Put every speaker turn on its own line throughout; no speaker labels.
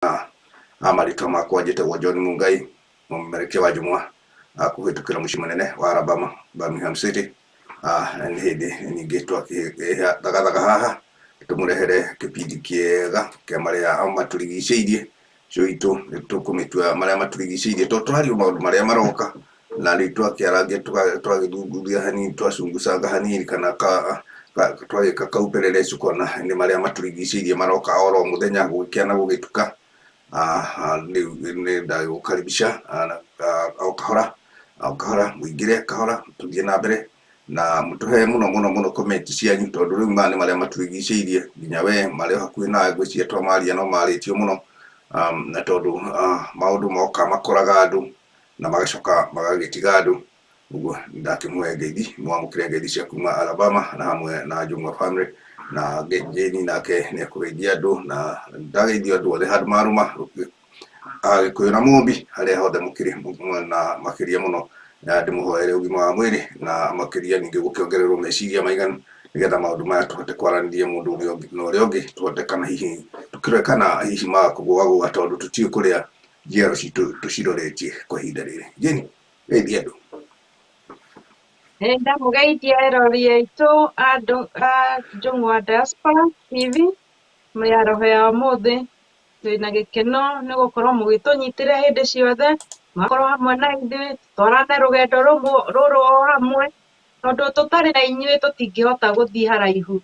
Marĩtwa makwa njĩtagwo John Mungai, mũmemerekia wa njũng'wa kũhĩtũkĩra mũciĩ mũnene wa Alabama, Birmingham City. Nĩ hĩndĩ ningĩ twakĩthagathaga haha tũmũrehere kĩbindi kĩega kĩa marĩa matũrigicĩirie. Show itũ nĩ tũkũmĩtua marĩa matũrigicĩirie tondũ tũraria maũndũ marĩa maroka na rĩu twakĩarangia twagĩthuthuria hanini twacungucanga hanini kana twagĩka kaupelelezi kuona nĩ marĩa matũrigicĩirie maroka oro mũthenya gũgĩkĩa na gũgĩtuka. Rĩu nĩ ndagũkaribisha o kahora o kahora mũingĩre kahora tũthiĩ na mbere na mũtũhe mũno mũno mũno comment cianyu tondũ rĩu maya nĩ marĩa matũrigicĩirie nginya we marĩ o hakuhĩ nawe ngwĩciria twamaria no marĩtio mũno na tondũ maũndũ moka makoraga andũ na magacoka magagĩtiga andũ. Ũguo ndakĩmũhe ngeithi, mwamũkĩre ngeithi cia kuma Alabama na hamwe na Njũng'wa family na Jane nake nĩ ekũgeithia andũ na ndageithio andũ othe handũ marũma Agĩkũyũ na Mũmbi harĩa hothe mũkĩrĩ na makĩria mũno na ndĩmũhoere ũgima wa mwĩrĩ na makĩria ningĩ gũkĩongererwo meciria maiganu nĩgetha maũndũ maya tũhote kwaranĩria mũndũ ũrĩa ũngĩ na ũrĩa ũngĩ tũhote kana hihi tũkĩrore kana hihi magakũgũagũa tondũ tũtiũĩ kũrĩa njiaro citũ tũciroretie kwa ihinda rĩrĩ. Jane, geithia andũ.
Ndamũgeithia erori aitũ a Njũng'wa Diaspora TV mĩaraho ya ũmũthĩ. Twĩna gĩkeno nĩ gũkorwo mũgĩtũnyitĩrĩra hĩndĩ ciothe, mũgakorwo hamwe na ithuĩ, tũtwarane rũgendo rũrũ o hamwe, tondũ tũtarĩ na inyuĩ tũtingĩhota gũthiĩ haraihu.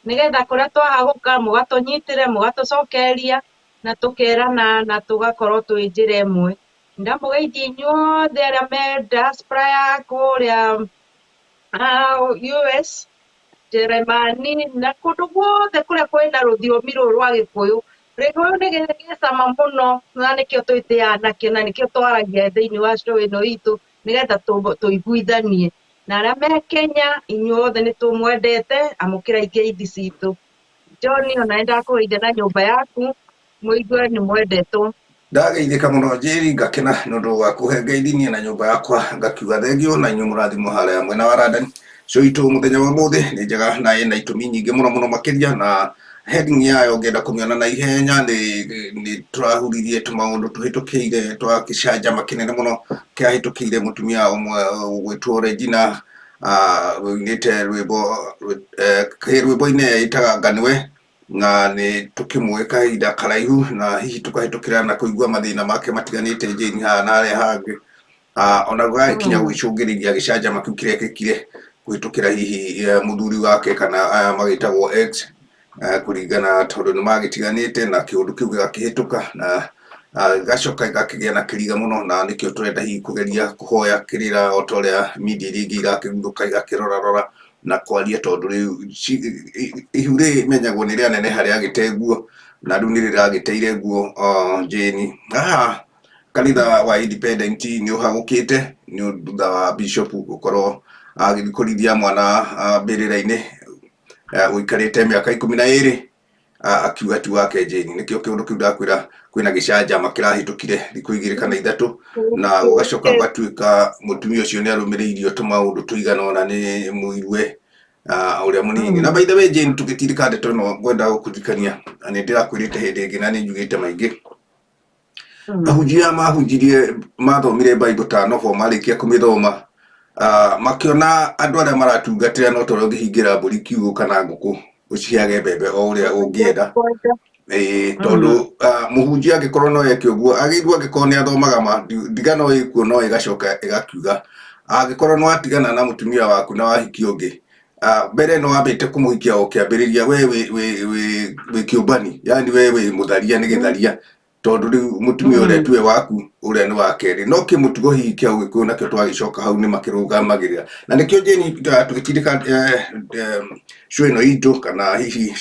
Nĩgetha kũrĩa twahagũka mũgatũnyitĩrĩra, mũgatũcokeria, na tũkerana na tũgakorwo twĩ njĩra ĩmwe. Ndamũgeithia inyuothe arĩa me diaspora ya kũrĩa US, Jeremani na kũndũ guothe kũrĩa kwĩna rũthiomi rũrũ rwa Gĩkũyũ. Gĩkũyũ nĩ gĩ cama mũno na nĩkĩo twĩtĩaga nakĩo na nĩkĩo twaragia thĩinĩ wa show ĩno itũ nĩgetha tũiguithanie. Na arĩa me Kenya inyuothe nĩ tũmwendete, amũkĩrai ngeithi citũ. John ona nĩ ndakũgeithia na nyũmba yaku, mũigue nĩ mwendetwo.
Ndageithĩka mũno Njeri, ngakena nĩ ũndũ wa kũhe ngeithi niĩ na nyũmba yakwa, ngakiuga thengio na inyuĩ mũrathimwo harĩa mwena wa London. Show itũ mũthenya wa ũmũthĩ nĩ njega na ĩna itũmi nyingĩ mũno mũno makĩria na heading yayo ũngĩenda kũmĩona na ihenya nĩ tũrahuririe tũmaũndũ tũhĩtũkĩire twa gĩcanjama kĩnene mũno kĩahĩtũkĩire mũtumia ũmwe ũgwĩtwo Regina ũinĩte rwĩmbo rwĩmbo-inĩ ĩtaga Nganĩwe na nĩ tũkĩmũĩ kahinda karaihu na hihi tũkahĩtũkĩra na kũigua mathĩna make matiganĩte Jane haha na harĩa hangĩ. Ona gũgagĩkinya gũgĩcũngĩrĩria gĩcanjama kĩu kĩrekĩkire kũhĩtũkĩra hihi mũthuri wake kana aya magĩtagwo ex kũringana tondũ nĩ magĩtiganĩte na kĩũndũ kĩu gĩgakĩhĩtũka na gĩgacoka gĩgakĩgĩa na kĩriga mũno na nĩkĩo tũrenda hihi kũgeria kũhoya kĩrĩra o ta ũrĩa media iria ingĩ irakĩguthũka igakĩrorarora na kwaria tondũ rĩu ihu rĩmenyagwo nĩ rĩaneneha rĩagĩte nguo na rĩu nĩ rĩragĩteire nguo Jane. Haha kanitha wa Independent nĩ ũhagũkĩte nĩ thutha wa bishop gũkorwo agĩthiĩ kũrithia mwana mbĩrĩra-inĩ ũikarĩte mĩaka 12 akiuga ti wake Jane. Nĩkĩo kĩũndũ kĩu ndakwĩra kwĩna gĩcanjama kĩrahĩtũkire thikũ 2 kana 3 na gũgacoka gũgatuĩka mũtumia ũcio nĩ arũmĩrĩirio tũmaũndũ tũigana ũna nĩ mũiruwe ũrĩa mũnini. Na by the way Jane, tũgĩtirika ndeto ĩno ngwenda gũkũririkania na nĩ ndĩrakwĩrĩte hĩndĩ ĩngĩ na nĩ njugĩte maingĩ. Ahunjia mahunjirie mathomire Bible ta novel marĩkia kũmĩthoma makĩona andũ arĩa maratungatĩra no ta ũrĩa ũngĩhingĩra mbũri kiugũ kana ngũkũ ũciheage mbembe o ũrĩa ũngĩenda. Ĩĩ, tondũ mũhunjia angĩkorwo no eke ũguo agĩrĩirwo angĩkorwo nĩ athomaga ma ndigano ĩkuo no ĩgacoka ĩgakiuga angĩkorwo nĩ watigana na mũtumia waku na wahikia ũngĩ mbere nĩ wambĩte kũmũhikia o kĩambĩrĩria we wĩ kĩũmbani yani we wĩ mũtharia nĩ gĩtharia tondũ rĩu mũtumia ũrĩa tuwe waku ũrĩa nĩ wa kerĩ no kĩmũtugo hihi kĩa ũgĩkũyũ nakĩo twagĩcoka hau nĩ makĩrũgamagĩrĩra na nĩkĩo Jane tũgĩtindĩka show ĩno itũ kana hihi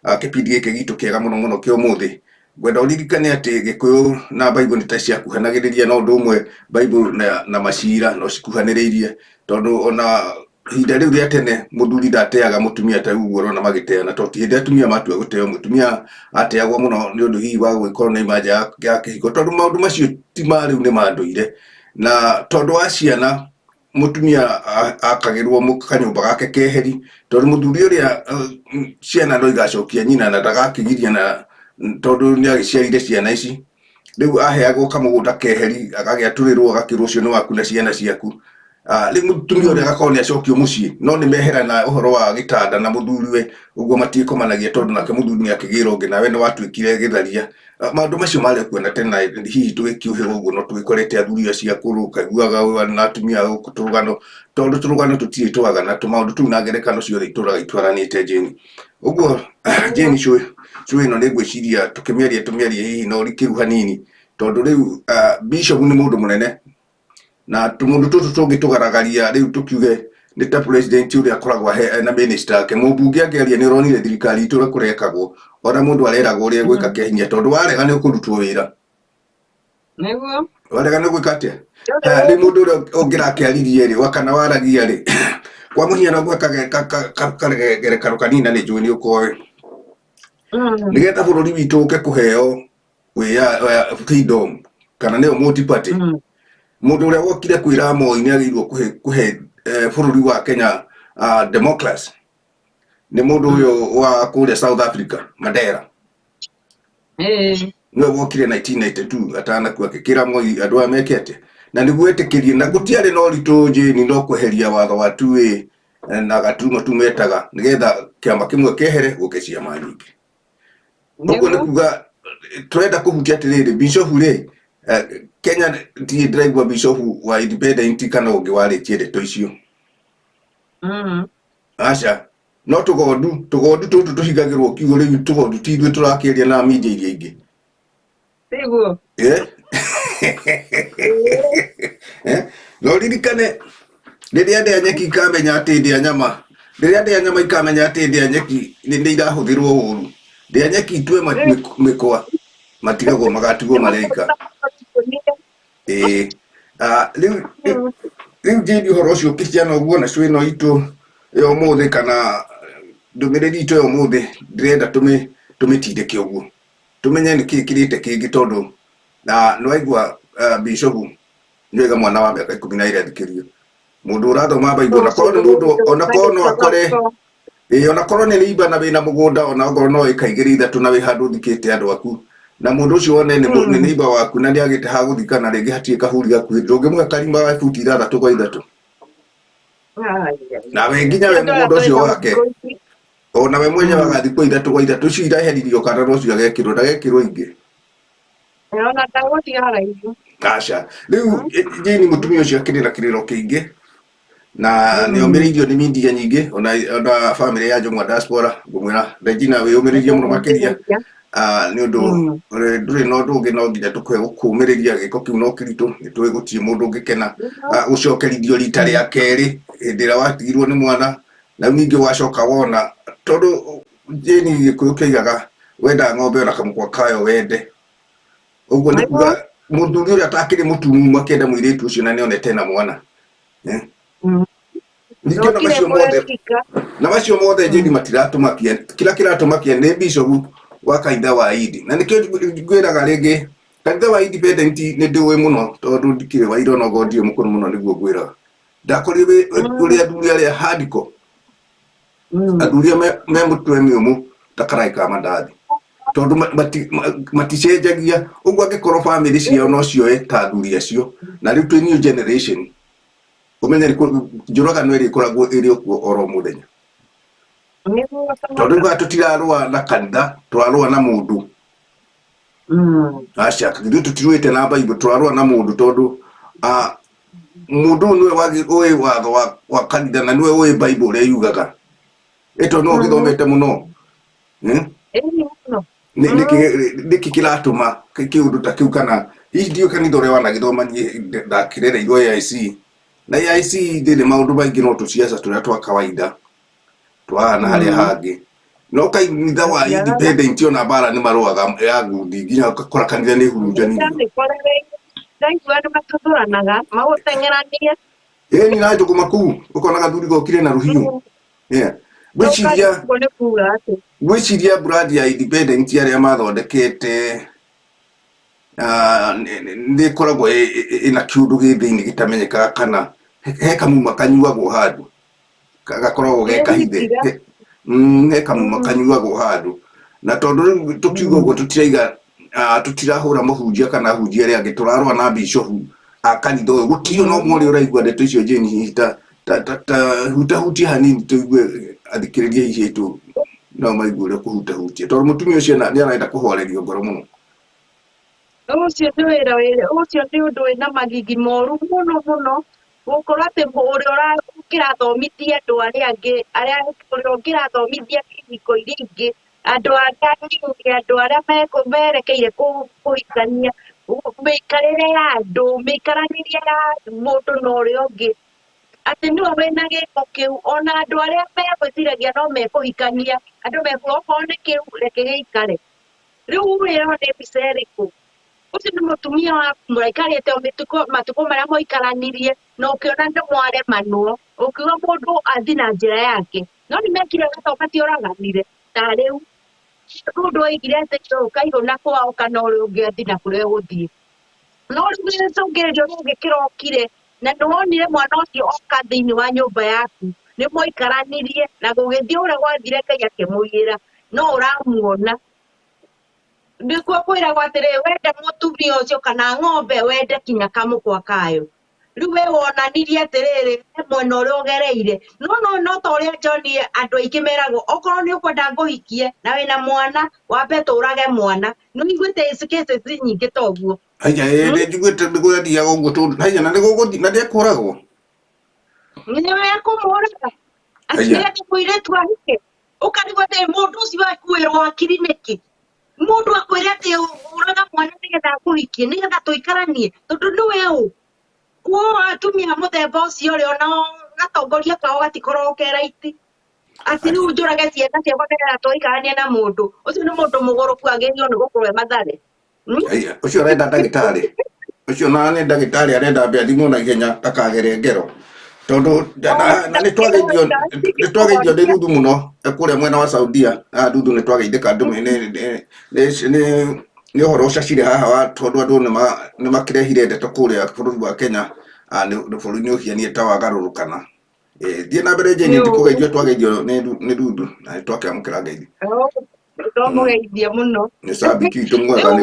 kĩbindi gĩkĩ gitũ kĩega mũno mũno kĩa ũmũthĩ ngwenda ũririkane atĩ Gĩkũyũ na Bible nĩ ta ciakuhanagĩrĩria no ũndũ ũmwe Bible na macira no cikuhanĩrĩirie tondũ ona ihinda rĩu rĩa tene mũthuri ndateaga mũtumia ta rĩu ũguo ũrona magĩteana tondũ ti hĩndĩ atumia matua gũteo mũtumia ateagwo mũno nĩ ũndũ hihi wa gũgĩkorwo na imanja ya kĩhiko tondũ maũndũ macio ti ma rĩu nĩ ma ndũire na tondũ wa ciana mũtumia akagĩrwo kanyũmba gake keheri tondũ mũthuri ũrĩa ciana no igacokia nyina na ndagakĩgiria na Tondũ nĩ agĩciarire ciana ici, rĩu aheagwo kamũgũnda keheri, agagĩatũrĩrwo, agakĩrwo ũcio nĩ waku na ciana ciaku. Rĩu mũtumia ũrĩa agakorwo nĩ acokio mũciĩ, no nĩ meherana ũhoro wa gĩtanda na mũthuriwe, ũguo matiĩkomanagia, tondũ nake mũthuri nĩ akĩgĩra ũngĩ, nawe nĩ watuĩkire gĩtharia. Maũndũ macio marĩ kuo na tene, na hihi tũgĩkiũhĩga ũguo no tũgĩkorete athuri acio akũrũ, ũkaiguaga ũyũ arĩ na atumia gũkũ tũrũgano, tondũ tũrũgano tũtirĩ twaga, na tũmaũndũ tũu na ngerekano ciothe itũraga itwaranĩte, Jane. Ũguo Jane, cũĩ cũĩ ĩno nĩ ngwĩciria tũkĩmĩaria tũmĩarie hihi na ũrikĩru hanini, tondũ rĩu bishop nĩ mũndũ mũnene, na tũmũndũ tũtũ tũngĩ tũgaragaria rĩu tũkiuge nĩ ta president ũrĩa akoragwo na minister ake. Mũmbunge angĩaria, nĩ ũronire thirikari itũ ũrĩa kũrekagwo, ona mũndũ areragwo ũrĩa egwĩka kĩa hinya, tondũ warega nĩ ũkũrutwo wĩra.
Nĩguo.
Warega nĩ gwĩka atĩa? Rĩu mũndũ ũrĩa ũngĩrakĩaririe rĩ, wa kana waragia rĩ, kwa mũhiano ngwe kagerekano kanini, na nĩ njũĩ nĩ ũkoĩ, nĩgetha bũrũri witũ ũke kũheo wĩya freedom, kana nĩyo multi party, mũndũ ũrĩa wokire kwĩra Moi nĩ agĩrĩirwo kũhe bũrũri wa Kenya democracy nĩ mũndũ ũyũ wa kũrĩa South Africa, Mandela. Nĩwe wokire 1992 atanakua, akĩkĩra Moi andũ aya meke atĩa, na nĩguo etĩkĩrie, na gũtiarĩ na ũritũ, Jane, no kweheria watho wa 2A na gaturumo tu metaga, nĩgetha kĩama kĩmwe kĩehere gũke ciama nyingĩ. Ũguo nĩ kuga tũrenda kũhutia atĩrĩrĩ, bishop rĩ, Kenya ndirĩ ndĩraigua bishop wa independent kana ũngĩ warĩtie ndeto icio. Aca, no tũgondu tũgondu tũtũ tũhingagĩrwo kiugo. Rĩu tũgondu ti ithuĩ tũrakĩaria na media iria ingĩ.
Tiguo.
Eh? Eh? No ririkane rĩrĩa ndĩa nyeki ikamenya atĩ ndĩa nyama, rĩrĩa ndĩa nyama ikamenya atĩ ndĩa nyeki nĩ irahũthĩrwo ũru, ndĩa nyeki itue mĩkwa matigagwo magatigwo mareka. Ĩĩ. Rĩu rĩu Jane, ũhoro ũcio ũkĩhiana ũguo na cũ ĩno itũ ya ũmũthĩ, kana ndũmĩrĩri itũ ya ũmũthĩ, ndĩrenda tũmĩtindĩke ũguo, tũmenye nĩ kĩĩ kĩrĩte kĩngĩ, tondũ na nĩwaigua bishop nĩoiga mwana wa mĩaka 12 athikĩrio, mũndũ ũrathoma Bible, ona korwo nĩ mũndũ, ona korwo no akore, ĩĩ, ona korwo nĩ rĩimba na wĩna mũgũnda, ona okorwo no ĩka igĩrĩ ithatũ, na wĩ handũ ũthikĩte andũ aku, na mũndũ ũcio wone nĩ neighbor waku na nĩ agĩte ha gũthika, na rĩngĩ hatirĩ kahuri gakuhĩ, ndũngĩmũhe karima ga buti 6 kwa 6, nawe nginya we mũgũnda ũcio wake, ona we mwenyewe agathikwo 6 kwa 6 icio iraheririo, kana no cio agekĩrwo, ndagekĩrwo ingĩ.
Ona ndagũtiga haraihu.
Aca, rĩu Jane, mũtumia ũcio akĩrĩ na kĩrĩro kĩingĩ na nĩ omĩrĩirio nĩ media nyingĩ, ona bamĩrĩ ya Njũng'wa diaspora. Ngũmwĩra Regina, wĩyũmĩrĩrie mũno makĩria, nĩ ũndũ ndũrĩ na ũndũ ũngĩ, no nginya tũkũhe gũkũmĩrĩria gĩko kĩu no kĩritũ. Nĩ tũĩ gũtirĩ mũndũ ũngĩkena gũcokerithio rita rĩa kerĩ hĩndĩ ĩrĩa watigirwo nĩ mwana, na rĩu ningĩ wacoka wona, tondũ Jane, Gĩkũyũ kĩaigaga wenda ng'ombe ona kamũkwa kayo wende. Ũguo nĩ kuga mũthuri ũrĩa atakĩrĩ mũtumumu akĩenda mũirĩtu ũcio na nĩonete na mwana. Eh? Ningĩ ona
Ndokire
macio mothe
kũrerika.
Na macio mothe, Jane, matiratũmakia. Kĩrĩa kĩratũmakia nĩ bishop wa kanitha wa Indi, na nĩkĩo ngwĩraga rĩngĩ, kanitha wa Independent nĩ ndĩũĩ mũno, tondũ ndikĩrĩ wa ira, onokorwo ndirĩ mũkũrũ mũno, nĩguo ngwĩraga ndakorire ũrĩa athuri arĩa hardcore, athuri arĩa me mũtwe mĩũmũ ta karai ka mandathi, tondũ maticenjagia ũguo. Angĩkorwo bamĩrĩ ciao no cioe ta athuri acio, na rĩu twĩ new generation, ũmenye njũragano ĩrĩa ĩkoragwo ĩrĩ o kuo oro mũthenya,
Nĩguo.
Tondũ rĩu haha tũtirarũa na kanitha, tũrarũa na mũndũ. Aca, ithuĩ tũtirũĩte na Bible, tũrarũa na mũndũ, tondũ mũndũ ũyũ nĩwe ũĩ watho wa kanitha na nĩwe ũĩ Bible ũrĩa yugaga, ĩto no ũgĩthomete mũno. Eh?
Ĩni mũno.
Nĩkĩ kĩratũma kĩũndũ ta kĩu? Kana hihi ndiũĩ kanitha ũrĩa wanagĩthoma. Niĩ ndakĩrereirwo AIC, na AIC ndĩrĩ maũndũ maingĩ, no tũciaca tũrĩa twa kawaida twaha na harĩa hangĩ, no kanitha wa Independent ona mbara nĩ marũaga ya ngundi, nginya ũgakora kanitha nĩ hurunjanirio.
Nĩkorereire. Ndaigua nĩ matuthũranaga, magũteng'eranie.
Ĩni, na njũgũma kũu ũkona gathuri gokire na rũhiũ. Yeah. Ngwĩciria
Ũguo nĩ kuga atĩ.
Ngwĩciria brand ya Independent arĩa mathondekete nĩ ĩkoragwo ĩna kĩũndũ gĩ thĩinĩ gĩtamenyekaga, kana he kamuma kanyuagwo handũ gakoragwo ge kahithe.
Nĩgwĩtiga.
He kamuma kanyuagwo handũ. Na tondũ rĩu tũkiuga ũguo tũtiraiga tũtirahũra mũhunjia kana ahunjia arĩa angĩ, tũrarũa na bishofu a kanitha ũyũ. Gũtirĩ ona ũmwe ũrĩa ũraigua ndeto icio Jane, hihi ta ta ta ta hutahutia hanini tũigue athikĩrĩria hihi aitũ no maigue ũrĩa kũhutahutia, tondũ mũtumia ũcio nĩ arenda kũhorerio ngoro mũno.
Ũcio nĩ wĩra ũcio nĩ ũndũ wĩna magigi moru mũno mũno, gũkorwo atĩ ũrĩa ũkĩrathomithia andũ arĩa angĩ, arĩa ũrĩa ũngĩrathomithia ihiko iria ingĩ, andũ arĩa anini, andũ arĩa merekeire kũhikania, mĩikarĩre ya andũ, mĩikaranĩrie ya mũndũ na ũrĩa ũngĩ, atĩ nĩwe wĩna gĩko kĩu. Ona andũ arĩa megwĩciragia no mekũhikania, andũ mekuga okorwo nĩ kĩu reke gĩikare. Rĩu ĩyo nĩ mbica ĩrĩkũ? Ũcio nĩ mũtumia waku mũraikarĩte o mĩtukũ matukũ marĩa mũikaranirie, na ũkĩona nĩ mwaremanwo, ũkiuga mũndũ athiĩ na njĩra yake, no nĩ mekire wega matiũraganire. Ta rĩu mũndũ oigire atĩ ũkaihũ na kwao kana ũrĩa ũngĩ athiĩ na kũrĩa ũgũthiĩ, no rĩu gĩcũngĩrĩrio gĩkĩ kĩrokire na nĩ wonire mwana ũcio oka thĩinĩ wa nyũmba yaku, nĩ mwaikaranirie na gũgĩthiĩ ũrĩa gwathire, Ngai akĩmũiyĩra, no ũramuona nĩkuo kwĩragwo atĩrĩ, wende mũtumia ũcio kana ng'ombe, wende kinya kamũkwa kayo. Rĩu we wonanirie atĩrĩrĩ, he mwena ũrĩa ũgereire, no no no ta ũrĩa John andũ aingĩ meragwo, okorwo nĩ ũkwenda ngũhikie na wĩna mwana, wambe tũrage mwana. Nĩ ũiguĩte cases nyingĩ ta ũguo?
Haiya, ĩĩ, nĩ njiguĩte nĩ gwathiaga ũguo tondũ haiya, na nĩ gũgũthiĩ na nĩekũragwo.
Nĩ ekũmũraga atĩ
Haiya.
nĩgetha mũirĩtu ahike. Ũkarigwo atĩ mũndũ ũcio akuĩrwo hakiri nĩkĩ, mũndũ akwĩre atĩ ũraga mwana nĩgetha akũhikie, nĩgetha tũikaranie, tondũ nĩwe ũ kuo. Atumia mũthemba ũcio rĩ, ona gatongoria kao gatikoragwo ke right, atĩ rĩu njũrage ciana ciakwa nĩgetha tũikaranie na mũndũ ũcio. Nĩ mũndũ mũgũrũku, agĩrĩirwo nĩ gũkorwo e Mathare.
Haiya, ũcio arenda ndagĩtarĩ ũcio, na nĩ ndagĩtarĩ arenda ambe athimwo na ihenya ndakagere ngero, tondũ na nĩ twageithio nĩ Ruthu mũno kũrĩa mwena wa Saudia. Ruthu, nĩ twageithĩka. Nĩ ũhoro ũcacire haha wa tondũ andũ nĩ makĩrehire ndeto kũrĩa bũrũri wa Kenya, nĩ bũrũri nĩ ũhianire ta wagarũrũkana. Thiĩ na mbere, Jane. Ndikũgeithio, twageithio nĩ Ruthu na nĩ twakĩamũkĩra ngeithi.
Twamũgeithia mũno.
Nĩ cambiki witũ mwega nĩ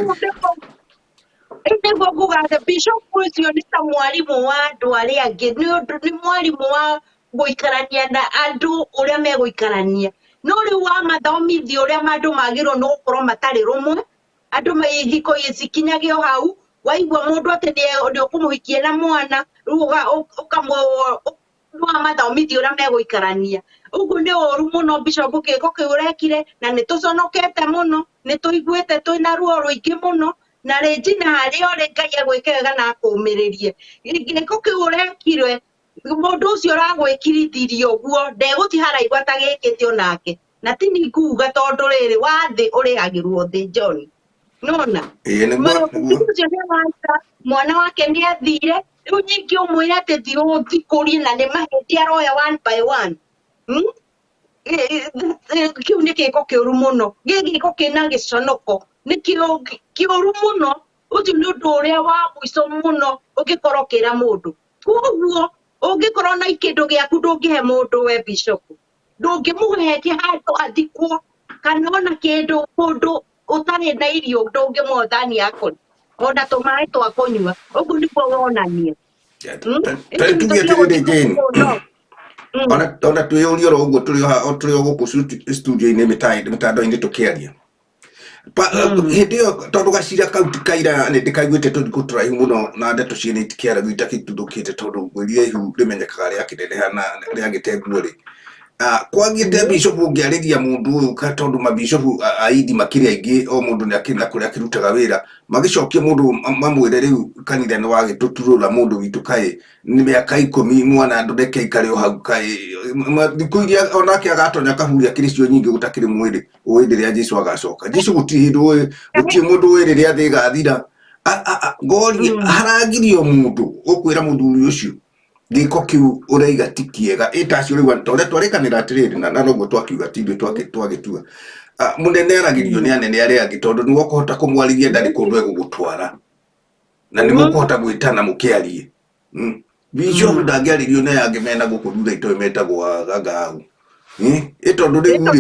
Rĩu nĩguo nguga atĩ bishop ũcio nĩ ta mwarimũ wa andũ arĩa angĩ, nĩ ũndũ nĩ mwarimũ wa gũikarania na andũ ũrĩa megũikarania, no rĩu wamathomithia ũrĩa andũ magĩrĩirwo nĩ gũkorwo matarĩ rũmwe, andũ ihiko cikinyage o hau. Waigua mũndũ atĩ nĩ ũkũmũhikia na mwana, rĩu nĩwamathomithia ũrĩa megũikarania. Ũguo nĩ ũru mũno, bishop, gĩko kĩu ũrekire, na nĩ tũconokete mũno, nĩ tũiguĩte twĩna ruo rũingĩ mũno, na rĩnji na harĩa ũrĩ Ngai agwĩke wega na akũũmĩrĩrie. Gĩko kĩu ũrekire, mũndũ ũcio ũragwĩkirithirie ũguo ndegũthiĩ haraihu atagĩkĩte onake, na ti ni nguga, tondũ rĩrĩ wa thĩ ũrĩhagĩrwo thĩ, John, nona.
Ĩĩ, nĩguo.
Mũndũ ũcio nĩ araika mwana wake nĩ athire. Rĩu nyingĩ ũmwĩre atĩ thiĩ ũthikũrie, na nĩ mahĩtia aroya one by one. Kĩu nĩ gĩko kĩũru mũno, gĩ gĩko kĩna gĩconoko, nĩ kĩũru mũno. Ũcio nĩ ũndũ ũrĩa wa mũico mũno ũngĩkorwo ũkĩra mũndũ. Koguo ũngĩkorwo na kĩndũ gĩaku ndũngĩhe mũndũ, we bishop, ndũngĩmũhe handũ athikwo kana ona kĩndũ. Mũndũ ũtarĩ na irio ndũngĩmũhe thani ya kũrĩa ona tũmaĩ twa kũnyua. Ũguo nĩguo wonania.
Tuge atĩrĩrĩ, Jane, ona twĩyũrie oro ũguo tũrĩ o gũkũ studio-inĩ, mĩtandao-inĩ tũkĩaria hĩndĩ ĩyo, tondũ gacira kau ti kaira, nĩ ndĩkaiguĩte tũthikũ tũraihu mũno, na ndeto ciene itikĩaragio itakĩtuthũkĩte, tondũ ngwĩrire ihu rĩmenyekaga rĩakĩneneha na rĩagĩte nguo rĩ. Kwagĩte bishop ũngĩarĩria mũndũ ũyũ tondũ mabishopu aindi makĩrĩ aingĩ, o mũndũ nĩ akĩrĩ na kũrĩa akĩrutaga wĩra, magĩcokia mũndũ mamwĩre rĩu kanitha nĩ wagĩtũturũra mũndũ witũ, kaĩ nĩ mĩaka 10 mwana ndũreke aikare o hau, kaĩ thikũ iria onake agatonya kaburi akĩrĩ cio nyingĩ gũtakĩrĩ mwĩrĩ ũĩ rĩrĩa Jesu agacoka. Jesu gũtirĩ hĩndĩ ũĩ, gũtirĩ mũndũ ũĩ rĩrĩa thĩ ĩgathira. Ngorie haragirio mũndũ ũkwĩra mũthuri ũcio gĩko kĩu ũraiga ti kĩega, ĩtacio rĩu ta ũrĩa twarĩkanĩra atĩrĩrĩ, na noguo twakiuga, ti ithuĩ twagĩtua. Mũnene aragĩrio nĩ anene arĩa angĩ, tondũ nĩwe ũkũhota kũmwarĩria, ndarĩ kũndũ egũgũtwara, na nĩ mũkũhota gwĩtana mũkĩarie. Bishop ndangĩarĩrio nĩ aya angĩ mena gũkũ thutha itoĩ metagwo agangau, ĩ tondũ rĩu rĩ,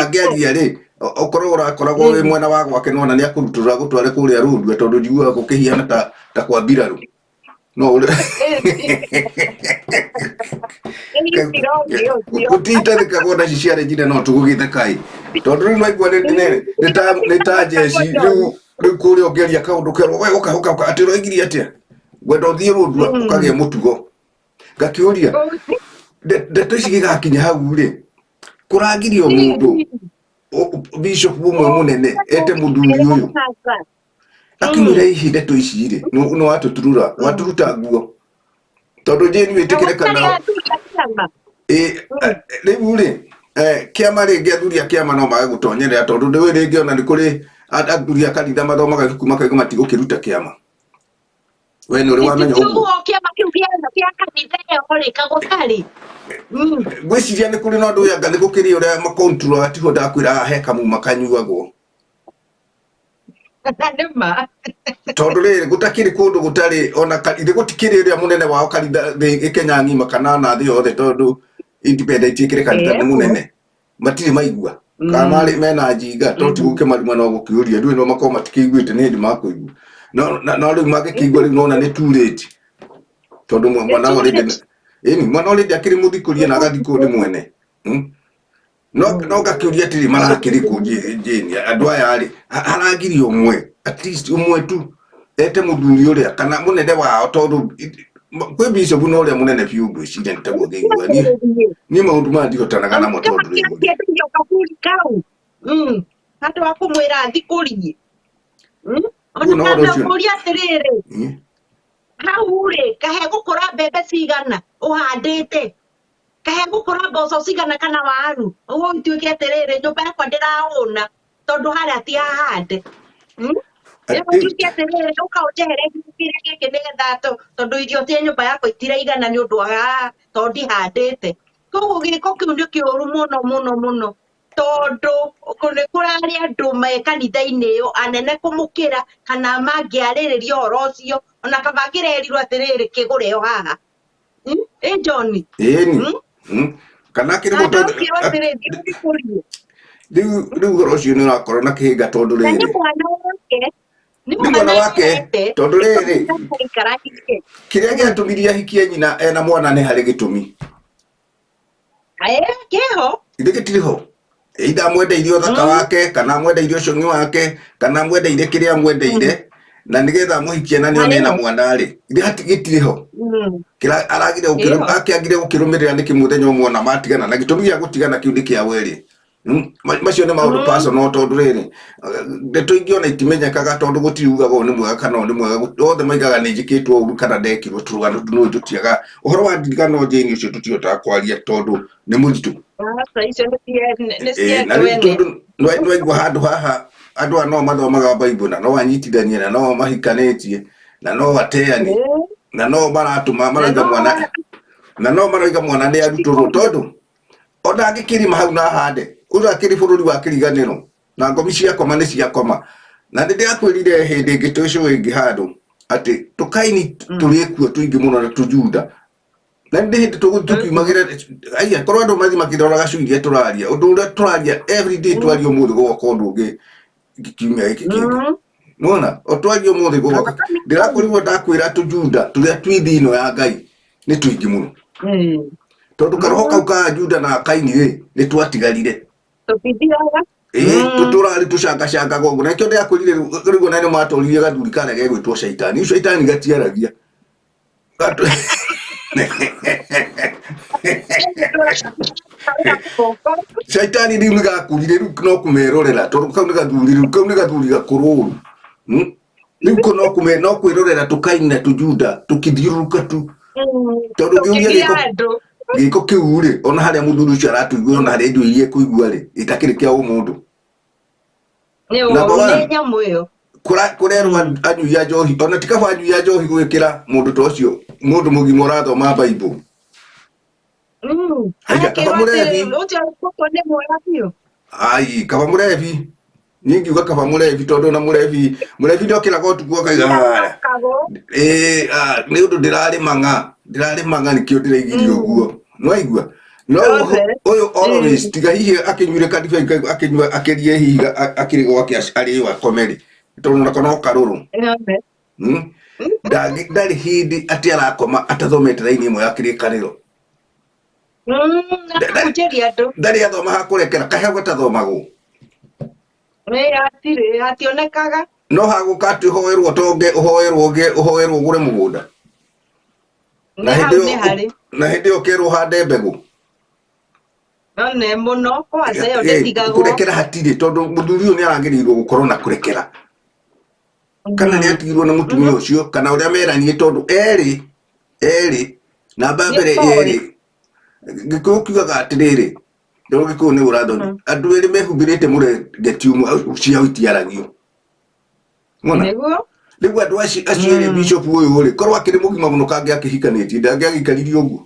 angĩaria rĩ, Okorwo ũrakoragwo wĩ mwena wa gwake nona nĩ akũrutũrũra gũtware kũrĩa rũndwe tondũ njiguaga gũkĩhiana ta kwa mbirarũ no ũrĩ gũtitathĩkagwo na ciarĩ njine no tũgũgĩtheka ĩ tondũ rĩu maigua nĩ ta njeci rĩu rĩu kũrĩa ũngĩaria kaũndũ kerwo we ũka ũka ũka atĩ ũroigirie atĩa ngwenda ũthiĩ rũndua ũkagĩe mũtugo ngakĩũria ndeto ici gĩgakinya hau rĩ kũrangirio mũndũ bishop ũmwe mũnene ete mũthuri ũyũ akĩmwĩra hihi ndeto ici rĩ nĩ watũturura waturuta nguo tondũ Jane wĩtĩkĩre kana rĩu rĩ kĩama rĩngĩ athuri a kĩama no mage gũtonyerera tondũ ndĩũĩ rĩngĩ ona nĩ kũrĩ athuri a kanitha mathomaga ibuku makauga matigũkĩruta kĩama we nĩ ũrĩ wamenya ũguo
kĩama kĩu gĩa kanitha ĩyo rĩ kagũtarĩ
ngwĩciria nĩ kũrĩ na ũndũ ũyũ anga nĩ gũkĩrĩ ũrĩa makontrolaga tiho ndakwĩra haha he kamuma kanyuagwo tondũ rĩrĩ gũtakĩrĩ kũndũ gũtarĩ ona ithe gũtikĩrĩ ũrĩa mũnene wao kanitha thĩ Kenya ng'ima kana na thĩ yothe tondũ independent ĩkĩrĩ kanitha nĩ mũnene matirĩ maigua kana marĩ mena njinga to ti gũkĩmaruma no gũkĩũria rĩu no makorwo matikĩiguĩte nĩ hĩndĩ makũigua no rĩu mangĩkĩigua rĩu nona nĩ too late tondũ mwana already ĩni mwana already akĩrĩ mũthikũrie na agathikwo nĩ mwene no ngakĩũria atĩrĩ marakĩrĩ kũ Jane andũ aya rĩ harangiri ũmwe at least ũmwe tu ete mũthuri ũrĩa kana mũnene wao tondũ kwĩ bishop na ũrĩa mũnene biũ ngwĩciria nĩ taguo ngĩigua niĩ maũndũ maya ndihotanaga namo tondũ
rĩu kaburi kau handũ ha kũmwĩra athikũrie ona kũria atĩrĩrĩ hau rĩ kahe gũkũra mbembe cigana ũhandĩte kahe gũkũra mboco cigana kana waru ũguo ituĩke atĩrĩrĩ nyũmba yakwa ndĩrahũna tondũ harĩa ti hahande ĩtuĩke atĩrĩrĩ ũka ũnjehere kĩrĩa gĩkĩ nĩgetha tondũ irio cia nyũmba yakwa itiraigana nĩ ũndũ wa tondũ ndihandĩte koguo gĩko kĩu nĩ kĩũru mũno mũno mũno tondũ nĩ kũrarĩ andũ me kanitha-inĩ ĩyo anene kũmũkĩra kana mangĩarĩrĩria ũhoro ũcio ona kaba akĩrerirwo atĩrĩrĩ kĩgũre o haha ĩ John
ĩni kana kĩrĩ rĩu ũhoro ũcio nĩ ũrakorwo na kĩhĩnga tondũ rĩrĩ
nĩ mwana wake
nĩ mwana wake tondũ rĩrĩ kĩrĩa gĩatũmirie ahikie nyina ena mwana nĩ harĩ gĩtũmi
kĩho
ithe gĩtirĩ ho either amwendeire ũthaka wake kana amwendeire ũcong'i wake kana amwendeire kĩrĩa amwendeire na nĩgetha amũhikie na nĩone ena mwana rĩ ithe gĩtirĩ ho aragire akĩagire gũkĩrũmĩrĩra nĩkĩ mũthenya ũmwe ona matigana na gĩtũmi gĩa gũtigana kĩu nĩ kĩa werĩ macio nĩ maũndũ personal tondũ rĩrĩ ndeto ingĩ ona itimenyekaga tondũ gũtirĩ ugaga ũyũ nĩ mwega kana ũyũ nĩ mwega othe maigaga nĩ njĩkĩtwo ũru kana ndekirwo tũrũgano nũ tũtiaga ũhoro wa ndirikano Jane ũcio tũtihotaga kwaria tondũ nĩ mũritũ na rĩu tondũ nĩwaigua handũ haha andũ aya no mathomaga Bible na no anyitithanie na no mahikanĩtie na no ateani na no maratũma marauga mwana na no marauga mwana nĩ arutũrwo tondũ ona angĩkĩrima hau na hande ũrĩa akĩrĩ bũrũri wa kĩriganĩro na ngomi ciakoma nĩ ciakoma na nĩ ndĩrakwĩrire hĩndĩ ĩngĩ twĩ show ĩngĩ handũ atĩ tũkaini tũrĩ kuo tũingĩ mũno na tũjunda na nĩ hĩndĩ tũkiumagĩra aiya korwo andũ mathiĩ makĩroraga show iria tũraria ũndũ ũrĩa tũraria everyday twaria ũmũthĩ gũgoka ũndũ ũngĩ kiumia gĩkĩ kĩngĩ nona o twaria ũmũthĩ gũgoka ndĩrakorirwo ndakwĩra tũjunda tũrĩa twĩ thĩ ĩno ya Ngai nĩ tũingĩ mũno tondũ karoho kau ka Juda na Kaini rĩ nĩ twatigarire tũtũrarĩ tũcangacangaga ũguo na nĩkĩo ndĩrakwĩrire rĩu ona nĩ matũririe gathuri karĩa gegwĩtwo caitani rĩu caitani gatiaragia caitani rĩu nĩ gakũrire rĩu no kũmerorera tondũ kau nĩ gathuri rĩu kau nĩ gathuri gakũrũ ũru rĩu no kũme no kwĩrorera tũkaini na tũjuda tũkĩthiũrũrũka tu tondũ ũngĩũria gĩko kĩu rĩ ona harĩa mũthuri ũcio aratũigua ona harĩa indo iria ekũigua rĩ gĩtakĩrĩ kĩa ũmũndũ kũrerwo anyui a njohi ona ti kaba anyui a njohi gwĩkĩra mũndũ ta ũcio mũndũ mũgima ũrathoma Bible
Aya,
kaba mũrebi ai kaba mũrebi niĩ ngiuga kaba mũrebi tondũ ona mũrebi ndokĩraga ũtukũ akaiga haya nĩ ũndũ ndĩrarĩ mang'a nĩkĩo ndĩraigirie ũguo nĩwaigua No
Othe.
ũyũ always tiga hihi akĩnyuire kadiba akĩnyua akĩrie hihi akĩrĩ gwake arĩo akome rĩ, tondũ nako no karũrũ.
Othe.
Ndarĩ hĩndĩ atĩ arakoma atathomete raini ĩmwe ya kĩrĩkanĩro.
Akahunjĩria andũ.
Ndarĩ athoma ha kũrekera kahe gatathomagwo.
Ĩ hatirĩ, hationekaga.
No hagũka atĩ ũhoerwo ũtonge, ũhoerwo ũgĩe, ũhoerwo ũgũre mũgũnda.
Nĩ hau nĩ harĩ.
Na hĩndĩ ĩyo ũkerwo ũhande mbegũ.
One mũno kwanza ĩyo ndĩtigagwo.
Kũrekera hatirĩ, tondũ mũthuri ũyũ nĩ aragĩrĩirwo gũkorwo na kũrekera. Kana nĩ atigirwo nĩ mũtumia ũcio, kana ũrĩa meraniĩ, tondũ erĩ namba ya mbere erĩ Gĩkũyũ kiugaga atĩrĩrĩ, tondũ Gĩkũyũ nĩ ũrathoni, andũ erĩ mehumbĩrĩte mũrengeti ũmwe ciao itiaragio. Mona?
Nĩguo.
Rĩu andũ acio erĩ, bishop ũyũ rĩ, korwo akĩrĩ mũgima mũno kangĩakĩhikanĩtie, ndangĩagĩikarire ũguo.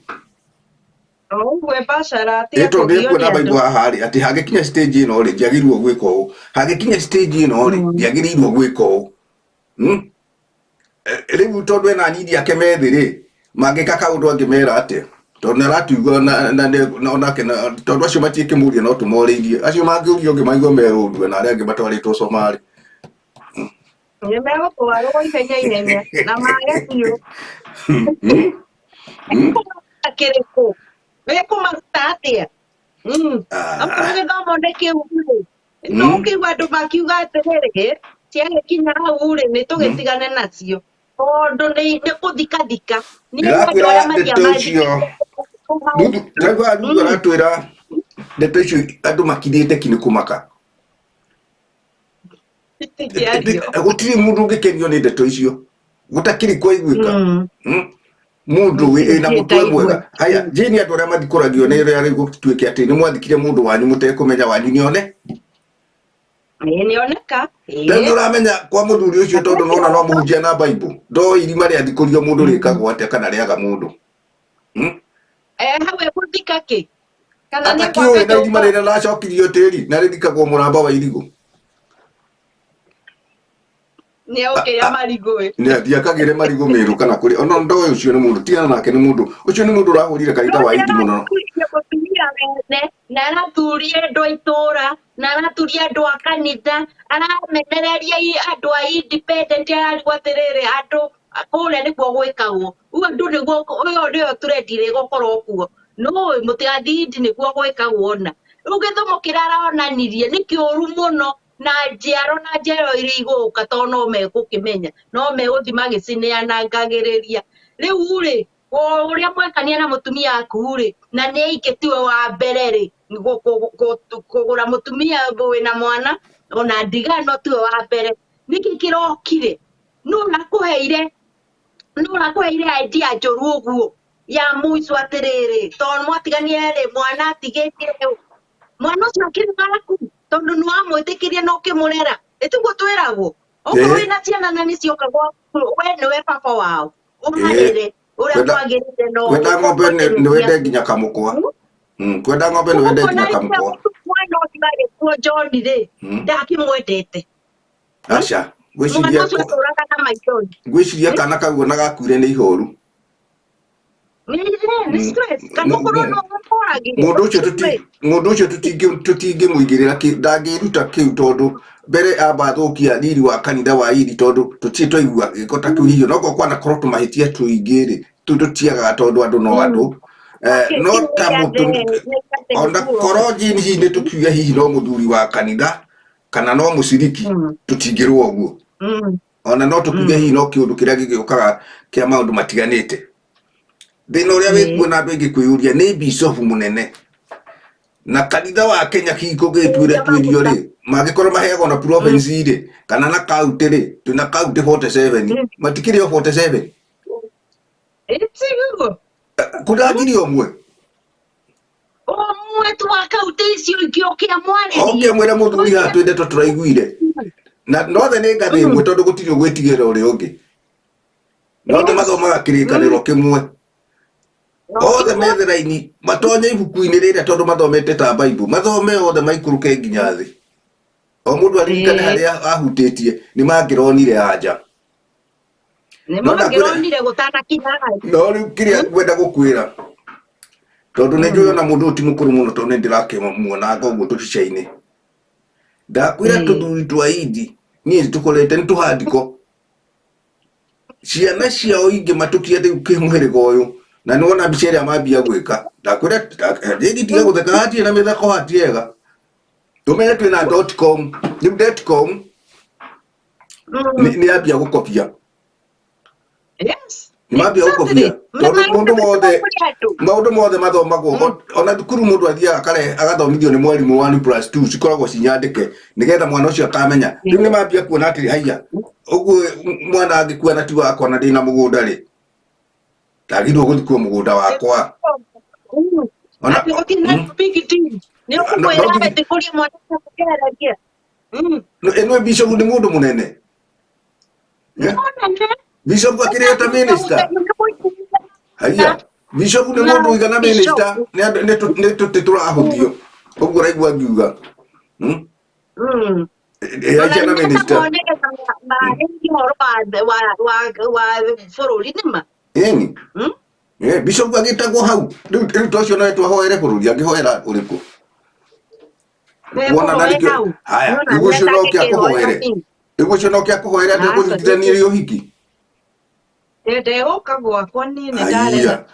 O ũguo bacara tiga
Ĩ tondũ
kũgio
nĩekuona
nĩ
Bible
andũ.
haha rĩ, atĩ hangĩkinya stage ĩno rĩ, ndiagĩrĩirwo gwĩka ũũ, hangĩkinya stage ĩno rĩ, ndiagĩrĩirwo gwĩka ũũ. Rĩu tondũ ena anyini ake methĩ rĩ, mangĩka kaũndũ angĩmera atĩa, tondũ nĩ aratuigua na onake tondũ acio matiĩkĩmũria no tũmorĩirie, acio mangĩũria ũngĩ maigua merũndue na arĩa angĩ matwarĩtwo Somarĩ.
Nĩ megũtwarwo ihenya ihenya na mage biũ. Kĩrĩkũ? Wĩkũmaruta atĩa? Okorwo gĩthomo nĩ kĩu rĩ, no ũkĩigua andũ makiuga atĩrĩrĩ, ciagĩkinya hau rĩ, nĩ tũgĩtigane nacio. Tondũ nĩ kũthikathika. Nĩ andũ arĩa
Ndĩrakwĩra
mathiaga
ndeto icio
mathikĩte
Ruthu Ruthu aratwĩra ndeto icio andũ makirĩte ki nĩ kũmaka.
Itingĩario.
Gũtirĩ mũndũ ũngĩkenio nĩ ndeto icio, gũtakĩrĩ kwaiguĩka. Mũndũ wĩna mũtwe mwega. Haya Jane, andũ arĩa mathikũragio nĩ ũrĩa rĩu gũtuĩke atĩ nĩ mwathikire mũndũ wanyu mũtekũmenya wanyu nĩone.
Ĩĩ nĩoneka.
Rĩu nĩ ũramenya kwa mũthuri ũcio, tondũ nona no mũhunjia na Bible, ndoĩ irima rĩathikũrio mũndũ rĩkagwo atĩa kana rĩaga mũndũ.
Hau egũthika kĩ? Kana nĩ
Atakĩũĩ
gwaka
na irima
nyũmba?
rĩrĩa racokirio tĩri na rĩthikagwo mũramba wa irigũ.
Nĩ egũkĩrĩa marigũ ĩ.
Nĩ athiĩ akagĩre marigũ Mĩrũ kana kũrĩ ona ndoĩ. Ũcio nĩ mũndũ, tigana nake, nĩ mũndũ ũcio, nĩ mũndũ ũrahũrire kanitha wa indi mũno.
Arathurie mũtumia wene na arathuria andũ a itũra na arathuria andũ a kanitha, aramenereria andũ a independent, ararigwo atĩrĩrĩ, andũ kũrĩa nĩkuo gwĩkagwo rĩu, andũ nĩguo ũyũ nĩyo trend ĩgũkorwo kuo, no mũtigathiĩ indi nĩguo gwĩkagwo. Ona rĩu gĩthomo kĩrĩa aronanirie nĩ kĩũru mũno na njiaro na njiaro iria igũka, tondũ no megũkĩmenya, no megũthiĩ magĩcineanangagĩrĩria. Rĩu rĩ, o ũrĩa mwekania na mũtumia waku rĩ, na nĩ aingĩ tiwe wa mbere rĩ kũgũra mũtumia wĩna mwana ona ndigano, tiwe wa mbere. Nĩkĩ kĩrokire? Nũ ũrakũheire, nũ ũrakũheire idea njũru ũguo ya mũico atĩrĩrĩ, tondũ mwatiganie rĩ, mwana atigĩtie mwana ũcio akĩrĩ waku, tondũ nĩ wamwĩtĩkĩria na ũkĩmũrera? Ĩtiguo twĩragwo okorwo wĩna ciana na nĩ cioka gwaku, we nĩwe baba wao, ũmarere ũrĩa kwagĩrĩire. No
Kwenda ng'ombe nĩ wende nginya kamũkwa. Kwenda ng'ombe nĩ wende nginya kamũkwa.
Mwana ũcio agĩkuo John rĩ, ndakĩmwendete.
Aca.
Mwana
Ngwĩciria
ũcio atũraga na maithori.
Ngwĩciria kana kau ona gakuire nĩ ihoru.
Nĩ stress kana ũkorwo no ũkoragire.
Mũndũ ũcio tũtingĩmũigĩrĩra, ndangĩruta kĩu, tondũ mbere amba thũkia riri wa kanitha wa iri, tondũ tũtirĩ twaigua gĩko ta kĩu. Hihi no kwanakorwo tũmahĩtia tũingĩ rĩ, tũu tũtiagaga, tondũ andũ no andũ. No ta mũtũ ona korwo Jane hihi nĩ tũkiuge hihi no mũthuri wa kanitha kana no mũciriki, tũtingĩrwo ũguo. Ona no tũkiuge hihi no kĩũndũ kĩrĩa gĩgĩũkaga kĩa maũndũ matiganĩte. Thĩna ũrĩa wĩkuo na andũ aingĩ kwĩyũria nĩ bishofu mũnene na kanitha wa Kenya hihi kũngĩgĩtuĩre tuĩrio rĩ, mangĩkorwo maheagwo na province rĩ kana na county rĩ, twĩna county 47, matikĩrĩ o 47.
Ĩtiguo.
Kũndangiri ũmwe.
Ũmwe tu wa kaunti icio ingĩ ũke amwarĩrie.
Oke mwĩre mũthuri haha twĩ ndeto tũraiguire na nothe nĩ ngathĩ ĩmwe, tondũ gũtirĩ ũgwĩtigĩra ũrĩa ũngĩ, nothe mathomaga kĩrĩkanĩro kĩmwe, othe methe raini matonye ibuku-inĩ rĩrĩa, tondũ mathomete ta Bible, mathome othe maikũrũke nginya thĩ, o mũndũ aririkane harĩa ahutĩtie, nĩ mangĩronire anja.
Nĩ
No
mangĩronire gũtanakinya hau.
No rĩu kĩrĩa ngwenda gũkwĩra Tondũ nĩ njũĩ ona mũndũ ũyũ ti mũkũrũ mũno, tondũ nĩ ndĩrakĩmuonanga ũguo tũbica-inĩ. Ndakwĩra tũthuri twa indi niĩ tũkorete nĩ tũhandiko. Ciana ciao ingĩ matũkia rĩu kĩmũhĩrĩga ũyũ, na nĩ wona mbica ĩrĩa mambia gwĩka. Ndakwĩra Jane, tiga gũtheka, hatirĩ na mĩthako, hatiega. Tũmenye twĩna dot com rĩu, dot com nĩ yambia gũkobia. Nĩ mambia gũkobia tondũ mũndũ wothe, maũndũ mothe mathomagwo ona thukuru, mũndũ athiaga akare agathomithio nĩ mwarimũ 1 plus 2 cikoragwo cinyandĩke nĩgetha mwana ũcio akamenya. Rĩu nĩ mambia kuona atĩrĩ, haiya, ũguo mwana angĩkua na ti wakwa na ndĩna mũgũnda rĩ, ndagĩrĩirwo gũthikwo mũgũnda wakwa.
Ona atĩ gũtirĩ na big deal nĩ ũkũmwĩra wetĩkũrie mwana ũcio.
Ĩno bishop nĩ mũndũ mũnene.
Nĩ
Bishop akĩrĩ ta minister. Haiya, bishop nĩ mũndũ ũigana minister. Nĩ nĩ tũtĩ tũrahũthio ũguo ũraigua ngiuga.
Aigana minister marĩrie ũhoro wa bũrũri nĩma.
Ĩni. Bishop agĩtagwo hau rĩu to ũcio no twahoere bũrũri, angĩhoera ũrĩkũ? Wona na nĩkĩo haya rĩu ũcio no kĩa kũhoere, rĩu ũcio no kĩa kũhoere atĩ kũnyitithanirie ũhiki.
Ndegũka gwakwa niĩ nĩ ndarega.
Aiya.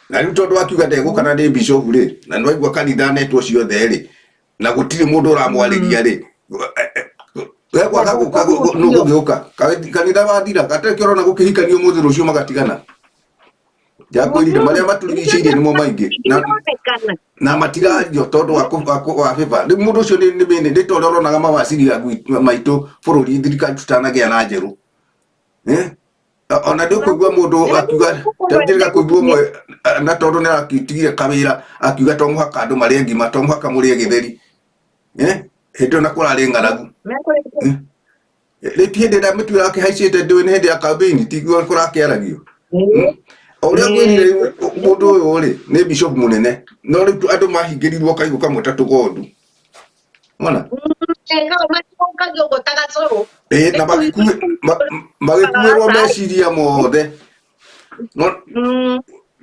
Na rĩu tondũ akiuga ndegũka na nĩ bishop rĩ, na nĩ waigua kanitha netwo ciothe rĩ, na gũtirĩ mũndũ ũramwarĩria rĩ, we kwaga gũka nũ gũgĩũka kanitha wathira gatarĩ kĩorona gũkĩhikanio ũmũthĩ, rũciũ magatigana. Ndakwĩrire marĩa matũrigicĩirie nĩmo maingĩ na
Ironekana.
Na matirario tondũ wa bĩba. Rĩu mũndũ ũcio nĩ ta ũrĩa ũronaga mawaciri maitũ bũrũri, thirikari tũtanagĩa na njerũ. Eh? Ona ndĩ kũigua mũndũ akiuga ndĩrĩga kũigua ũmwe na tondũ nĩ arakitigire kawĩra akiuga to mũhaka andũ marĩe ngima, to mũhaka mũrĩe gĩtheri. Eh? Hĩndĩ ĩyo na kũrarĩ ng'aragu. Rĩu ti hĩndĩ ĩrĩa mĩtu ĩrakĩhaicĩte, ndũĩ nĩ hĩndĩ ya campaign, tiguo kũrakĩaragio. O ũrĩa ngwĩrire, rĩu mũndũ ũyũ rĩ nĩ bishop mũnene, no rĩu andũ mahingĩrirwo kaigũ kamwe ta tũgondu ona.
Matiũkagia ũguo ta gacũrũ.
Ĩĩ, na magĩkuĩrwo meciria mothe. No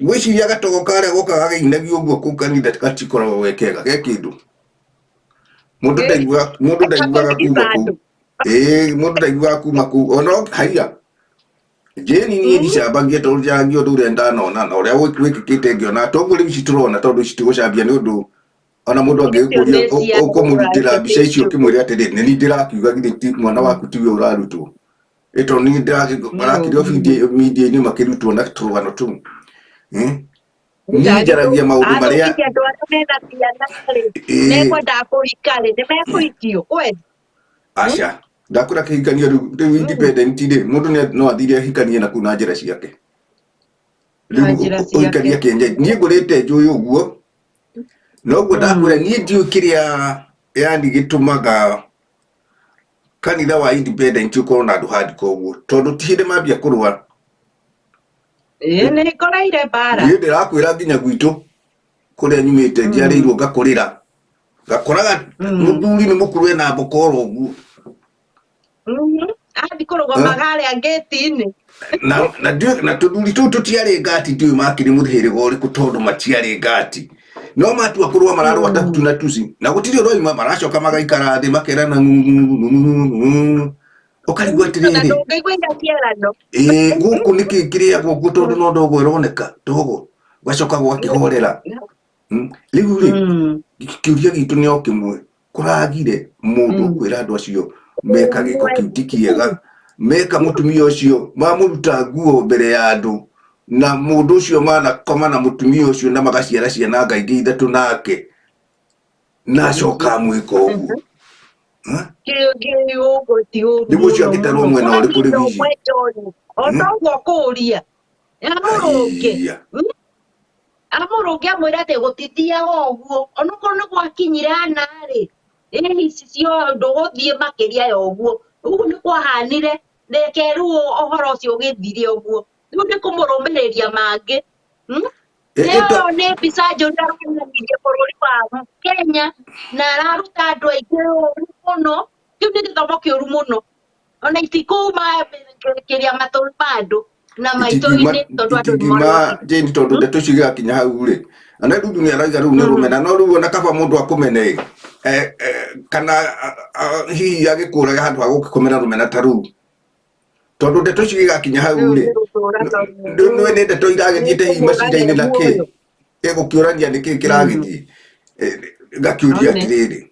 ngwĩciria gatogo karĩa goka gagĩinagio ũguo kũu kanitha gatikoragwo ge kega ge kĩndũ. Mũndũ ndaiguaga kuma kũu. Ĩĩ, mũndũ ndaiguaga kuma kũu ona haiya. Jane, niĩ ndicambagia tondũ njaragia ũndũ ũrĩa ndanona na ũrĩa wĩkĩkĩte ngĩona. Toguo rĩu ici tũrona, tondũ ici tigũcambia nĩ ũndũ ona mũndũ angĩgĩkũria
Icio nĩ cia
ũkũmũrutĩra mbica icio ũkĩmwĩra atĩrĩ, nĩ niĩ ndĩrakiuga, githĩ ti mwana waku tiwe ũrarutwo? Ĩ tondũ niĩ ndĩrakĩrio media-inĩ makĩrutwo na tũrũgano tũu. Eh? Niĩ njaragia maũndũ marĩa
Athomithia andũ arĩa mena ciana rĩ, mekwendaga kũhika rĩ, nĩ mekũhikio kweli?
Aca, ndakwĩra kĩhikanio rĩu independent rĩ, mũndũ no athire ahikanie na kũu na njĩra ciake.
Na
Rĩu
njĩra ciake.
ũhikania kĩenyeji, niĩ ngũrĩte njũĩ ũguo noguo. Ndakwĩra niĩ ndiũĩ kĩrĩa yani gĩtũmaga kanitha wa independent ũkorwo na andũ handiko ũguo, tondũ ti hĩndĩ mambia kũrũa.
Ĩĩ, nĩ ngoreire mbara.
Niĩ ndĩrakwĩra nginya gwitũ kũrĩa nyumĩte, njiarĩirwo ngakũrĩra, ngakoraga mũthuri nĩ mũkũrũ ena mbokoro ũguo.
Athiĩ kũrũgama harĩa ngĩti-inĩ.
Na tũthuri tũu tũtiarĩ ngati, ndiũĩ makĩrĩ mũhĩrĩga ũrĩkũ, tondũ matiarĩ ngati, no matua kũrũa mararũa ta Hutu na Tutsi, na gũtirĩ ũroima, maracoka magaikara thĩ makerana ũkarigwo
Na
atĩrĩrĩ,
ndũngĩigua igaciarano.
Ĩĩ, gũkũ nĩkĩ kĩrĩagwo ũguo? Tondũ no ndogo ĩroneka, ndogo gacoka gwakĩhorera. Rĩu rĩ, kĩũria gitũ nĩ o kĩmwe, kũragire mũndũ ũkwĩra andũ acio meka gĩko kĩu ti kĩega, meka mũtumia ũcio mamũruta nguo mbere ya andũ, na mũndũ ũcio manakoma na mũtumia ũcio na magaciara ciana ngaingĩ ithatũ nake, na acoka amwĩka ũguo. Ha?
Kĩũgũ ti ũru
Rĩu ũcio
mũno
angĩtarwo
mũno.
mwena ũrĩkũ rĩu ici?
Ũmwe John, o toguo kũũria amũrũnge.
Aiya.
Amũrũnge, amwĩre atĩ gũtithiaga ũguo, onokorwo nĩ gwakinyire ana rĩ, ĩ ici cio ndũgũthiĩ makĩria ya ũguo, ũguo nĩ kwahanire, reke rĩu ũhoro ũcio ũgĩthire ũguo, rĩu nĩ kũmũrũmĩrĩria mangĩ. Ĩyo nĩ mbica njũru aronanirie bũrũri wa Kenya na araruta andũ aingĩ ũru mũno. Kĩu nĩ gĩthomo kĩũru mũno, ona itikuma kĩrĩa matũ ma andũ na
Itingiuma
maitũ-inĩ, tondũ andũ nĩ
itingiuma
marokire.
Jane, tondũ ndeto icio igakinya hau rĩ, Na Ruthu nĩ arauga rĩu nĩ rũmena, no rĩu ona kaba mũndũ akũmene ĩ, kana hihi agĩkũraga handũ ha gũgĩkũmena rũmena ta rũu, tondũ ndeto icio igakinya hau
Rĩu
rĩ,
nĩ gũtũra
rĩu nĩ nĩ ndeto iragĩthiĩte hihi macinda-inĩ na kĩ
muoyo.
Ĩgũkĩũrania nĩkĩ kĩragĩthiĩ. Ngakĩũria
One.
atĩrĩrĩ,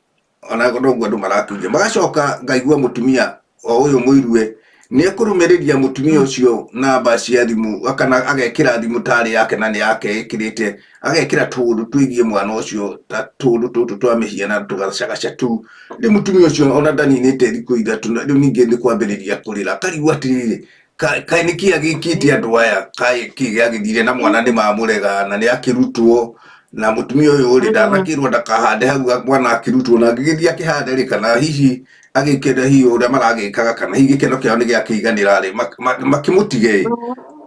ona noguo andũ marakĩũria, magacoka ngaigua mũtumia o ũyũ mũirue nĩ ekũrũmĩrĩria mũtumia ũcio namba cia thimũ, kana agekĩra thimũ tarĩ yake na nĩ yake ĩkĩrĩte, agekĩra tũũndũ twĩgiĩ mwana ũcio, ta tũũndũ tũtũ twa mĩhianano, tũgacagaca tu. Rĩu mũtumia ũcio ona ndaninĩte thikũ 3 na rĩu ningĩ nĩ kwambĩrĩria kũrĩra, akarigwo atĩrĩrĩ, kaĩ nĩkĩ agĩkĩte andũ aya, kaĩ kĩ gĩagĩthire na mwana nĩ mamũrega na nĩ akĩrutwo na mũtumia ũyũ rĩ, ndanakĩrwo ndakahande hau mwana akĩrutwo, na angĩgĩthiĩ akĩhande rĩ, kana hihi agĩkenda hihi ũrĩa maragĩkaga, kana hihi gĩkeno kĩao nĩ gĩakĩiganĩra rĩ, makĩmũtige ĩ,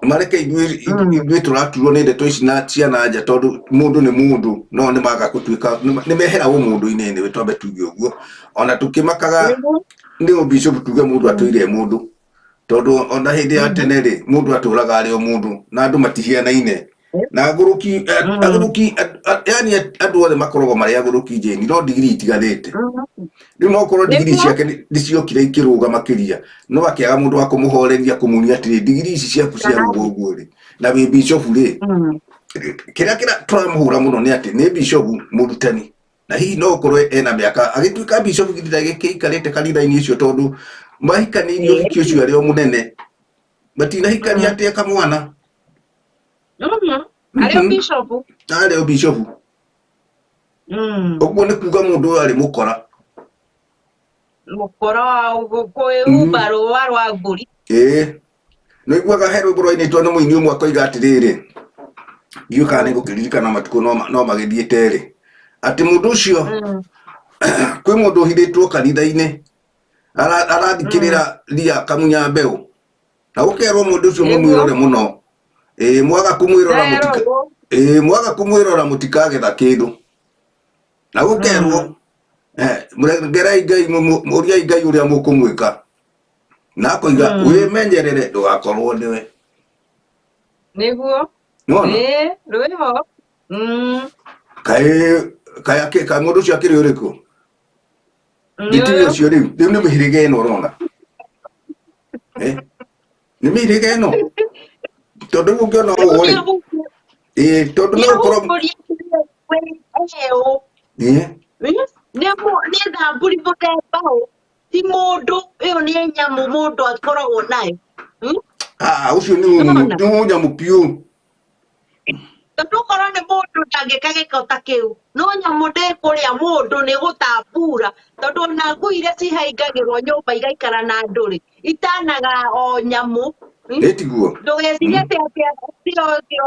mareke ithuĩ ithuĩ tũraturwo nĩ ndeto ici na ciana nja, tondũ mũndũ nĩ mũndũ, no nĩ maga gũtuĩka nĩ mehera ũmũndũ-inĩ, nĩ twambe tuge ũguo, ona tũkĩmakaga nĩ ũbishop, tuge mũndũ atũire mũndũ, tondũ ona hĩndĩ ya tene rĩ, mũndũ atũraga arĩ o mũndũ na andũ matihianaine na agũrũki, agũrũki, yani andũ othe makoragwo marĩ agũrũki njĩni, no ndigiri itiganĩte. Rĩu no korwo ndigiri ciake nĩ ciokire ikĩrũga makĩria, no akĩaga mũndũ wa kũmũhoreria, kũmunia atĩrĩ, ndigiri ici ciaku ciarũga ũguo rĩ, na wĩ bishop rĩ, kĩrĩa kĩra tũramũhũra mũno nĩ atĩ nĩ bishop mũrutani, na hihi no ũkorwo ena mĩaka agĩtuĩka bishop githĩ ndagĩkĩikarĩte kanitha-inĩ ũcio, tondũ mahikanĩirio ũhiki ũcio arĩ o mũnene, matinahikania atĩ kamwana.
Arĩ o bishop.
Arĩ o bishop. Ũguo nĩ kuga mũndũ ũyũ arĩ mũkora.
Mũkora wa kwĩhumba rũa rwa mbũri.
Ĩĩ, nĩ iguaga he rwĩmbo rwainĩtwo nĩ mũini ũmwe akoiga atĩrĩrĩ, ndiũĩ kana nĩ ngũkĩririkana matukũ no magĩthiĩte rĩ, atĩ mũndũ ũcio, kwĩ mũndũ ũhithĩtwo kanitha-inĩ arathikĩrĩra ria kamunya mbeũ, na gũkerwo mũndũ ũcio mũmwĩrore mũno, ĩĩ, mwaga kũmwĩrora mũtika, ĩĩ, mwaga kũmwĩrora mũtikagetha kĩndũ, na gũkerwo mũrengerai Ngai, ũriai Ngai ũrĩa mũkũmwĩka, na akoiga wĩmenyerere ndũgakorwo nĩwe.
Nĩguo.
Nĩwona?
Ĩĩ, rwĩho.
Kaĩ kaĩ kaĩ mũndũ ũcio akĩrĩ ũrĩkũ?
Nĩ
Nditiga
ũyũ.
Ũcio rĩu nĩ mĩhĩrĩga ĩno ũrona. Nĩ mĩhĩrĩga ĩno, tondũ rĩu ũngĩona ũũ rĩ, ĩĩ, tondũ no ũkorwo ĩĩ.
Nĩ thamburi mũthemba ũ, ti mũndũ, ĩyo nĩ nyamũ mũndũ akoragwo nayo.
Ah, ũcio nĩ
Nĩwona?
Nĩ nyamũ piũ.
Tondũ okorwo nĩ mũndũ ndangĩka gĩko ta kĩu, no nyamũ ndĩkũrĩa mũndũ, nĩ gũtambura, tondũ ona ngui iria cihaingagĩrwo nyũmba igaikara na andũ rĩ, itanaga o nyamũ.
Ĩ tiguo?
Ndũgecirie atĩ atĩ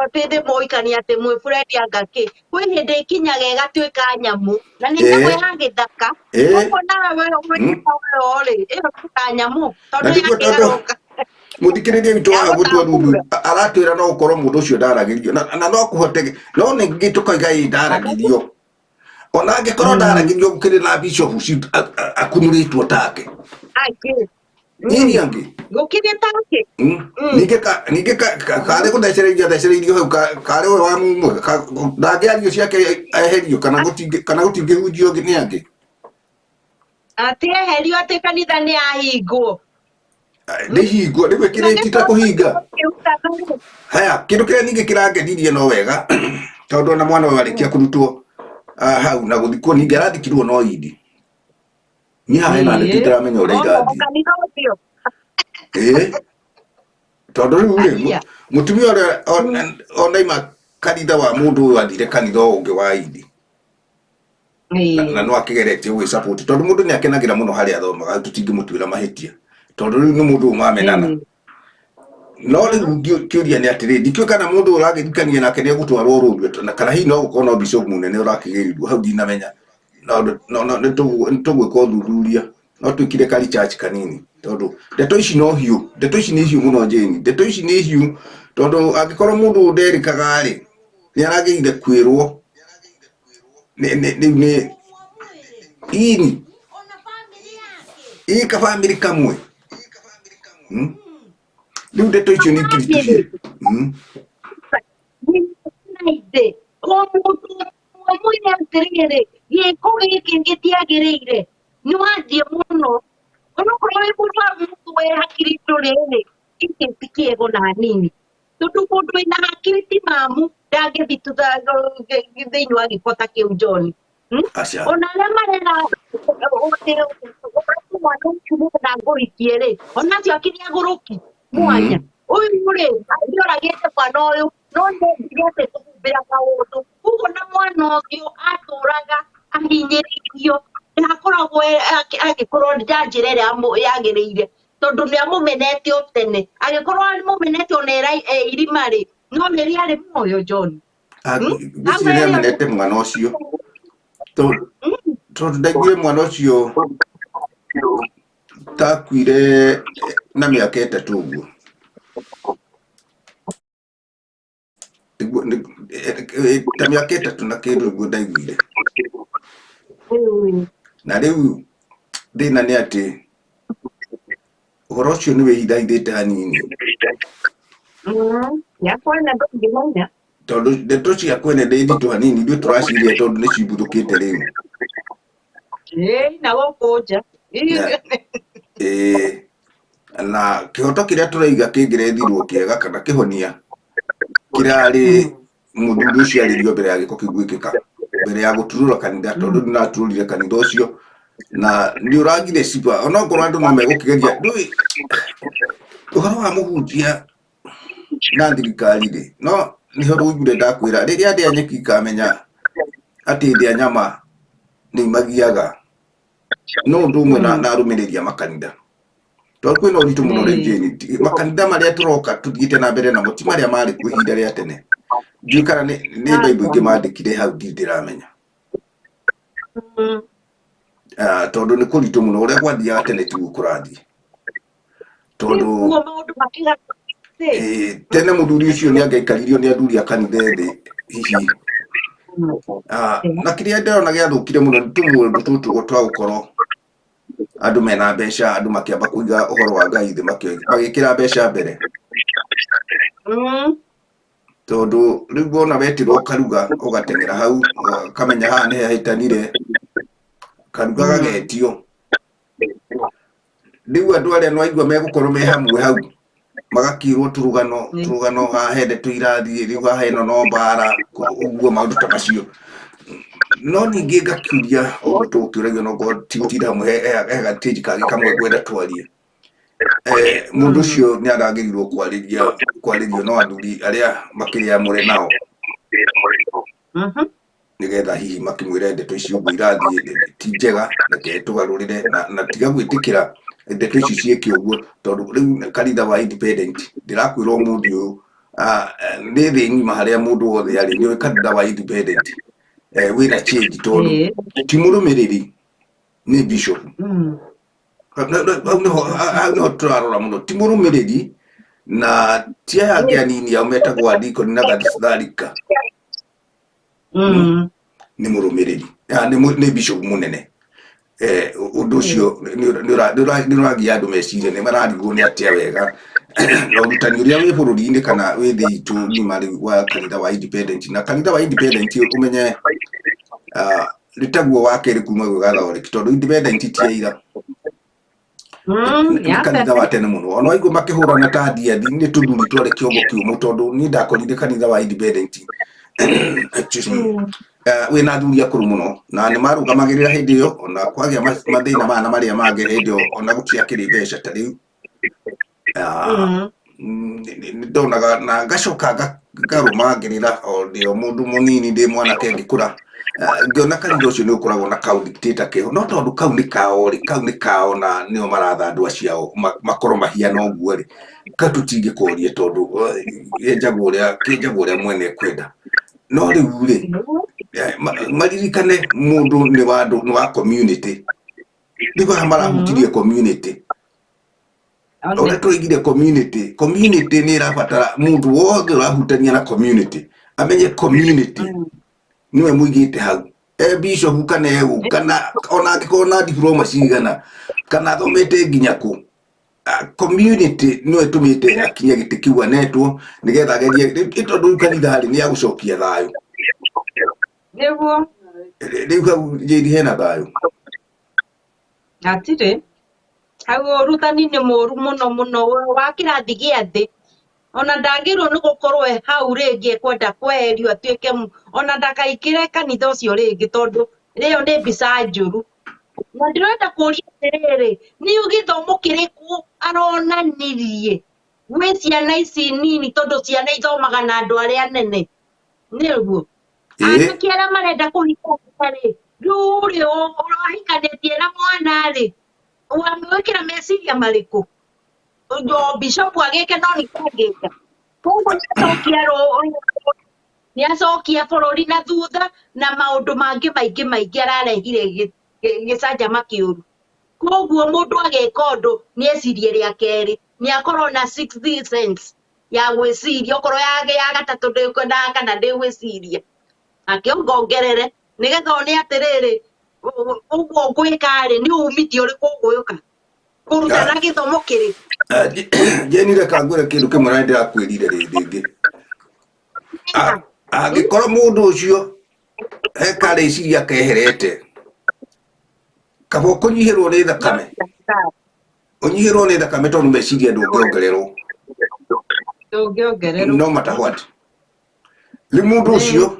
atĩ thĩ mũikania atĩ mwĩ friend anga kĩ, kwĩ hĩndĩ ĩkinyaga ĩgatuĩka nyamũ, na nĩ nyamũ ya gĩthaka. Koguo nawe wĩta ũyũ rĩ, ĩyo ti ta nyamũ tondũ
Na nĩguo tondũ
yakĩgarũka
mũthikĩrĩria witũ
ya
wa gũtua rundu
gũtambura.
Aratwĩra no ũkorwo mũndũ ũcio ndaragĩrio na no kũhoteke, no ningĩ tũkoiga ĩ ndaragĩrio, ona angĩkorwo ndaragĩrio, gũkĩrĩ na bishop akunũrĩtwo take.
Angĩ.
Nini angĩ.
Gũkĩrĩ take.
Ningĩ karĩ gũthecereirio athecereirio hau, karĩ we wa mumwe ndangĩario ciake eherio, kana gũtingĩhunjio nĩ angĩ.
Atĩ eherio, atĩ kanitha nĩ ahingwo.
Nĩ hingo rĩu ĩkĩrĩti ta kũhinga. Haya, kĩndũ kĩrĩa ningĩ kĩrangenirie no wega, tondũ ona mwana ũyũ arĩkia kũrutwo hau na gũthikwo, ningĩ arathikirwo no indi niĩ haha hena ndeto itaramenya ũrĩa irathiĩ.
Kanitha ũcio.
Ĩĩ, tondũ rĩu rĩ,
Aya.
Mũtumia ũrĩa onaima kanitha wa mũndũ ũyũ athire kanitha o ũngĩ wa indi, na no akĩgeretie gwĩ support, tondũ mũndũ nĩ akenagĩra mũno harĩa athomaga, tũtingĩmũtuĩra mahĩtia, tondũ rĩu nĩ mũndũ ũmamenana. No rĩu kĩũria nĩ atĩrĩ, ndikĩũĩ kana mũndũ ũragĩthikania nake nĩ egũtwarwo rũru, na kana hihi no gũkorwo no bishop mũnene ũrakĩgĩrirwo hau, ndinamenya. No nĩ tũgwĩka ũthuthuria, no twĩkire ka research kanini, tondũ ndeto ici no hiũ, ndeto ici nĩ hiũ mũno, Jane, ndeto ici nĩ hiũ, tondũ angĩkorwo mũndũ ũyũ nderĩkaga rĩ, nĩ aragĩrĩire kwĩrwo rĩu nĩ ini ĩ kabamĩrĩ kamwe. Rĩu ndeto icio nĩ ngiritũ.
Naithĩ. O mũndũ ũmwe mwĩre atĩrĩrĩ, gĩko gĩkĩ gĩtiagĩrĩire, nĩ wathiĩ mũno. Onokorwo wĩ mũrwaru mũtwe hakiri ndũrĩ rĩ, gĩkĩ ti kĩega ona hanini. Tondũ mũndũ wĩna hakiri ti mamu ndangĩthiĩ thĩinĩ wa gĩko ta kĩu John.
Aca.
Ona arĩa marera atĩ mwana ũcio nĩgetha ngũhikie rĩ, ona acio akĩrĩ agũrũki mwanya. Ũyũ rĩ, nĩoragĩte mwana ũyũ, no nĩendire atĩ kũhumbĩra maũndũ. Koguo na mwana ũcio atũraga ahinyĩrĩirio, ndakoragwo agĩkorwo na njĩra ĩrĩa yagĩrĩire, tondũ nĩ amũmenete o tene. Angĩkorwo amũmenete ona e irima rĩ, no rĩrĩa arĩ muoyo John.
Ngwĩciria nĩ amenete mwana ũcio. Tondũ ndaiguire mwana ũcio takuire na mĩaka 3 ũguo. Ta mĩaka 3 na kĩndũ ũguo ndaiguire. Na rĩu thĩna nĩ atĩ ũhoro ũcio nĩ wĩhithahithĩte hanini.
Ya kwene ndũngĩmenya.
Tondũ ndeto cia kwene nĩ nditũ hanini, ithuĩ tũraciria tondũ nĩ cimbuthũkĩte rĩu.
Ĩĩ, na gũkũ nja.
Ĩĩ, na kĩhoto kĩrĩa tũraiga kĩngĩrethirwo kĩega kana kĩhonia kĩrarĩ mũthuri ũcio arĩrio mbere ya gĩko kĩu gwĩkĩka, mbere ya gũturũra kanitha, tondũ nĩ araturũrire kanitha ũcio na nĩ ũragire ciba, onokorwo andũ no megũkĩgeria. Ndũĩ ũhoro wa mũhunjia na thirikari rĩ, no nĩho rũiguire ndakwĩra rĩrĩa ndĩa nyeki ikamenya atĩ ndĩa nyama nĩ imagiaga, no ũndũ ũmwe na arũmĩrĩri a makanitha. Tondũ kwĩna ũritũ mũno rĩu Jane, makanitha marĩa tũroka tũthiĩte na mbere namo ti marĩa marĩ kuo ihinda rĩa tene. Ndiũĩ kana nĩ Bible ingĩ mandĩkire hau, ndirĩ ndĩramenya. Tondũ nĩ kũritũ mũno, ũrĩa gwathiaga tene tiguo kũrathiĩ. Tondũ
maũndũ makĩgarũrũka.
Tene mũthuri ũcio nĩ angĩaikaririo nĩ athuri a kanitha ethĩ hihi. Na kĩrĩa ndĩrona gĩathũkire mũno nĩ tũmũndũ tũtũ twa gũkorwo andũ mena mbeca, andũ makĩamba kũiga ũhoro wa Ngai thĩ, magĩkĩra mbeca mbere. Tondũ rĩu wona wetĩrwo karuga ũgateng'era hau, ũkamenya haha nĩ hahĩtanire, karuga gagetio. Rĩu andũ arĩa nĩwaigua megũkorwo me hamwe hau, magakĩrwo tũrũgano haha he ndeto irathiĩ, rĩu haha ĩno no mbara, ũguo maũndũ ta macio. No ningĩ ngakĩũria, ũguo tũgũkĩũragio no ngorwo ti gũtinda hamwe, he gatĩji kangĩ kamwe ngwenda twarie. Mũndũ ũcio nĩ aragĩrĩirwo kwarĩrio no athuri arĩa makĩrĩ amũre nao. Nĩgetha hihi makĩmwĩre ndeto icio ũguo irathiĩ ti njega, reke tũgarũrĩre na tiga gwĩtĩkĩra ndeto ici ciĩke ũguo, tondũ rĩu kanitha wa independent ndĩrakwĩra ũmũthĩ ũyũ, nĩ thĩ ng'ima harĩa mũndũ wothe arĩ nĩũĩ kanitha wa independent wĩna change, tondũ ti mũrũmĩrĩri nĩ bishop. Hau nĩho tũrarora mũno, ti mũrũmĩrĩri na ti aya angĩ anini ao metagwo andikoni na gatharika. Nĩ mũrũmĩrĩri, nĩ bishop mũnene. Ũndũ ũcio nĩ ũragia andũ meciria, nĩ mararigwo nĩ atĩa wega. Na ũrutani ũrĩa wĩ bũrũri-inĩ kana wĩ thĩ itũ ng'ima rĩu wa kanitha wa independent, na kanitha wa independent ũmenye nĩ taguo wa kerĩ kuma gwĩ Gathoreki, tondũ independent ti ya ira. Nĩ kanitha wa tene mũno. Ona waigua makĩhũrana ta ndiathi, nĩ tũthuri twarĩ kĩongo kĩũmũ, tondũ niĩ ndakorire kanitha wa independent. Excuse me. Wĩna athuri akũrũ mũno na nĩ marũgamagĩrĩra hĩndĩ ĩyo, ona kwagĩa mathĩna maya na marĩa mangĩ hĩndĩ ĩyo, ona gũtiakĩrĩ mbeca ta rĩu. Nĩ ndonaga na ngacoka ngarũmangĩrĩra o ndĩ o mũndũ mũnini, ndĩ mwanake ngĩkũra. Ngĩona kanitha ũcio nĩ ũkoragwo na kau dictator keho, no tondũ kau nĩ kao rĩ, kau nĩ kao na nĩo maratha andũ acio ao makorwo mahiana ũguo rĩ, kau tũtingĩkoria tondũ kĩenjagwo ũrĩa mwene ekwenda. No rĩu rĩ, maririkane mũndũ nĩ wa andũ, nĩ wa community. Rĩu haha marahutirie community. Ũrĩa tũraigire community, community nĩ ĩrabatara mũndũ wothe ũrahutania na community amenye community nĩwe mũigĩte hau, e bishop kana e ũ, kana ona angĩkorwo na diploma cigana, kana athomete nginya kũ, community nĩwe ĩtũmĩte akinye gĩtĩ kĩu anetwo, nĩgetha agerie, tondũ rĩu kanitha rĩ nĩ ya gũcokia thayũ.
Nĩguo.
Rĩu hau Jane hena thayũ?
Hatirĩ. Hau ũrutani nĩ mũru mũno mũno wa kĩrathi gĩa thĩ. Ona ndagĩrĩirwo nĩ gũkorwo e hau rĩngĩ ekwenda kweherio atuĩke ona ndakaingĩre kanitha ũcio rĩngĩ tondũ ĩyo nĩ mbica njũru. Na ndĩrenda kũria atĩrĩrĩ, nĩ gĩthomo kĩrĩkũ aronanirie gwĩ ciana ici nini tondũ ciana ithomaga na andũ arĩa anene? Nĩguo. Anake arĩa marenda kũhika rĩ, rĩu rĩ ũrahikanĩtie na mwana rĩ, wamwĩkĩra meciria marĩkũ? O bishop agĩke no nĩ kangĩka. Koguo nĩacokia nĩacokia bũrũri na thutha na maũndũ mangĩ maingĩ maingĩ ararehire gĩcanjama kĩũru. Koguo mũndũ agĩka ũndũ nĩecirie rĩa kerĩ, nĩakorwo na sixth sense ya gwĩciria okorwo ya gatatũ ndĩkwenda kana ndĩgwĩciria akĩongongerere nĩgetha one atĩrĩrĩ ũguo ngwĩka rĩ nĩ umithio ũrĩkũ ũgũka kũrutana gĩthomo kĩrĩkũ.
Jane reka ngwĩre kĩndũ kĩmwe na nĩndĩrakwĩrire rĩngĩ. Angĩkorwo mũndũ ũcio he karĩciria keherete kaba ũkũnyihĩrwo nĩ thakame, ũnyihĩrwo nĩ thakame tondũ meciria ndũngĩongererwo.
Ndũngĩongererwo.
No matter what. Rĩu mũndũ ũcio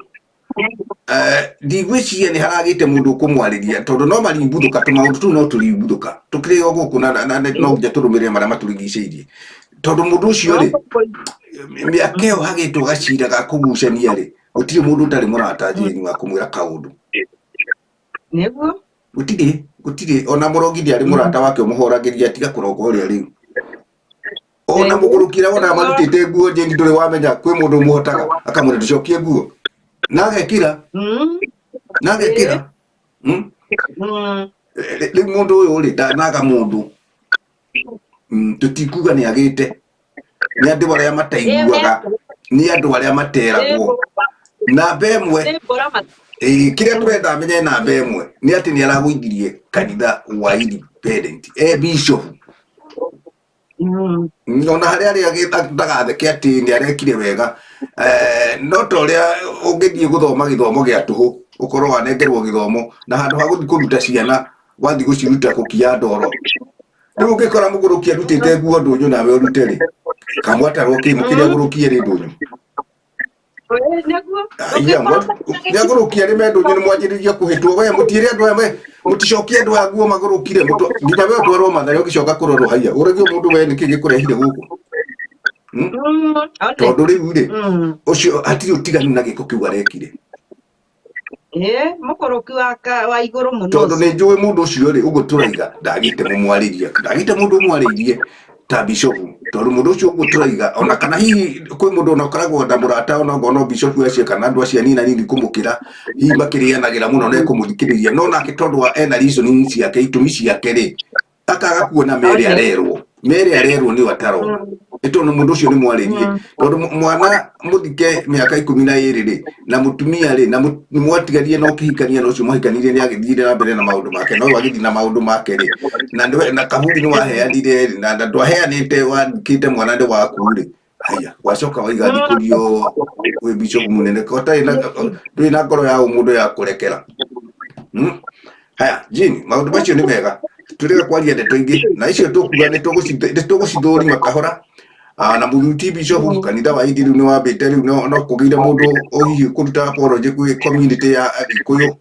ndigwĩciria nĩ haragĩte mũndũ ũkũmwarĩria tondũ no marimbuthũka tũmaũndũ tũu no tũrimbuthũka tũkĩrĩ o gũkũ na no nginya tũrũmĩrĩre marĩa matũrigicĩirie tondũ mũndũ ũcio rĩ mĩaka ĩyo hagĩtwo gacira ga kũgucania rĩ gũtirĩ mũndũ ũtarĩ mũrata Jane wa kũmwĩra kaũndũ.
Nĩguo.
Gũtirĩ, gũtirĩ ona mũrogi ndĩarĩ mũrata wake ũmũhoragĩria tiga kũronga ũrĩa rĩu. Ona mũgũrũki ũrĩa wonaga marutĩte nguo Jane ndũrĩ wamenya kwĩ mũndũ ũmũhotaga akamwĩra ndũcokie nguo na agekĩra na agekĩra. Rĩu mũndũ ũyũ rĩ ndanaga mũndũ, tũtikuga nĩ agĩte, nĩ andũ arĩa mataiguaga, nĩ andũ arĩa materagwo. Namba ĩmwe kĩrĩa tũrenda amenye namba ĩmwe nĩ atĩ nĩ aragũithirie kanitha wa Independent e bishop. Ona harĩa arĩa ndagatheke atĩ nĩ arekire wega, no ta ũrĩa ũngĩthiĩ gũthoma gĩthomo gĩa tũhũ ũkorwo wanengerwo gĩthomo na handũ ha gũthiĩ kũruta ciana wathiĩ gũciruta kũkia ndoro. Rĩu ũngĩkora mũgũrũki arutĩte nguo ndũnyũ nawe ũrute rĩ, kamwatarwo kĩ mũkĩrĩa agũrũkie rĩ ndũnyũ? Nĩ agũrũki arĩ me ndũnyũ nĩ mwanjĩrĩria kũhĩtwo we mũtiĩre andũ aya we mũticokie andũ aya nguo magũrũkire nginya we ũtwarwo Mathare ũgĩcoka kũrorwo haiya ũragio mũndũ we nĩkĩ gĩkũrehire gũkũ? Tondũ rĩu rĩ ũcio hatirĩ ũtiganu na gĩko kĩu arekire.
Mũkũrũki wa igũrũ mũno.
Tondũ nĩ njũĩ mũndũ ũcio rĩ ũguo tũraiga ndagĩte mũmwarĩria, ndagĩte mũndũ ũmwarĩirie ta bishopu, tondũ mũndũ ũcio ũguo tũraiga ona kana hihi kwĩ mũndũ ona ũkoragwo na mũrata ona okorwo no bishopu acio kana andũ acio anini anini kũmũkĩra hihi makĩrĩanagĩra mũno na ekũmũthikĩrĩria, no nake tondũ wa ena reasoning ciake itũmi ciake rĩ akaga kuona mere arerwo, mere arerwo nĩ atarona nĩ tondũ mũndũ ũcio nĩ mwarĩrie, tondũ mwana mũthike mĩaka 12 rĩ na mũtumia rĩ na mwatigarie na ũkĩhikania na ũcio mwahikanirie nĩ agĩthire na mbere na maũndũ make no agĩthiĩ na maũndũ make rĩ na na kaburi nĩ waheanire rĩ na ndwaheanĩte wandĩkĩte mwana nĩ waku rĩ haya wacoka waiga thikũrio wĩ bishop mũnene ũtarĩ na ndũrĩ na ngoro ya ũmũndũ ya kũrekera. Haya Jane, maũndũ macio nĩ mega tũrĩga kwaria ndeto ingĩ na icio tũkuga nĩ tũgũcithũrima kahora. Na mũthuri ti bishop kanitha wa Indi rĩu nĩ wambĩte rĩu no kũgĩire mũndũ hihi kũruta apology kwĩ community ya Agĩkũyũ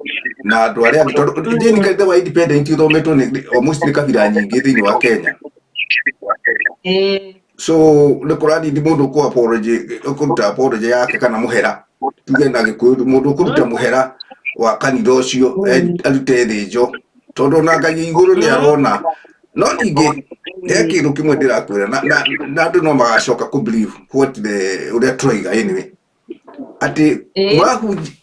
na andũ arĩa angĩ tondũ Jane kanitha wa Independent ũthometwo nĩ almost nĩ kabira nyingĩ thĩinĩ wa Kenya. So nĩ kũranindi mũndũ ũkũ apology ũkũruta apology yake kana mũhera tuge na Gĩkũyũ mũndũ ũkũruta mũhera wa kanitha ũcio arute thĩnjo tondũ ona Ngai igũrũ nĩ arona. No ningĩ he kĩndũ kĩmwe ndĩrakwĩra na andũ no magacoka kũ believe what the ũrĩa tũraiga anyway atĩ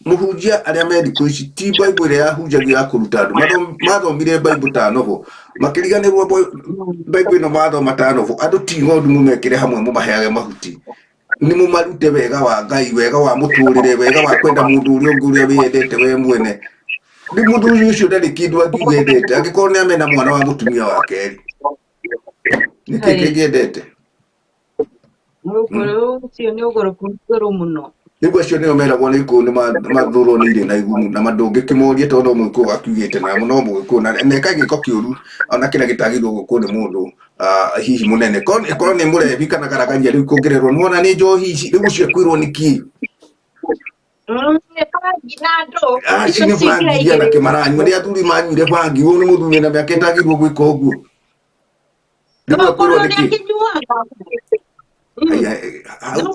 mũhunjia arĩa me thikũ ici ti Bible ĩrĩa yahunjagio ya kũruta andũ mathomire Bible ta novel makĩriganĩrwo Bible ĩno mathoma ta novel andũ ti ng'ondu mũmekĩre hamwe mũmaheage mahuti nĩ mũmarute wega wa Ngai wega wa mũtũrĩre wega wa kwenda mũndũ ũrĩa ũngĩ ũrĩa wĩyendete we mwene. Rĩu mũthuri ũcio ndarĩ kĩndũ angiuga endete angĩkorwo nĩ amena mwana wa mũtumia wa kerĩ nĩkĩ kĩngĩ endete?
Ũcio nĩ ũgũrũku igũrũ mũno.
Rĩu acio nĩo meragwo nĩ kũ nĩ mathũrwo nĩ irĩ na igumu na mandũngĩkĩmorie tondũ no mũgĩkũyũ akiugĩte na no mũgĩkũyũ na neka gĩko kĩũru ona kĩrĩa gĩtagĩrĩirwo gwĩkwo nĩ mũndũ hihi mũnene korwo nĩ mũrebi kana garagaria rĩu kũngĩrerwo nĩwona nĩ njohi ici rĩu ũcio ekwĩrwo nĩ kĩ.
Nĩ bangi na andũ
aci
icio
nĩ
ciingĩra
bangi iria
igĩrĩ
nake maranyua nĩ athuri manyuire bangi ũyũ nĩ mũthuri na mĩaka ĩtagĩrĩirwo gwĩka ũguo rĩu ekwĩrwo
okorwo
nĩ
nĩ
kĩ.
akĩnyuaga.
Aya, hau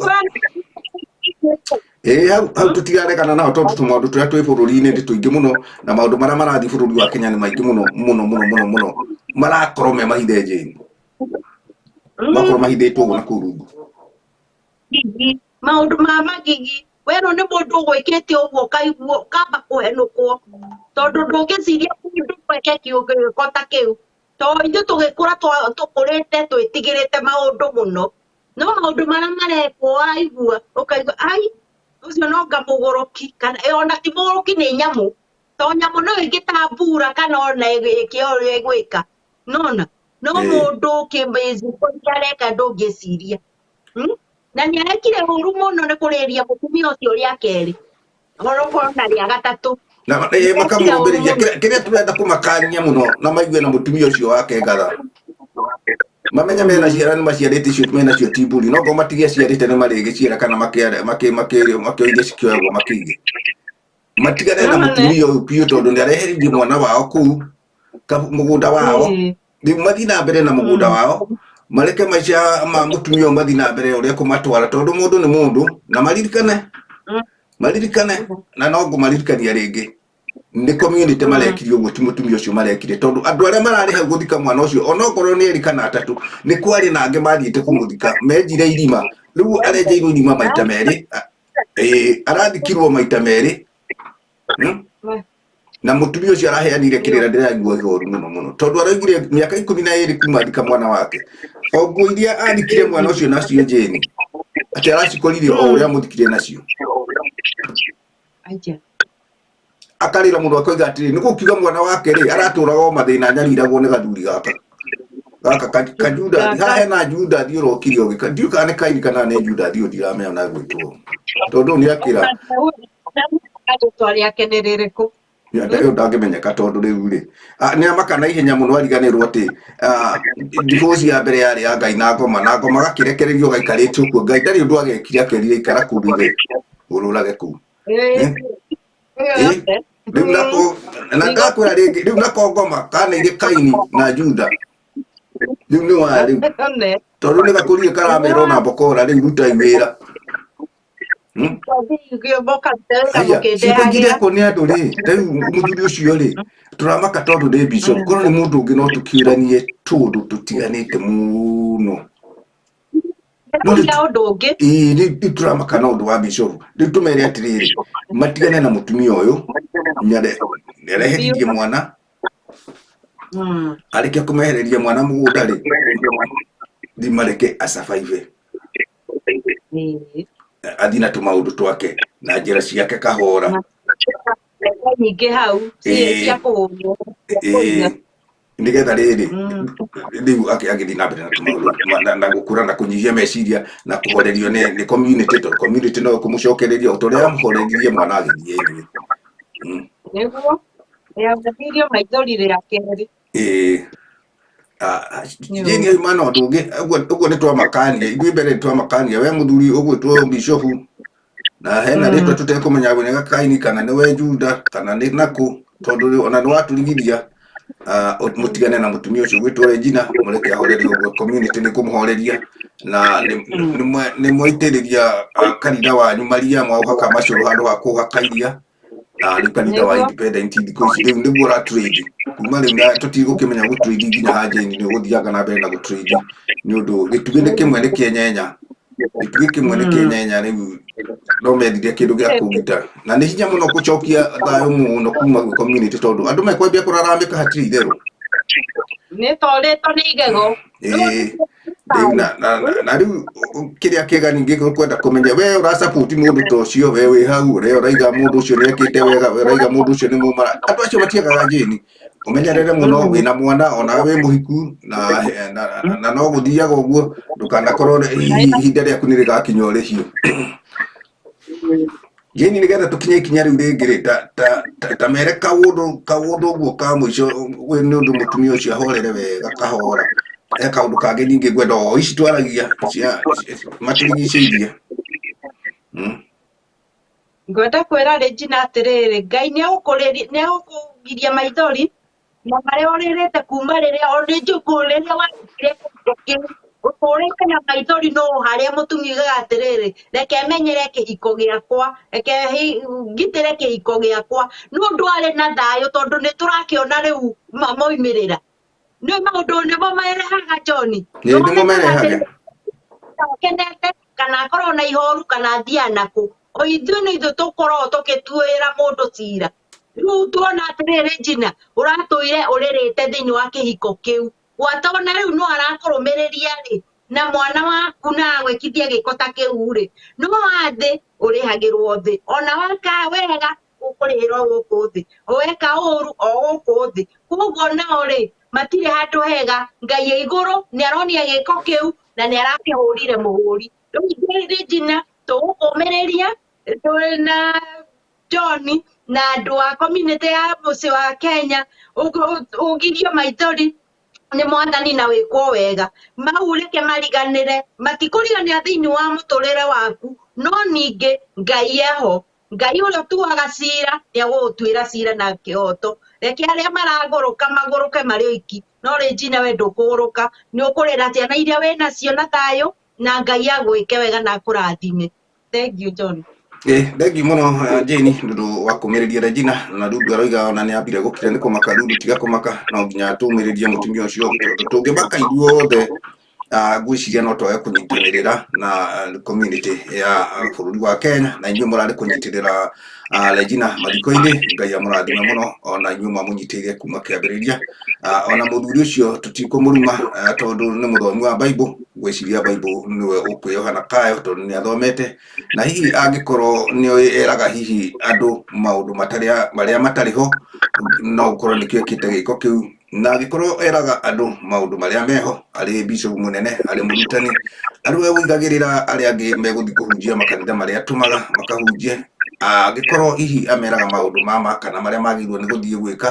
ĩĩ hau hau tũtigaregana nao tondũ tũmaũndũ tũrĩa twĩ bũrũri-inĩ nĩ tũingĩ mũno na maũndũ marĩa marathiĩ bũrũri wa Kenya nĩ maingĩ mũno mũno mũno mũno mũno marakorwo me mahithe njĩni makorwo mahithĩtwo ũguo na kũu rungu.
Maũndũ ma magigi werwo nĩ mũndũ ũgwĩkĩte ũguo ũkaigua ũkamba kũhenũkwo tondũ ndũngĩciria mũndũ eke gĩko ta kĩu tondũ ithuĩ tũgĩkũra tũkũrĩte twĩtigĩrĩte maũndũ mũno no maũndũ marĩa marekwo waigua ũkaigua ai ũcio no nga mũgũrũki kana ona ti mũgũrũki nĩ nyamũ to nyamũ no ĩngĩtambura kana ona ĩke ũrĩa ĩgwĩka nona no mũndũ kĩmĩciko areka ndũngĩciria. Na nĩ arekire ũru mũno nĩ kũrĩria mũtumia ũcio rĩa kerĩ orokorwo na rĩa gatatũ
na
nĩ arekire ũru
makamũrũmbĩrĩria
mũno.
kĩrĩa tũrenda kũmakania mũno na maigue na mũtumia ũcio wake ngatha mamenye mena ciana nĩ maciarĩte icio mena cio ti mbũri no ngorwo matigĩciarĩte nĩ marĩgĩciara kana makĩoire cikĩoyagwo makĩige matigane na
None.
mũtumia ũyũ biũ tondũ nĩ areheririe mwana wao kũu mũgũnda wao rĩu mathiĩ na mbere na mũgũnda wao mareke maica ma mũtumia ũyũ mathiĩ na mbere ũrĩa kũmatwara tondũ mũndũ nĩ mũndũ na maririkane maririkane na no ngũmaririkania rĩngĩ nĩ community marekire ũguo ti mũtumia ũcio marekire tondũ andũ arĩa mararĩ hau gũthika mwana ũcio onokorwo nĩ erĩ kana atatũ nĩ kwarĩ na angĩ mathiĩte kũmũthika menjire irima rĩu arenjeirwo irima maita merĩ arathikirwo maita merĩ Na mũtumia ũcio araheanire kĩrĩra ndĩraigua ihoru mũno mũno tondũ araugire mĩaka 12 kuma thika mwana wake o nguo iria athikire mwana ũcio nacio Jane atĩ aracikorire o ũrĩa amũthikire nacio.
Aija.
Akarĩra mũno akoiga atĩrĩ nĩ gũkiuga mwana wake rĩ aratũraga o mathĩna anyariragwo nĩ gathuri gaka gaka kajudathi haha hena Judathi ũrokire ũgĩka ndiũ kana nĩ Kaini kana nĩ Judathi ũyũ ndiramenya na gwĩtwo tondũ nĩ akĩra
Rĩtwa rĩake nĩ rĩrĩkũ?
Ĩyo ndangĩmenyeka tondũ rĩu rĩ nĩ amaka na ihenya mũno ariganĩrwo atĩ divorce ya mbere yarĩ ya Ngai na ngoma na ngoma gakĩrekererio gaikarĩte ũguo Ngai ndarĩ ũndũ agekire akerire ikara kũu rĩu ũrũrage kũu. Rĩu nako na ndakwĩra rĩngĩ rĩu nako ngoma kaneire Kaini na Juda rĩu nĩ wa rĩu tondũ nĩ gakũrire karamerwo na mbokora rĩu rutai wĩra. Ciĩko irekwo nĩ andũ rĩ rĩu mũthuri ũcio rĩ tũramaka tondũ nĩ bishop korwo nĩ mũndũ ũngĩ no tũkĩũranie tũndũ tũtiganĩte mũno no
ũndũ ũngĩ
ĩĩ rĩu tũramaka na ũndũ wa bishop rĩu tũmere atĩrĩrĩ matigane na mũtumia ũyũ nĩareheririe mwana arĩkia kũmehereria mwana mũgũnda rĩ rĩu mareke acabaibe athiĩ na tũmaũndũ twake na njĩra ciake kahora
nyingĩ hau cia kũhũrwo
nĩgetha rĩrĩ rĩu agĩthiĩ na mbere na tũmaũndũ na gũkũra na kũnyihia meciria na kũhorerio nĩ community tondũ community no ĩkũmũcokereria o ta ũrĩa yamũhoreririe mwana agĩthiĩ anyway.
Nĩguo nĩamũthirie maithori rĩa kerĩ.
Jane auma na ũndũ ũngĩ ũguo nĩ twamakania ithuĩ mbere nĩ twamakania we mũthuri ũgwĩtwo bishop na hena rĩtwa tũtekũmenya nĩ Gakaini kana nĩ we Juda kana nĩ nakũ tondũ ona nĩ watũrigithia mũtigane na mũtumia ũcio ũgwĩtwo Regina mũreke ahorerie ũguo community nĩ kũmũhoreria na nĩ mwaitĩrĩria kanitha wanyu maria mwaũhaka macũrũ handũ ha kũhaka iria na rĩu kanitha wa independent thikũ ici rĩu nĩguo ũratrade kuma rĩu na tũtigũkĩmenya gũtrade nginya ha Jane nĩ ũgũthiaga na mbere na gũtrade nĩ ũndũ gĩtugĩ nĩ kĩmwe nĩ kĩenyenya gĩtugĩ kĩmwe nĩ kĩenyenya rĩu no methire kĩndũ gĩa kũgita na nĩ hinya mũno gũcokia thayũ mũno kuma gwĩ community tondũ andũ mekwambia kũraramĩka hatirĩ itherũ
nĩ torĩtwo nĩ igego
rĩu na rĩu kĩrĩa kĩega ningĩ kwenda kũmenya we ũrasupport mũndũ ta ũcio we wĩ hau ũrĩa ũraiga mũndũ ũcio nĩ ekĩte wega we ũraiga mũndũ ũcio nĩ mũmara andũ acio matiagaga Jane ũmenyerere mũno wĩna mwana ona wĩ mũhiku na no gũthiaga ũguo ndũkanakorwo ihinda rĩaku nĩ rĩgakinya ũrĩhio. Jane nĩgetha tũkinye ikinya rĩu rĩngĩ rĩ ta mere kaũndũ kaũndũ ũguo ka mũico nĩ ũndũ mũtumia ũcio ahorere wega kahora. He kaũndũ kangĩ ningĩ ngwenda o ici twaragia cia matũrigicĩirie.
Ngwenda kwĩra Regina atĩrĩrĩ, Ngai nĩ egũkũgiria maithori na marĩa ũrĩrĩte kuma rĩrĩa o nĩ njũĩ rĩrĩa warutire kĩhiko kĩu ũtũrĩte na maithori no harĩa mũtumia ugaga atĩrĩrĩ, reke menyere kĩhiko gĩakwa, reke ngitĩre kĩhiko gĩakwa, no ndwarĩ na thayũ tondũ nĩ tũrakĩona rĩu moimĩrĩra nĩ maũndũ nĩmo merehaga John.
Nĩ nĩmo merehaga.
Akenete kana akorwo na ihoru kana athiaga nakũ, o ithuĩ nĩ ithuĩ tũkoragwo tũgĩtuĩra mũndũ cira. Rĩu tuona atĩrĩrĩ, Regina, ũratũire ũrĩrĩte thĩinĩ wa kĩhiko kĩu gwata ona rĩu no arakũrũmĩrĩria rĩ na mwana waku na agwĩkithia gĩko ta kĩu rĩ, no wathĩ ũrĩhagĩrwo thĩ, ona weka wega ũkũrĩhĩrwo gũkũ thĩ, weka ũru o gũkũ thĩ. Koguo nao rĩ matirĩ handũ hega. Ngai e igũrũ nĩ aronia gĩko kĩu na nĩ arakĩhũrire mũhũri. Rĩu ithuĩ Regina tũgũkũmĩrĩria tũrĩ na John na andũ a community ya mũciĩ wa Kenya, ũgirio maithori nĩ mwathani na wĩkwo wega. Mau reke mariganĩre, matikũriganĩra thĩinĩ wa mũtũrĩre waku, no ningĩ Ngai eho. Ngai ũrĩa ũtuaga cira nĩ egũgũtuĩra cira na kĩhoto. Reke arĩa maragũrũka magũrũke marĩ oiki, no Regina we ndũkũgũrũka, nĩ ũkũrera ciana iria wĩ nacio na thayũ na Ngai agwĩke wega na akũrathime. Thank you, John.
Thengiũ mũno Jane nĩ ũndũ wa kũmĩrĩria Regina. Na Rundu aroiga ona nĩ ambire gũkira nĩ kũmaka. Rundu, tiga kũmaka, no nginya tũmĩrĩrie mũtumia ũcio tondũ tũngĩmaka ithuothe, ngwĩciria no twage kũnyitanĩrĩra na community ya bũrũri wa Kenya na inyuĩ mũrarĩ kũnyitĩrĩra Regina mathiko-inĩ. Ngai amũrathime mũno ona inyuĩ mamũnyitĩrĩire kuma kĩambĩrĩria. Ona mũthuri ũcio tũtikũmũruma tondũ nĩ mũthomi wa Bible. Ngwĩciria Bible nĩwe ũkwĩyoha na kayo tondũ nĩ athomete, na hihi angĩkorwo nĩ eraga hihi andũ maũndũ matarĩ marĩa matarĩ ho, no gũkorwo nĩkĩo ekĩte gĩko kĩu. Na angĩkorwo eraga andũ maũndũ marĩa meho, arĩ bishop mũnene, arĩ mũrutani, arĩ we ũigagĩrĩra arĩa angĩ megũthiĩ kũhunjia makanitha marĩa atũmaga makahunjie, angĩkorwo hihi ameraga maũndũ ma ma kana marĩa magĩrĩirwo nĩ gũthiĩ gwĩka,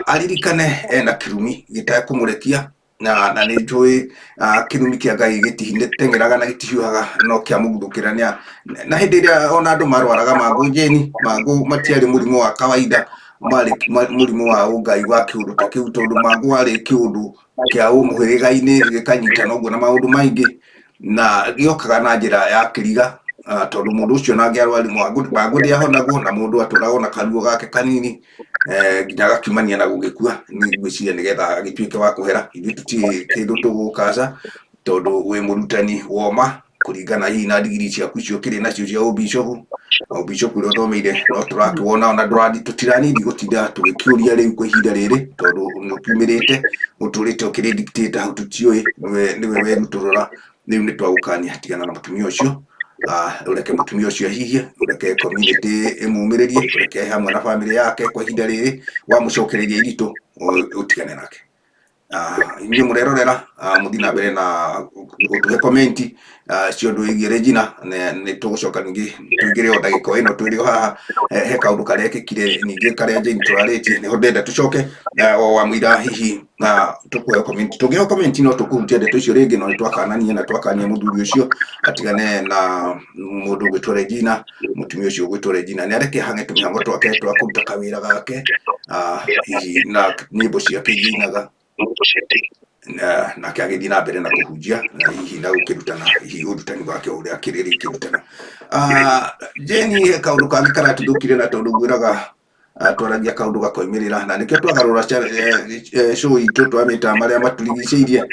aririkane ena kĩrumi gĩtekũmũrekia. Na nĩ njũĩ kĩrumi kĩa Ngai gĩtiteng'eraga na gĩtihiũhaga, no kĩamũguthũkĩra nĩa na hĩndĩ ĩrĩa ona andũ marwaraga mangũ, Jane, mangũ matiarĩ mũrimũ wa kawaida, marĩ mũrimũ wa ũngai wa kĩũndũ ta kĩu, tondũ mangũ warĩ kĩũndũ kĩa ũmũhĩrĩga-inĩ gĩkanyitana ũguo na maũndũ maingĩ, na gĩokaga na njĩra ya kĩriga, tondũ mũndũ ũcio nangĩ arwari mangũ mangũ ndĩahonagwo, na mũndũ atũraga na karuo gake kanini nginya agakiumania na gũgĩkua. Nĩ ngwĩciria nĩgetha agĩtuĩke wa kũhera, ithuĩ tũtirĩ kĩndũ tũgũkaca tondũ wĩ mũrutani woma kũringana hihi na ndigiri ciaku icio ũkĩrĩ nacio cia ũbishopu, ũbishopu ũrĩa ũthomeire, no tũrakĩwona ona ndũrathi tũtiranindi gũtinda tũgĩkĩũria rĩu kwa ihinda rĩrĩ tondũ nĩ ũkiumĩrĩte ũtũrĩte ũkĩrĩ dictator hau, tũtiũĩ nĩwe werutũrũra. Rĩu nĩ twagũkania, tigana na mũtumia ũcio, ũreke mũtumia ũcio ahihie, ũreke community ĩmũmĩrĩrie, ũreke hamwe na family yake kwa ihinda rĩrĩ wamũcokereria iritũ, ũtigane nake. Inyuĩ mũrerorera, mũthiĩ na mbere na gũtũhe comment cia ũndũ wĩgiĩ Regina. Nĩ tũgũcoka ningĩ tũingĩre o ndagĩka o ĩno twĩrĩ o haha. He kaũndũ karekĩkire ningĩ karĩa Jane tũrarĩtie, nĩho ndĩrenda tũcoke o wamũira hihi na tũkũheo comment, tũngĩheo comment no tũkũhutia ndeto icio rĩngĩ. No nĩ twakanania na twakania mũthuri ũcio atigane na mũndũ ũgwĩtwo Regina, mũtumia ũcio ũgwĩtwo Regina, nĩ areke hange tũmĩhango twake twa kũruta kawĩra gake, hihi na nyĩmbo ciake iria ainaga, nake agĩthiĩ na mbere na kũhunjia na hihi na gũkĩrutana hihi ũrutani wake ũrĩa akĩrĩrĩ kĩrutana. Jane, he kaũndũ kangĩ karatuthũkire, na tondũ ngwĩraga twaragia kaũndũ gakoimĩrĩra, na nĩkĩo twagarũra show itũ twamĩta marĩa matũrigicĩirie.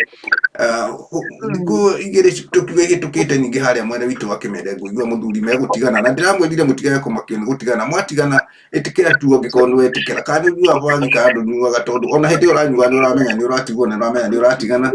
Thikũ 2 tũkiuga ihĩtũkĩte, ningĩ harĩa mwena witũ wa Kĩmere ngũigua mũthuri megũtigana, na ndĩramwĩrire mũtigage kũmakio nĩ gũtigana. Mwatigana ĩtĩkĩra tu, angĩkorwo nĩ wetĩkĩra, kana nĩ ũnyuaga bangi kana ndũnyuaga, tondũ ona hĩndĩ ĩyo ũranyua nĩ ũramenya nĩ ũratigwo na nĩ ũramenya nĩ ũratigana.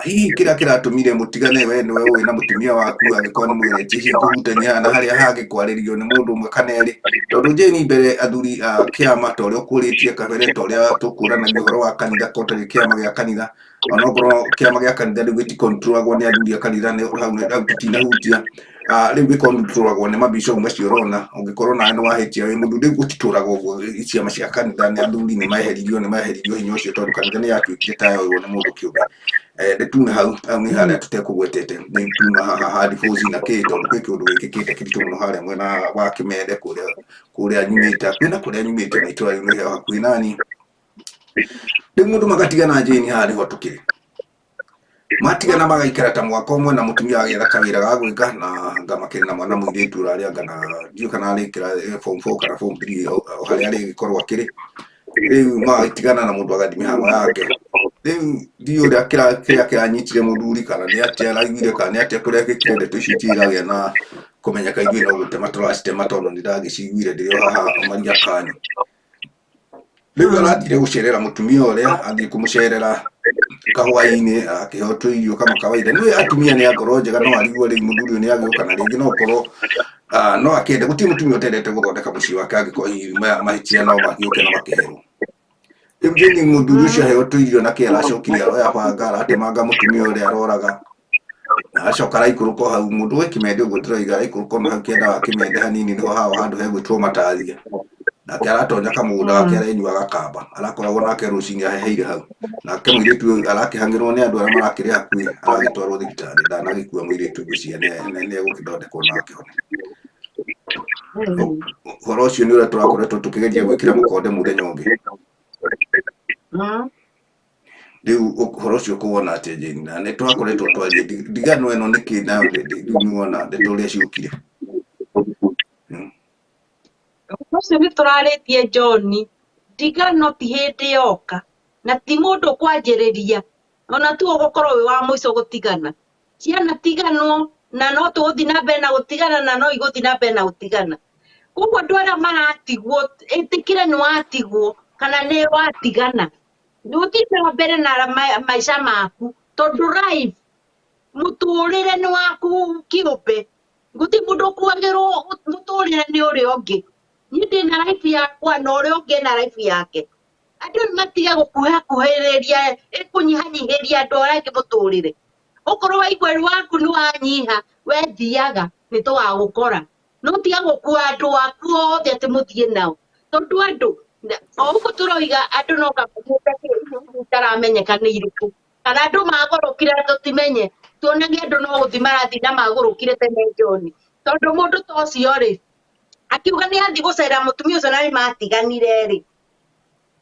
Hihi kĩrĩa kĩratũmire mũtigane we nĩwe ũĩ na mũtumia waku, angĩkorwo nĩ mũgeretie hihi kũhutania na harĩa hangĩ kwarĩrio nĩ mũndũ ũmwe kana erĩ, tondũ Jane, mbere athuri a kĩama ta ũrĩa ũkũrĩtie kabere, ta ũrĩa tũkũranagia ũhoro wa kanitha ko ũtarĩ kĩama gĩa kanitha, onokorwo kĩama gĩa kanitha rĩu gĩtikontrolagwo nĩ athuri a kanitha, nĩ hau hau tũtinahutia. Rĩu gĩkontrolagwo nĩ mabishopu macio ũrona, ũngĩkorwo nawe nĩ wahĩtia wĩ mũthuri, rĩu gũtitũragwo ũguo. Ciama cia kanitha nĩ athuri nĩ maheririo hinya ũcio tondũ kanitha nĩ yatuĩkire ta yoywo nĩ mũndũ kĩũmbe. Nĩ tume hau, hau nĩ harĩa tũtekũgwetete, nĩ tuma haha ha divorce na kĩ, tondũ gwĩ kĩũndũ gĩkĩkĩte kĩritũ mũno harĩa mwena wa Kĩmende, kũrĩa nyumĩte hakuhĩ na kũrĩa nyumĩte na itũra rĩu nĩrĩo hakuhĩ nani. Rĩu mũndũ magatigana, Jane, haha nĩho tũkĩrĩ. Matigana magaikara ta mwaka ũmwe na mũtumia agĩetha kawĩra ga gwĩka na anga makĩrĩ na mwana mũirĩtu ũrarĩ anga na ndiũĩ kana arĩkĩra form 4 kana form 3, o harĩa arĩgĩkorwo akĩrĩ. Rĩu magatigana na mũndũ agathiĩ mĩhang'o yake. Rĩu ndiũĩ ũrĩa kĩrĩa kĩranyitire mũthuri, kana nĩ atĩa araiguire, kana nĩ atĩa kũrĩa gĩkire. Ndeto ici itiragĩa na kũmenyeka, ithuĩ no gũtema tũracitema tondũ nĩ ndagĩciguire ndĩrĩ o haha Maria kanyu. Rĩu arathire gũcerera mũtumia ũrĩa, athiĩ kũmũcerera kahwaĩ-inĩ, akĩheo tũirio kama kawaida. Nĩ atumia nĩ a ngoro njega, no arigwo rĩu mũthuri ũyũ nĩ agĩũka na rĩngĩ no ũkorwo no akĩende. Gũtirĩ mũtumia ũtendete gũthondeka mũciĩ wake angĩkorwo hihi mahĩtia no magĩũke na makĩherwo. Rĩu Jane, mũthuri ũcio aheo tũirio na kĩ, aracokire aroya banga, aratemanga mũtumia ũrĩa, aroraga na acoka araikũrũka o hau. Mũndũ wĩ Kĩmende ũguo ndĩroiga, araikũrũka ona hau kĩanda wa Kĩmende hanini, nĩho hao handũ hegwĩtwo Mataria. Nake aratonya kamũgũnda gake, arenyua gakamba, arakoragwo nake rũcinĩ aheheire hau. Nake mũirĩtu ũyũ arakĩhang'ĩrwo nĩ andũ arĩa marakĩrĩ hakuhĩ, aragĩtwarwo thibitarĩ, ndanagĩkua mũirĩtu, ngwĩciria nĩ egũgĩthondekwo na akĩhone. Ũhoro ũcio nĩ ũrĩa tũrakoretwo tũkĩgeria gwĩkĩra mũkonde mũthenya ũngĩ. Rĩu ũhoro ũcio ũkũwona atĩa, Jane? Na nĩ twakoretwo twarie ndigano ĩno nĩkĩ nayo rĩu nĩwona ndeto ũrĩa ciũkire.
Ũcio nĩ tũrarĩtie, John, ndigano ti hĩndĩ yoka na ti mũndũ kwanjĩrĩria, ona tu ũgũkorwo wĩ wa mũico gũtigana. Ciana tiganwo na no tũgũthiĩ na mbere na gũtigana na no igũthiĩ na mbere na gũtigana. Koguo andũ arĩa maratigwo, ĩtĩkĩre nĩ watigwo kana nĩ watigana, ũthiĩ na mbere na maica maku, tondũ life, mũtũrĩre nĩ waku kĩũmbe, gũtirĩ mũndũ ũkuagĩrwo mũtũrĩre nĩ ũrĩa ũngĩ. Niĩ ndĩna life yakwa na ũrĩa ũngĩ ena life yake. Andũ nĩ matige gũkuhakuhĩrĩria, kũnyihanyihĩria andũ arĩa angĩ mũtũrĩre. Okorwo waigua waku nĩ wanyiha, we thiaga nĩ tũgagũkora, no tiga gũkua andũ aku othe atĩ mũthiĩ nao, tondũ andũ o ũguo tũroiga, andũ no kamũte itaramenyeka nĩ irĩkũ, kana andũ magũrũkire na tũtimenye, tuonage andũ no gũthiĩ marathiĩ na magũrũkire tene, John. Tondũ mũndũ ta ũcio rĩ, akiuga nĩ athiĩ gũcera mũtumia ũcio na nĩ matiganire rĩ,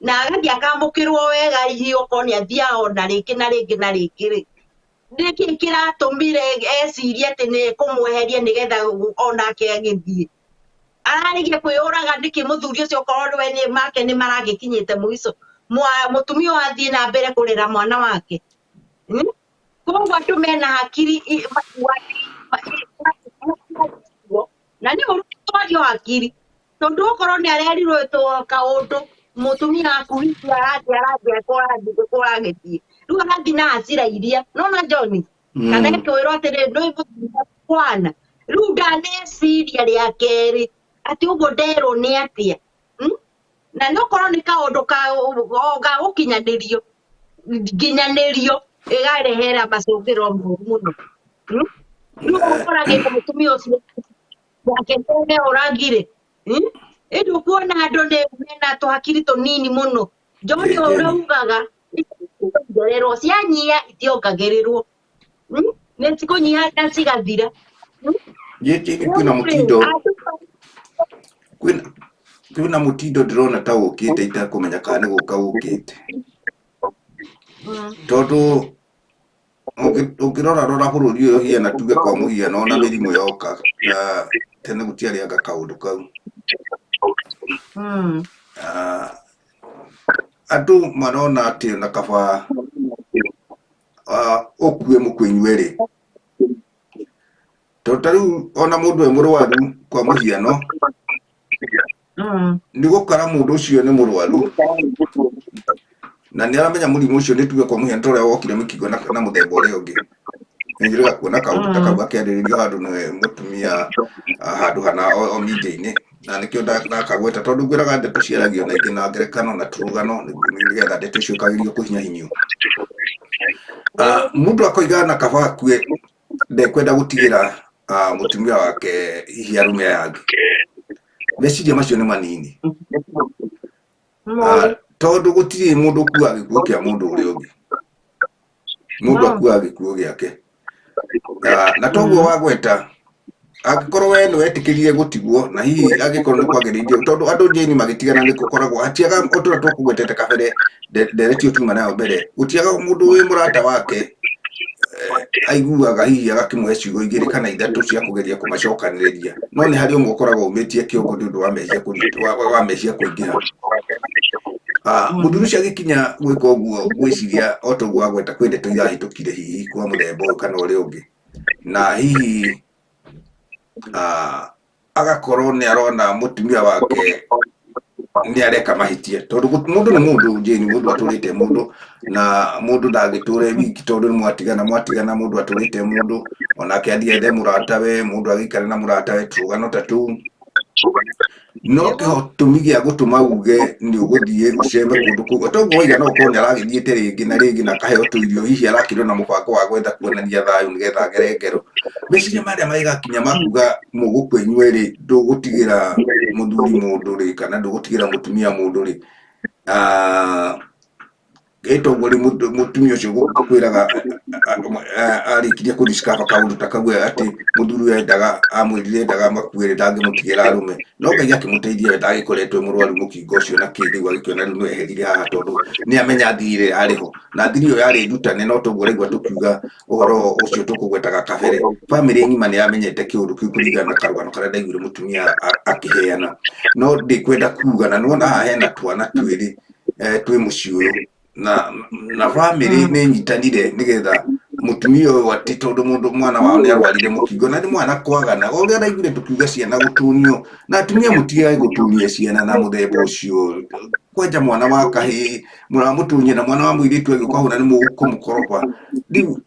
na agathiĩ akamũkĩrwo wega hihi, okorwo nĩ athiaga ona rĩngĩ na rĩngĩ na rĩngĩ rĩ, nĩkĩ kĩratũmire ecirie atĩ nĩ kũmweheria nĩgetha onake agĩthiĩ? Ararĩgia kwĩyũraga nĩkĩ mũthuri ũcio, okorwo we nĩ make nĩ maragĩkinyĩte mũico? Mũtumia ũyũ athiĩ na mbere kũrera mwana wake. Koguo andũ mena hakiri na nĩ ũru twario hakiri, tondũ okorwo nĩ arerirwo two kaũndũ, mũtumia waku hihi arathiĩ kũragĩthiĩ rĩu, arathiĩ na hasira iria nona, John, kana ĩkwĩrwo atĩrĩ, ndũĩ mũtumia kwana rĩu ndaneciria rĩa kerĩ atĩ ũguo nderwo nĩ atĩa. Na nĩ okorwo nĩ kaũndũ ga gũkinyanĩrio nginyanĩrio, ĩgarehera macũngĩrĩro moru mũno. Rĩu ũkoragĩte mũtumia ũcio wake nĩ oragire. Ĩndĩ ũkuona andũ nĩ mena tũhakiri tũnini mũno, John.
Ĩĩ,
Ũrĩa
Jane.
ugaga itiongererwo, cianyia itiongererwo. Nĩ cikũnyiha na cigathira.
Jane,
Rĩu
kwĩna
rĩ,
mũtindo
andũ
kwĩna mũtindo ndĩrona ta ũkĩte, itakũmenya kana nĩ gũka ũkĩte, tondũ ũngĩrora rora bũrũri ũyũ hiana, tuge kwa mũhiano, ona mĩrimũ yoka, tene gũtiarĩ anga kaũndũ kau. Andũ marona atĩ ona kaba ũkue mũkũinyue rĩ, tondũ ta rĩu ona mũndũ e mũrwaru, kwa mũhiano, nĩ gũkora mũndũ ũcio nĩ mũrwaru na nĩ aramenya mũrimũ ũcio, nĩ tuge kwa mũhiano ta ũrĩa wokire mĩkingo na mũthemba ũrĩa ũngĩ. Nĩ njĩrĩga kuona kaũndũ ta kau gakĩarĩrĩrio handũ nĩ mũtumia, handũ hana o media-inĩ, na nĩkĩo ndakagweta, tondũ ngwĩraga ndeto ciaragio na ingĩ na ngerekano na tũrũgano nĩgetha ndeto icio ikagerio kũhinyahimio. Mũndũ akoiga na kaba akue, ndekwenda gũtigĩra. Mũtumia wake hihi arũme aya angĩ. Meciria macio nĩ manini.
Moru.
Tondũ gũtirĩ mũndũ ũkuaga gĩkuũ kĩa mũndũ ũrĩa ũngĩ. Mũndũ akuaga gĩkuũ gĩake. Na toguo wagweta, angĩkorwo we nĩ wetĩkĩrire gũtigwo, na hihi angĩkorwo nĩ kwagĩrĩire, tondũ andũ Jane magĩtigana nĩ gũkoragwo hatiaga o tũrĩa tũkũgwetete kabere, ndereti ĩyo tuma nayo mbere, gũtiaga mũndũ wĩ mũrata wake aiguaga hihi agakĩmũhe ciugo igĩrĩ kana ithatũ cia kũgeria kũmacokanĩrĩria, no nĩ harĩ ũmwe ũkoragwo ũmĩtie kĩongo nĩ ũndũ wa mehia wa mehia kũingĩha. Mũthuri ũcio agĩkinya gwĩka ũguo, ngwĩciria o ta ũguo wagweta kwĩ ndeto irahĩtũkire hihi kwa mũthemba ũyũ kana ũrĩa ũngĩ, na hihi agakorwo nĩ arona mũtumia wake nĩ areka mahĩtia, tondũ mũndũ nĩ mũndũ Jane, mũndũ atũrĩte mũndũ, na mũndũ ndangĩtũra e wiki, tondũ nĩ mwatigana mwatigana, mũndũ atũrĩte mũndũ, onake athiĩ ethe mũratawe, mũndũ agĩikare na mũratawe, tũrũgano ta tũu. No kĩhotũmi gĩa gũtũma uge nĩ ũgũthiĩ ũceme kũndũ kũu, toguo waiga no ũkorwo nĩ aragĩthiĩte rĩngĩ na rĩngĩ na akaheo tũirio, hihi arakĩrĩ na mũbango wa gwetha kuonania thayũ nĩgetha agere ngero. Meciria marĩa magĩgakinya ma kuga mũgũkua inyuĩ rĩ, ndũgũtigĩra mũthuri mũndũ rĩ, kana ndũgũtigĩra mũtumia mũndũ rĩ, ĩtoguo rĩ, mũtumia ũcio gũkwĩraga arĩkirie kũ discover kaũndũ ta kau atĩ mũthuri ũyũ endaga, amwĩrire endaga makuĩre ndangĩmũtigĩra arũme, no Ngai akĩmũteithia we ndagĩkoretwo e mũrwaru mũkingo ũcio na kĩ, rĩu agĩkĩona rĩu nĩ eherire haha tondũ nĩ amenya thiri ĩrĩa yarĩ ho, na thiri ĩyo yarĩ ndutane, no toguo ũraigua tũkiuga ũhoro ũcio tũkũgwetaga kabere. Bamĩrĩ ng'ima nĩ yamenyete kĩũndũ kĩu kũringana na karũgano karĩa ndaiguire mũtumia akĩheana, no ndĩkwenda kuga, na nĩwona haha hena twana twĩrĩ twĩ mũciĩ ũyũ, na bamĩrĩ nĩ nyitanire nĩgetha mũtumia ũyũ atĩ tondũ mũndũ mwana wao nĩ arwarire mũkingo, na nĩ mwana kwagana, o ũrĩa araiguire tũkiuga ciana gũtunio, na atumia mũtigage gũtunia ciana na mũthemba ũcio, kwanja mwana wa kahĩĩ mũramũtunyia na mwana wa mũirĩtu agĩũka hau na nĩ mũkũmũkoroba. Rĩu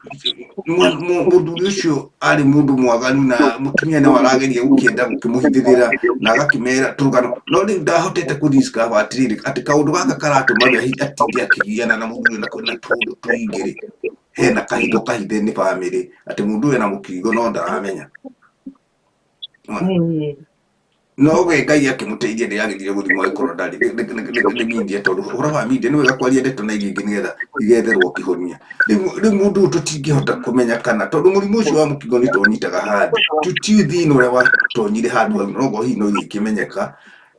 mũthuri ũcio arĩ mũndũ mwaganu na mũtumia no arageria gũkĩenda gũkĩmũhithĩrĩra na agakĩmera tũrũgano, no rĩu ndahotete kũ discover atĩrĩrĩ atĩ kaũndũ gaka karatũma we atinde akĩgiana na mũthuri na tũũndũ tũingĩ rĩ, hena kahitho kahithe nĩ bamĩrĩ atĩ mũndũ ũyũ ena mũkingo no ndaramenya. No we Ngai akĩmũteithia nĩ agĩthire gũthimwo agĩkorwo ndarĩ nĩ media, tondũ ũhoro wa media nĩ wega kwaria ndeto na iria ingĩ nĩgetha igetherwo kĩhonia. Rĩu mũndũ ũyũ tũtingĩhota kũmenya kana tondũ mũrimũ ũcio wa mũkingo nĩ tonyitaga handũ, tũtiũĩ thĩna ũrĩa watonyire handũ hau, noguo hihi no ingĩmenyeka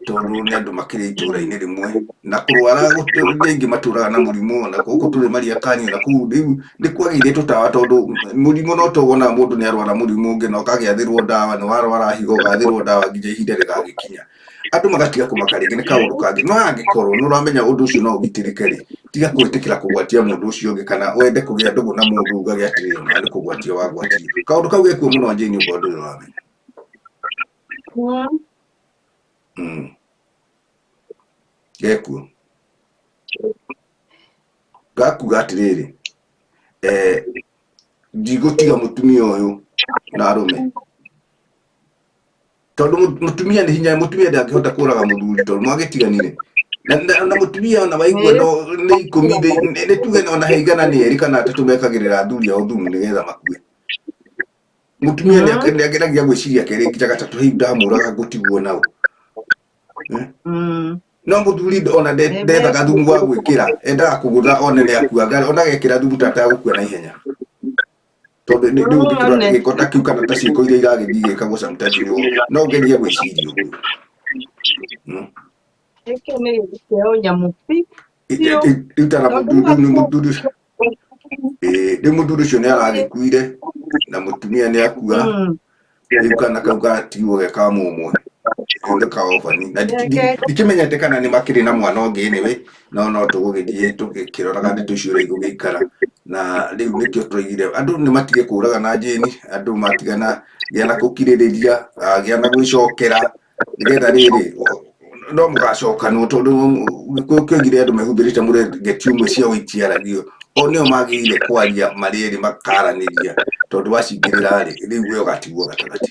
tondũ nĩ andũ makĩrĩ itũũra-inĩ rĩmwe na kũrwara nĩ aingĩ matũraga na mũrimũ, na gũkũ tũrĩ Mariakani na kũu rĩu nĩ kwagĩire tũtawa, tondũ mũrimũ no tũwona mũndũ nĩ arwara mũrimũ ũngĩ na ũkagĩathĩrwo ndawa, nĩ warwara higo ũgathĩrwo ndawa nginya ihinda rĩgagĩkinya, andũ magatiga kũmaka rĩngĩ nĩ kaũndũ kangĩ. No angĩkorwo nĩ ũramenya ũndũ ũcio no ũgitĩrĩke rĩ, tiga gwĩtĩkĩra kũgwatia mũndũ ũcio ũngĩ kana wende kũgĩa ndũgũ na mũndũ ugage atĩrĩrĩ ona nĩ kũgwatia wagwatia. Kaũndũ kau gekuo mũno Jane, ũkorwo ndũrĩ ũramenya. Gekuo gakuga atĩrĩrĩ, ndigũtiga mũtumia ũyũ na arũme, tondũ mũtumia nĩ hinya, mũtumia ndangĩhota kũraga mũthuri tondũ mwagĩtiganire na mũtumia ona waigua no nĩ ikũmi, nĩ tuge ona he igana nĩ erĩ kana atatũ mekagĩrĩra athuri ao thumu nĩgetha makue. Mũtumia nĩ ageragia gwĩciria kerĩ nginya gatatũ, hihi ndamũraga ngũtigwo nao. No mũthuri ona ndethaga thumu wa gwĩkĩra, endaga kũgũtha one nĩ akua, ona gekĩra thumu ta atagũkua na ihenya, tondũ nĩ ũngĩkĩrora gĩko ta kĩu kana ta ciĩko iria iragĩthiĩ igĩkagwo sometimes no ũgerie gwĩciria ũguo.
Gĩkĩ nĩ gĩkĩo nyamũ
Rĩu ta na mũthuri, rĩu mũthuri ũcio nĩ aragĩkuire na mũtumia nĩ akua, rĩu kana kau gatigwo ge ka mũmwe, nĩ ka orphan, na ndikĩmenyete kana nĩ makĩrĩ na mwana ũngĩ anyway, no tũgũgĩthiĩ tũgĩkĩroraga ndeto icio ũrĩa igũgĩikara, na rĩu nĩkĩo tũraigire andũ nĩ matige kũragana Jane, andũ matigana gĩa na gũkirĩrĩria, gĩa na gwĩcokera nĩgetha rĩrĩ no mũgacokanwo, tondũ Gĩkũyũ kĩoigire andũ mehumbĩrĩte mũrengeti ũmwe ciao itiaragio, o nĩo magĩrĩire kwaria marĩ erĩ makaranĩria, tondũ wacingĩrĩra rĩ, rĩu we ũgatigwo gatagatĩ.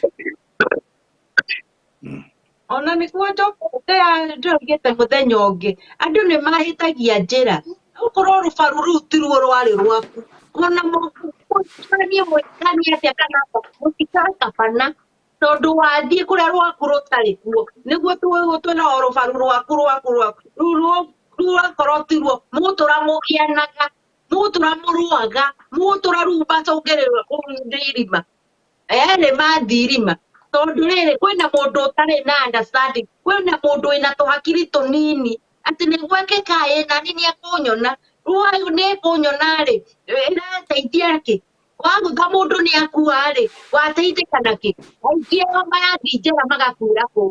Ona nĩguo njokete ndĩroigĩte mũthenya ũngĩ, andũ nĩ mahĩtagia njĩra, okorwo rũbaru rũu tiruo rwarĩ rwaku, ona Mũhikanie mũhikanie atĩa kana mũtikakabana tondũ wathiĩ kũrĩa rwaku rũtarĩ kuo nĩguo twĩna o rũbaru rwaku rwaku rwaku rũu rũu rwakorwo tiruo mũgũtũra mũgianaga mũgũtũra mũrũaga mũgũtũra rĩu macũngĩrĩrwo kũu irima erĩ mathiĩ irima tondũ rĩrĩ kwĩna mũndũ ũtarĩ na understanding kwĩna mũndũ wĩna tũhakiri tũnini atĩ nĩ gwekĩka ĩ nani nĩ ekũnyona rĩu nĩ ekũnyona rĩ ĩrateithia kĩ wagũtha mũndũ nĩ akua rĩ wateithĩka nakĩ aingĩ ao marathiĩ njera magakuĩra kũu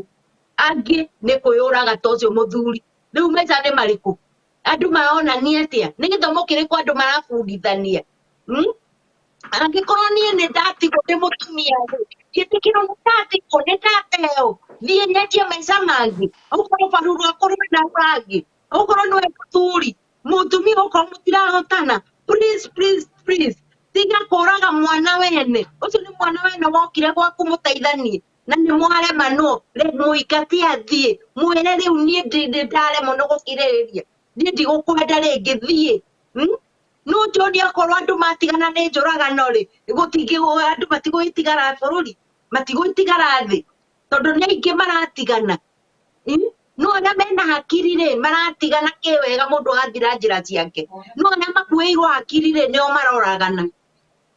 angĩ nĩ kwĩyũraga ta ũcio mũthuri rĩu maica nĩ marĩkũ andũ maronania atĩa nĩ gĩthomo kĩrĩkũ andũ marabundithania hmm? Angĩkorwo niĩ nĩ ndatigwo ndĩ mũtumia rĩ njĩtĩkĩrwo nĩ ndatigwo nĩ ndateo thiĩ nyanjie maica mangĩ okorwo baru rwaku rwĩna rangĩ okorwo nĩwe mũthuri mũtumia okorwo mũtirahotana please please please tiga kũraga mwana wene ũcio nĩ mwana wene wokire gwaku mũteithanie na nĩ mwaremanwo mũingate athiĩ mwĩre rĩu niĩ ndĩ ndaremwo nĩ gũkirĩrĩria niĩ ndigũkwenda rĩngĩ thiĩ hmm? No John akorwo andũ matigana nĩ njũragano rĩ gũtingĩ andũ matigũgĩtigara bũrũri matigũtigara thĩ tondũ nĩ aingĩ maratigana. No arĩa mena hakiri rĩ maratigana kĩwega mũndũ agathira njĩra ciake no arĩa makuĩirwo hakiri rĩ nĩo maroragana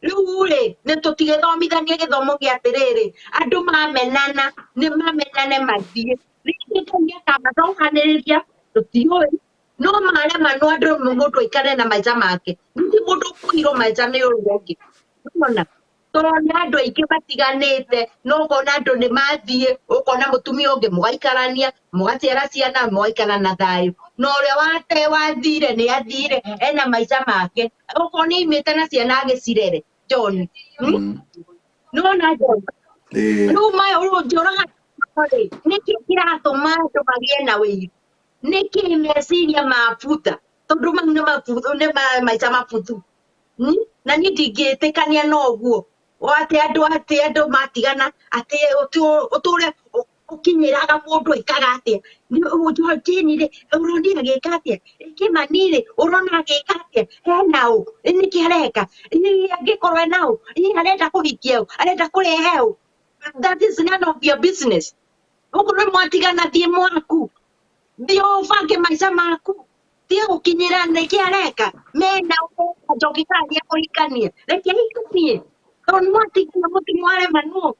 rĩu rĩ nĩ tũtigĩthomithanie gĩthomo gĩa atĩrĩrĩ andũ mamenana nĩ mamenane mathiĩ rĩngĩ Ngai akamacokanĩrĩria tũtiũĩ no maremanwo andũ mũndũ aikare na maica make ningĩ mũndũ ũkuirwo maica nĩ ũrĩa ũngĩ nĩwona tũrona andũ aingĩ matiganĩte no ũkona andũ nĩ mathiĩ ũkona mũtumia ũngĩ mũgaikarania mũgaciara ciana mũgaikara na thayũ na ũrĩa wate wathire nĩ athire ena maica make okorwo nĩ aimĩte na ciana agĩcirere John hmm? Nĩwona John rĩu maya rĩu njũraga rĩ nĩkĩ kĩratũma andũ magĩe na wĩiru nĩkĩ meciria mabuta tondũ mau nĩ mabuthu nĩ maica mabuthu Hmm? Na niĩ ndingĩtĩkania na ũguo atĩ andũ atĩ andũ matigana atĩ ũtũre ũkinyĩraga mũndũ ekaga atĩa Georgine rĩ ũronire agĩka atĩa Kĩmani rĩ ũrona agĩka atĩa ena ũ nĩkĩ areka angĩkorwo ena ũ arenda kũhikia ũ arenda kũrehe ũ that is none of your business ũguo nĩ mwatigana thiĩ mwaku thiĩ ũbange maica maku tiga gũkinyĩra nĩkĩ areka mena njoki kana nĩ ekũhikania reke ahikanie tondũ nĩ mwatigana mũtimwaremanwo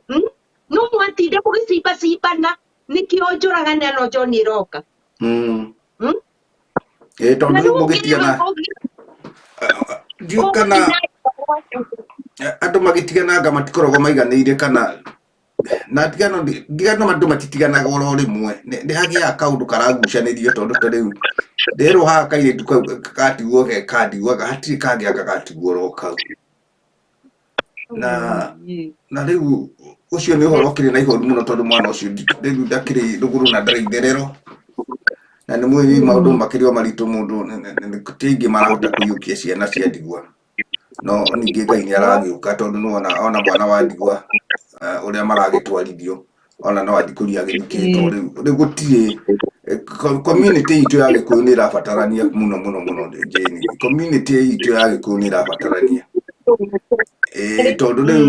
Hmm? No mwatinda mũgĩcimbacimbana nĩkĩo njũragana ĩno John ĩroka. Hmm?
Ĩ tondũ
Na
rĩu
rĩu
mũgĩtigana ndiũ kana andũ magĩtigananga matikoragwo maiganĩire kana na ndigano ndigano andũ matitiganaga oro rĩmwe nĩ hagĩaga kaũndũ karagucanĩrio tondũ ta rĩu nderwo haha kairĩtu kau gatigwo ge kandigwa hatirĩ kangĩ anga gatigwo oro kau na na rĩu ũcio nĩ ũhoro ũkĩrĩ na ihoru mũno tondũ mwana ũcio rĩu ndakĩrĩ rũgũrũ na ndarĩ itherero na nĩ mũĩ maũndũ makĩrĩ o maritũ mũndũ ti aingĩ marahota kũiyũkia ciana cia ndigwa no ningĩ Ngai nĩ aragĩũka tondũ nĩwona ona mwana wa ndigwa ũrĩa maragĩtwarithio ona no athikũria agĩthikĩtwo rĩu rĩu gũtirĩ community itũ ya Gĩkũyũ nĩ ĩrabatarania mũno mũno mũno Jane community itũ ya Gĩkũyũ nĩ ĩrabatarania tondũ rĩu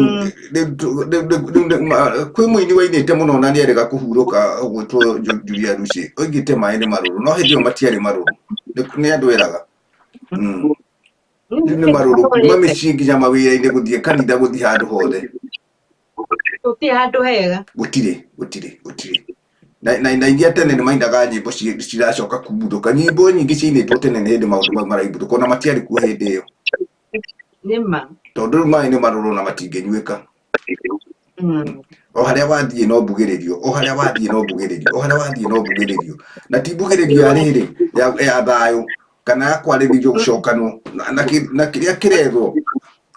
kwĩ mũini wainĩte mũno na nĩ erĩga kũhurũka ũgwĩtwo Julia Lucy oigĩte maĩ nĩ marũrũ no hĩndĩ ĩyo matiarĩ marũrũ nĩ andũ eraga rĩu nĩ marũrũ kuma mĩciĩ nginya mawĩra-inĩ gũthiĩ kanitha gũthiĩ handũ hothe
Gũtirĩ handũ hega.
Gũtirĩ gũtirĩ gũtirĩ na iria tene nĩ mainaga nyĩmbo ciracoka kumbuthũka nyĩmbo nyingĩ ciainĩtwo tene nĩ hĩndĩ maũndũ mau maraimbũthũka ona matiarĩ kuo hĩndĩ ĩyo
Nĩma.
Tondũ rĩu maĩ nĩ marũrũ na matingĩnyuĩka o harĩa wathiĩ no mbugĩrĩrio o harĩa wathiĩ no mbugĩrĩrio o harĩa wathiĩ no mbugĩrĩrio na ti mbugĩrĩrio ya rĩrĩ ya thayũ kana ya kwarĩrĩrio gũcokanwo na kĩrĩa kĩrethwo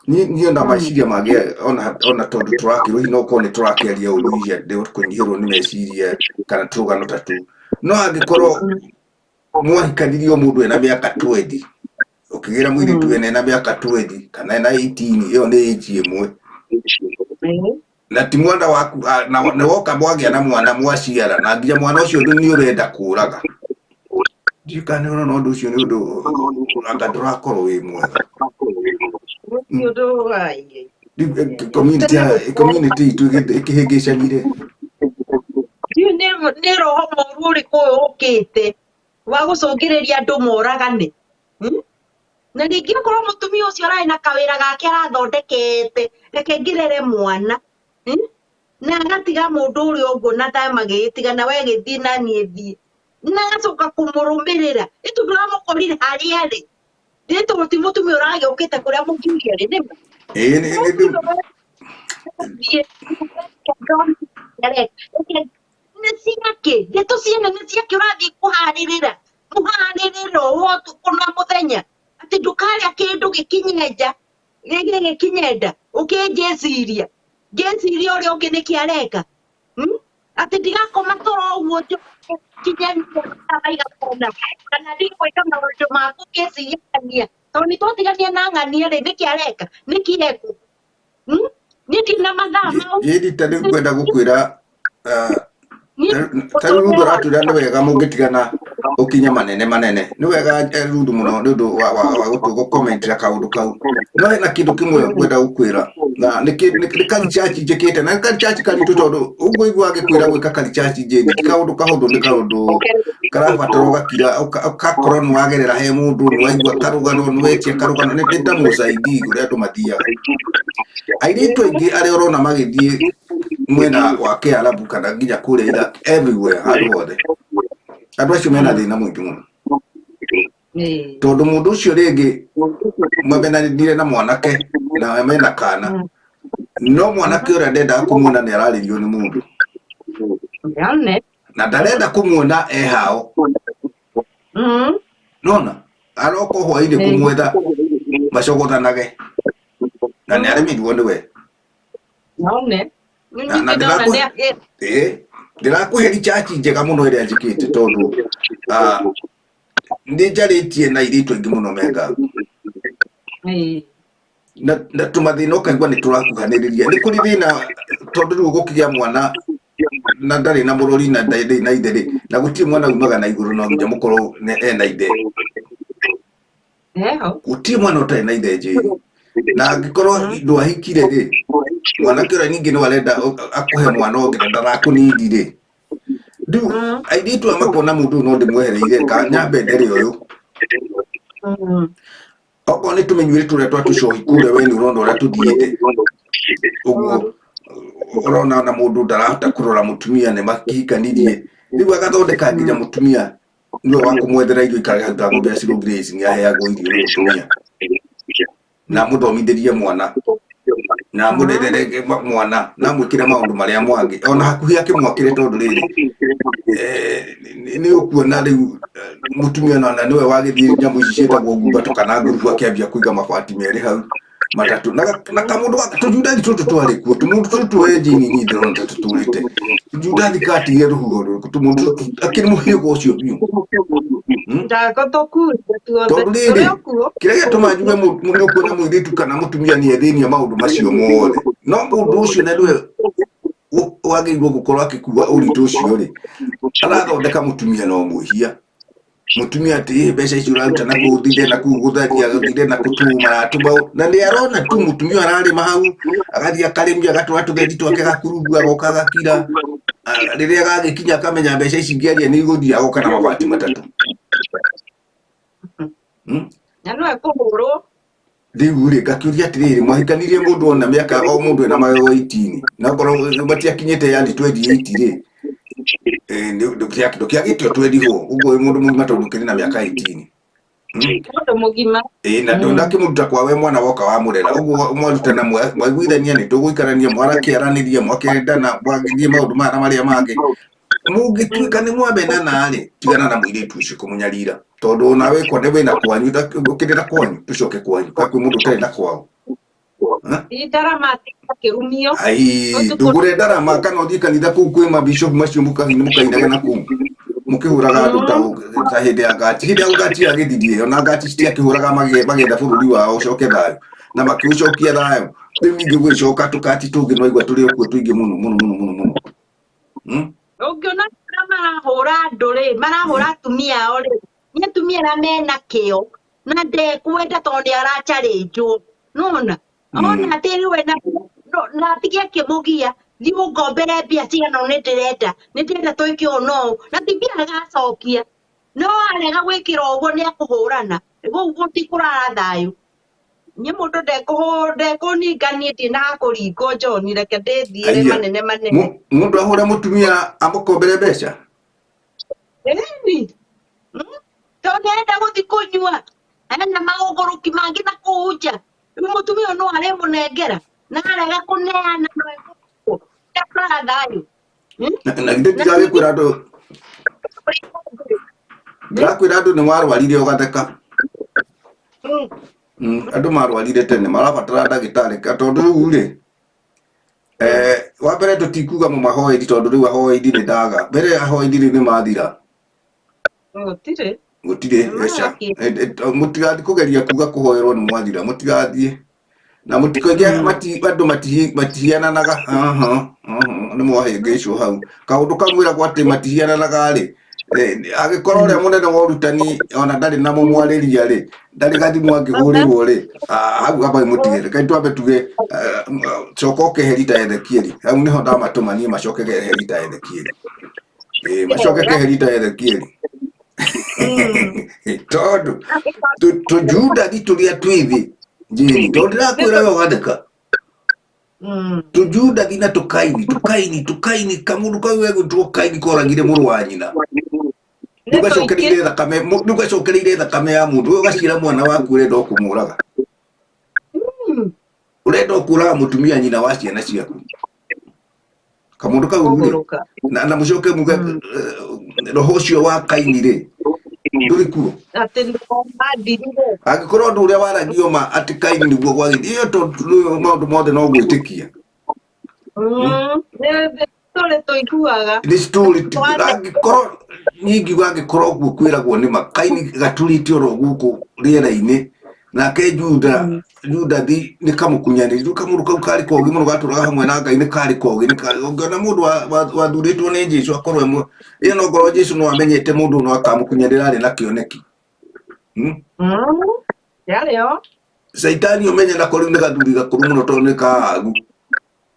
niĩ ona meciria mangĩ ona tondũ tũrakĩrwo hihi no ũkorwo nĩ tũrakĩaria ũru hihi andũ kũnyihĩrwo nĩ meciria kana tũrũgano ta tũu no angĩkorwo mwahikanirie o mũndũ ena mĩaka 20 ũkĩgĩra mũirĩtu wene ena mĩaka 20 kana ena 18 ĩyo nĩ age ĩmwe na ti mwana waku na nĩ woka mwagĩa na mwana mwaciara na nginya mwana ũcio nĩ ũrenda kũraga ndiũ kana nĩ ũrona ũndũ ũcio nĩ ũndũ anga ndũrakorwo wĩ mwega.
Gũtirĩ ũndũ ai.
Rĩu, community community itũ ĩkĩhĩngĩcanire.
Ndiũĩ nĩ roho mũru ũrĩkũ ũyũ ũkĩte wa gũcũngĩrĩria andũ moragane. Na ningĩ okorwo mũtumia ũcio ararĩ na kawĩra gake arathondekete, reke ngĩrere mwana. Na agatiga mũndũ ũrĩa ũguo na magĩgĩtigana, we gĩthiĩ na niĩ thiĩ. Na agacoka kũmũrũmĩrĩra. Ĩ tondũ ũramũkorire harĩa arĩ. Ĩ tondũ ti mũtumia ũragĩũkĩte kũrĩa mũthuri arĩ nĩma.
Ĩĩ nĩ
Nĩ ciake, ndeto ciene nĩ ciake ũrathiĩ kũharĩrĩra. Mũharĩrĩra ũũ ũtukũ na mũthenya. Atĩ ndũkarĩa kĩndũ gĩkinye nja, gĩkĩ gĩkinye nda, ũkĩnjĩciria. Ngĩciria ũrĩa ũngĩ nĩkĩ areka. Atĩ ndigakoma toro ũguo njoke nginye mathaa maigana ũna, kana ndige gwĩka maũndũ maku ngĩciria ng'ania. Tondũ nĩ twatigania na ng'ania rĩ, nĩkĩ areka? Nĩkĩ ekũ? Niĩ ndirĩ na mathaa mau.
Jane, ta rĩu ngwenda gũkwĩra ta rĩu Ruthu aratwĩra nĩ wega mũngĩtigana ũkinye manene manene. Nĩ wega Ruthu mũno nĩ ũndũ wa gũkũkomentera kaũndũ kau. No hena kĩndũ kĩmwe ngwenda gũkwĩra na nĩ ka research njĩkĩte na nĩ ka research karitũ tondũ ũguo igua ngĩkwĩra gwĩka ka research Jane ti kaũndũ kahũthũ, nĩ kaũndũ karabatara ũgakira ũgakorwo nĩ wagerera he mũndũ, nĩ waigua karũgano, nĩ wetia karũgano, nĩ ta mũcaidi ũrĩa andũ mathiaga. Airĩtu aingĩ arĩa ũrona magĩthiĩ mwena wa Kĩarabu kana nginya kũrĩa Iraq, everywhere, handũ hothe, andũ acio mena thĩna mũingĩ mũno tondũ mũndũ ũcio rĩngĩ mamenanire na mwanake na mena kana, no mwanake ũrĩa ndendaga kũmuona nĩ ararĩrio nĩ mũndũ na ndarenda kũmuona e hao. Nona aroka hwainĩ kũmwetha macogothanage na nĩ aremirwo nĩwe. Na ndĩrakũhe research njega mũno ĩrĩa njĩkĩte tondũ nĩ njarĩtie na airĩtu aingĩ mũno menga na tũmathĩna ũkaigua nĩ tũrakuhanĩrĩria. Nĩ kũrĩ thĩna tondũ rĩu gũkĩgĩa mwana na ndarĩ na mũrori na ndarĩ na ithe rĩ, na gũtirĩ mwana umaga na igũrũ, no nginya mũkorwo ena ithe. Gũtirĩ mwana ũtarĩ na ithe Jane. Na angĩkorwo ndwahikire rĩ, mwanake ũrĩa ningĩ no arenda akũhe mwana ũngĩ na ndarakũnindi rĩ, rĩu airĩtu aya makona mũndũ ũyũ no ndĩmwehereire ka nyambe ndere ũyũ. Okorwo nĩ tũmĩnyuĩre tũrĩa twa tũcohi kũrĩa, we nĩ ũrona ũrĩa tũthiĩte ũguo, ũrona ona mũndũ ndarahota kũrora mũtumia nĩ makĩhikanirie, rĩu agathondeka nginya mũtumia nĩwe wa kũmwethera irio ikarĩ hau ta ng'ombe ya Shiro Grace nĩ aheagwo irio nĩ mũtumia na amũthomithĩrie mwana na amũrerere mwana na amwĩkĩre maũndũ marĩa mangĩ ona hakuhĩ akĩmwakĩre, tondũ rĩrĩ nĩ ũkuona rĩu mũtumia ona nĩwe wagĩthiĩ nyamũ ici ciĩtagwo ngumbato kana ngurubu, akĩambia kũiga mabati merĩ hau matatũ na kamũndũ gaka tũjundathi tũtũ twarĩ kuo, tũmũndũ tũtũ we Jane niĩ ndĩrona ta tũtũrĩte tũjundathi katigire rũhuho rũrĩkũ, tũmũndũ tũtũ akĩrĩ mũhĩgo ũcio biũ. Tondũ rĩrĩ kĩrĩa gĩatũma njuge nĩ ũkuona mũirĩtu kana mũtumia nĩ ethĩnia maũndũ macio mothe, no mũndũ ũcio na nĩwe wagĩrĩirwo gũkorwo akĩkua ũritũ ũcio rĩ, arathondeka mũtumia no mwĩhia mũtumia atĩ "Ĩ, mbeca icio ũraruta na kũu thire na kũu gũtharia thire na kũtuma aratuma," na nĩ arona tu mũtumia ararĩma hau, agathiĩ akarĩmia, agatwara tũthendi twake gakurungu, agoka agakira. Rĩrĩa gagĩkinya akamenya mbeca ici ngĩaria nĩ igũthiĩ, agoka na mabati matatũ.
Na no ekũhũrwo.
Rĩu rĩ ngakĩũria atĩrĩrĩ, mwahikanirie mũndũ ona mĩaka o mũndũ ena magego 18, na okorwo matiakinyĩte yani 28 rĩ, ndũkĩagĩte 24 ũguo wĩ mũndũ mũgima tondũ ũkĩrĩ na mĩaka 18.
Mũndũ mũgima.
Ĩĩ, na ndũnakĩmũruta kwa we mwana woka wamũrera ũguo, mwarutana mwaiguithania nĩ tũgũikarania, mwarakĩaranĩria, mwakĩendana, mwagĩthiĩ maũndũ maya na marĩa mangĩ, mũngĩtuĩka nĩ mwamenana rĩ, tigana na mũirĩtu ũcio kũmũnyarira, tondũ onawe kwa nĩ wĩna kwanyu, ũkĩrĩ na kwanyu, tũcoke kwanyu ka kwĩ mũndũ ũtarĩ na kwao?
Ti ndarama akĩrumio.
Ai, ndũgũre ndarama kana ũthiĩ kanitha kũu kwĩ mabishopu macio mũkainaga na kũu mũkĩhũraga andũ ta hĩndĩ ya ngati, hĩndĩ ya ngati yagĩthirie, ona ngati citiakĩhũraga magĩetha bũrũri wao ũcoke thayũ na makĩũcokia thayũ. Rĩu ningĩ gũgĩcoka tũkati tũngĩ no igua tũrĩ o kuo tũingĩ mũno mũno mũno mũno mũno.
Ũngĩona arĩa marahũra andũ rĩ, marahũra atumia ao rĩ, nĩ atumia arĩa mena kĩo na ndekwenda tondũ nĩ aracharĩnjwo. Nona ona atĩ rĩu ena na atige akĩmũgia, thiĩ ũngombere mbia cigana ũũ, nĩ ndĩrenda nĩ ndĩrenda twĩke ũũ na ũũ, na ti mbia agacokia. No arega gwĩkĩra ũguo nĩ akũhũrana kũu, gũtikũrara thayũ. Niĩ mũndũ ndekũninga, niĩ ndirĩ na hakũringwo. John, reke ndĩthiĩre.
Aiya.
Manene manene.
Mũndũ ahũre mũtumia amũkombere mbeca?
Ĩni. Tondũ nĩarenda gũthiĩ kũnyua, ena maũgũrũki mangĩ na kũu nja. Rĩu mũtumia ũyũ no arĩmũnengera, na arega kũneana no ekũhũrwo. Ndekũrara thayũ.
Na githĩ
Na
ndigagĩkwĩra andũ, ndĩrakwĩra andũ nĩ warwarire ũgatheka. Andũ marwarire tene marabatara ndagĩtarĩ tondũ rĩu rĩ, wa mbere tũtikuga mũmahoeri, tondũ rĩu ahoeri nĩ ndaga mbere, ahoeri rĩu nĩ mathira.
Gũtirĩ.
Gũtirĩ.
Nĩ
eca
marakĩ.
Mũtigathiĩ kũgeria kuga kũhoerwo nĩ mwathira, mũtigathiĩ na mũtikoige. Andũ matihiananaga. Aha, aha, nĩ mwahĩngĩcwo hau kaũndũ kau mwĩragwo atĩ matihiananaga rĩ. Angĩkorwo ũrĩa mũnene wa ũrutani ona ndarĩ na mũmwarĩria rĩ, ndarĩ gathimũ angĩhũrĩrwo rĩ, hau ambai mũtige. Reke twambe tuge coka ũkeheri ta Ezekieli. Hau nĩho ndamatũma niĩ, macoke keheri ta Ezekieli. Macoke keheri ta Ezekieli, tondũ tũjundathi tũrĩa twĩ thĩ njĩni, tondũ ndĩrakwĩra we ũgatheka. Tũjundathi na tũkaini tũkaini tũkaini, kamũndũ kau gegwĩtwo Kaini koragire mũrũ wa nyina.
Nĩ tũingĩ.
Rĩu thakame rĩu gacokereire thakame ya mũndũ ũyũ, ũgaciĩra mwana waku ũrenda ũkũmũraga, ũrenda ũkũraga mũtumia nyina wa ciana ciaku, kamũndũ kau rĩ.
Kũgũrũka.
Na mũcoke muge roho ũcio wa Kaini rĩ ndũrĩ kuo.
Atĩ nĩmathirire.
Angĩkorwo ũndũ ũrĩa waragio ma atĩ Kaini nĩguo gwagĩthiĩ ĩyo, tondũ rĩu maũndũ mothe no gwĩtĩkia.
Nĩ tũrĩ tũiguaga.
Nĩ story angĩkorwo niĩ ingiuga, angĩkorwo ũguo kwĩragwo nĩ ma, Kaini gaturĩte oro gũkũ rĩera-inĩ, nake Juda, Judathi nĩ kamũkunyanĩri. Rĩu kamũndũ kau karĩ kogi mũno, gatũraga hamwe na Ngai, nĩ karĩ kogi. Ũngĩona mũndũ wathurĩtwo nĩ Jesu akorwo ĩmwe ĩyo, no ngorwo Jesu no amenyete mũndũ no akamũkunyanĩra arĩ na kĩoneki.
Yarĩ o.
Caitani ũmenye nako rĩu nĩ gathuri gakũrũ mũno, tondũ nĩ kaagu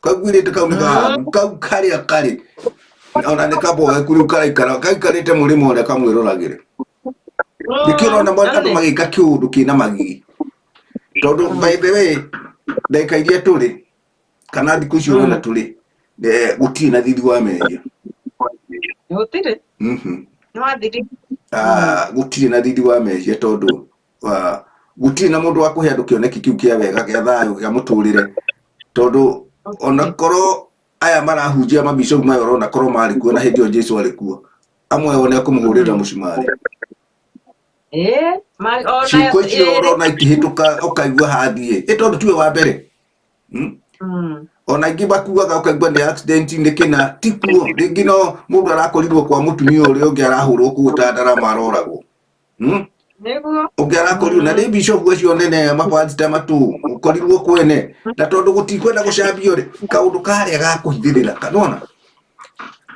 kaguĩrĩte kau, nĩ kaagu kau karĩa karĩ ona nĩ kaboeku. Rĩu karaikara kaikarĩte mũrĩmo ũrĩa kamwĩroragĩre. Nĩkĩo ũrona andũ magĩka kĩũndũ kĩna magigi, tondũ by the way, ndagĩka iria tũrĩ kana thikũ icio ũrona tũrĩ, gũtirĩ na thithi wa mehia.
Gũtirĩ. Nĩ wathirire.
Ah, gũtirĩ na thithi wa mehia, tondũ gũtirĩ na mũndũ wa kũhe andũ kĩoneki kĩu kĩa wega, gĩa thayũ, gĩa mũtũrĩre, tondũ ona korwo aya marahunjia mabicobu maya ũrona korwo marĩ kuo na hĩndĩ ĩyo Jesu arĩ kuo, amwe ao nĩ akũmũhũrĩra mũcumarĩ.
Ĩĩ, ona
Ciĩko icio
ĩĩ.
ũrona ikĩhĩtũka ũkaigua hathiĩ ĩ, tondũ tiwe wa mbere. Ona ingĩ makuaga ũkaigua nĩ accident, nĩ kĩna, ti kuo. Rĩngĩ no mũndũ arakorirwo kwa mũtumia ũrĩa ũngĩ arahũrwo kũu ta ndarama aroragwo.
Nĩguo.
Ũngĩ arakorirwo na nĩ bishop acio nene mapastor matũ ũkorirwo kwene, na tondũ gũtikwenda gũcambio rĩ, kaũndũ karĩa ga kũhithĩrĩra kanona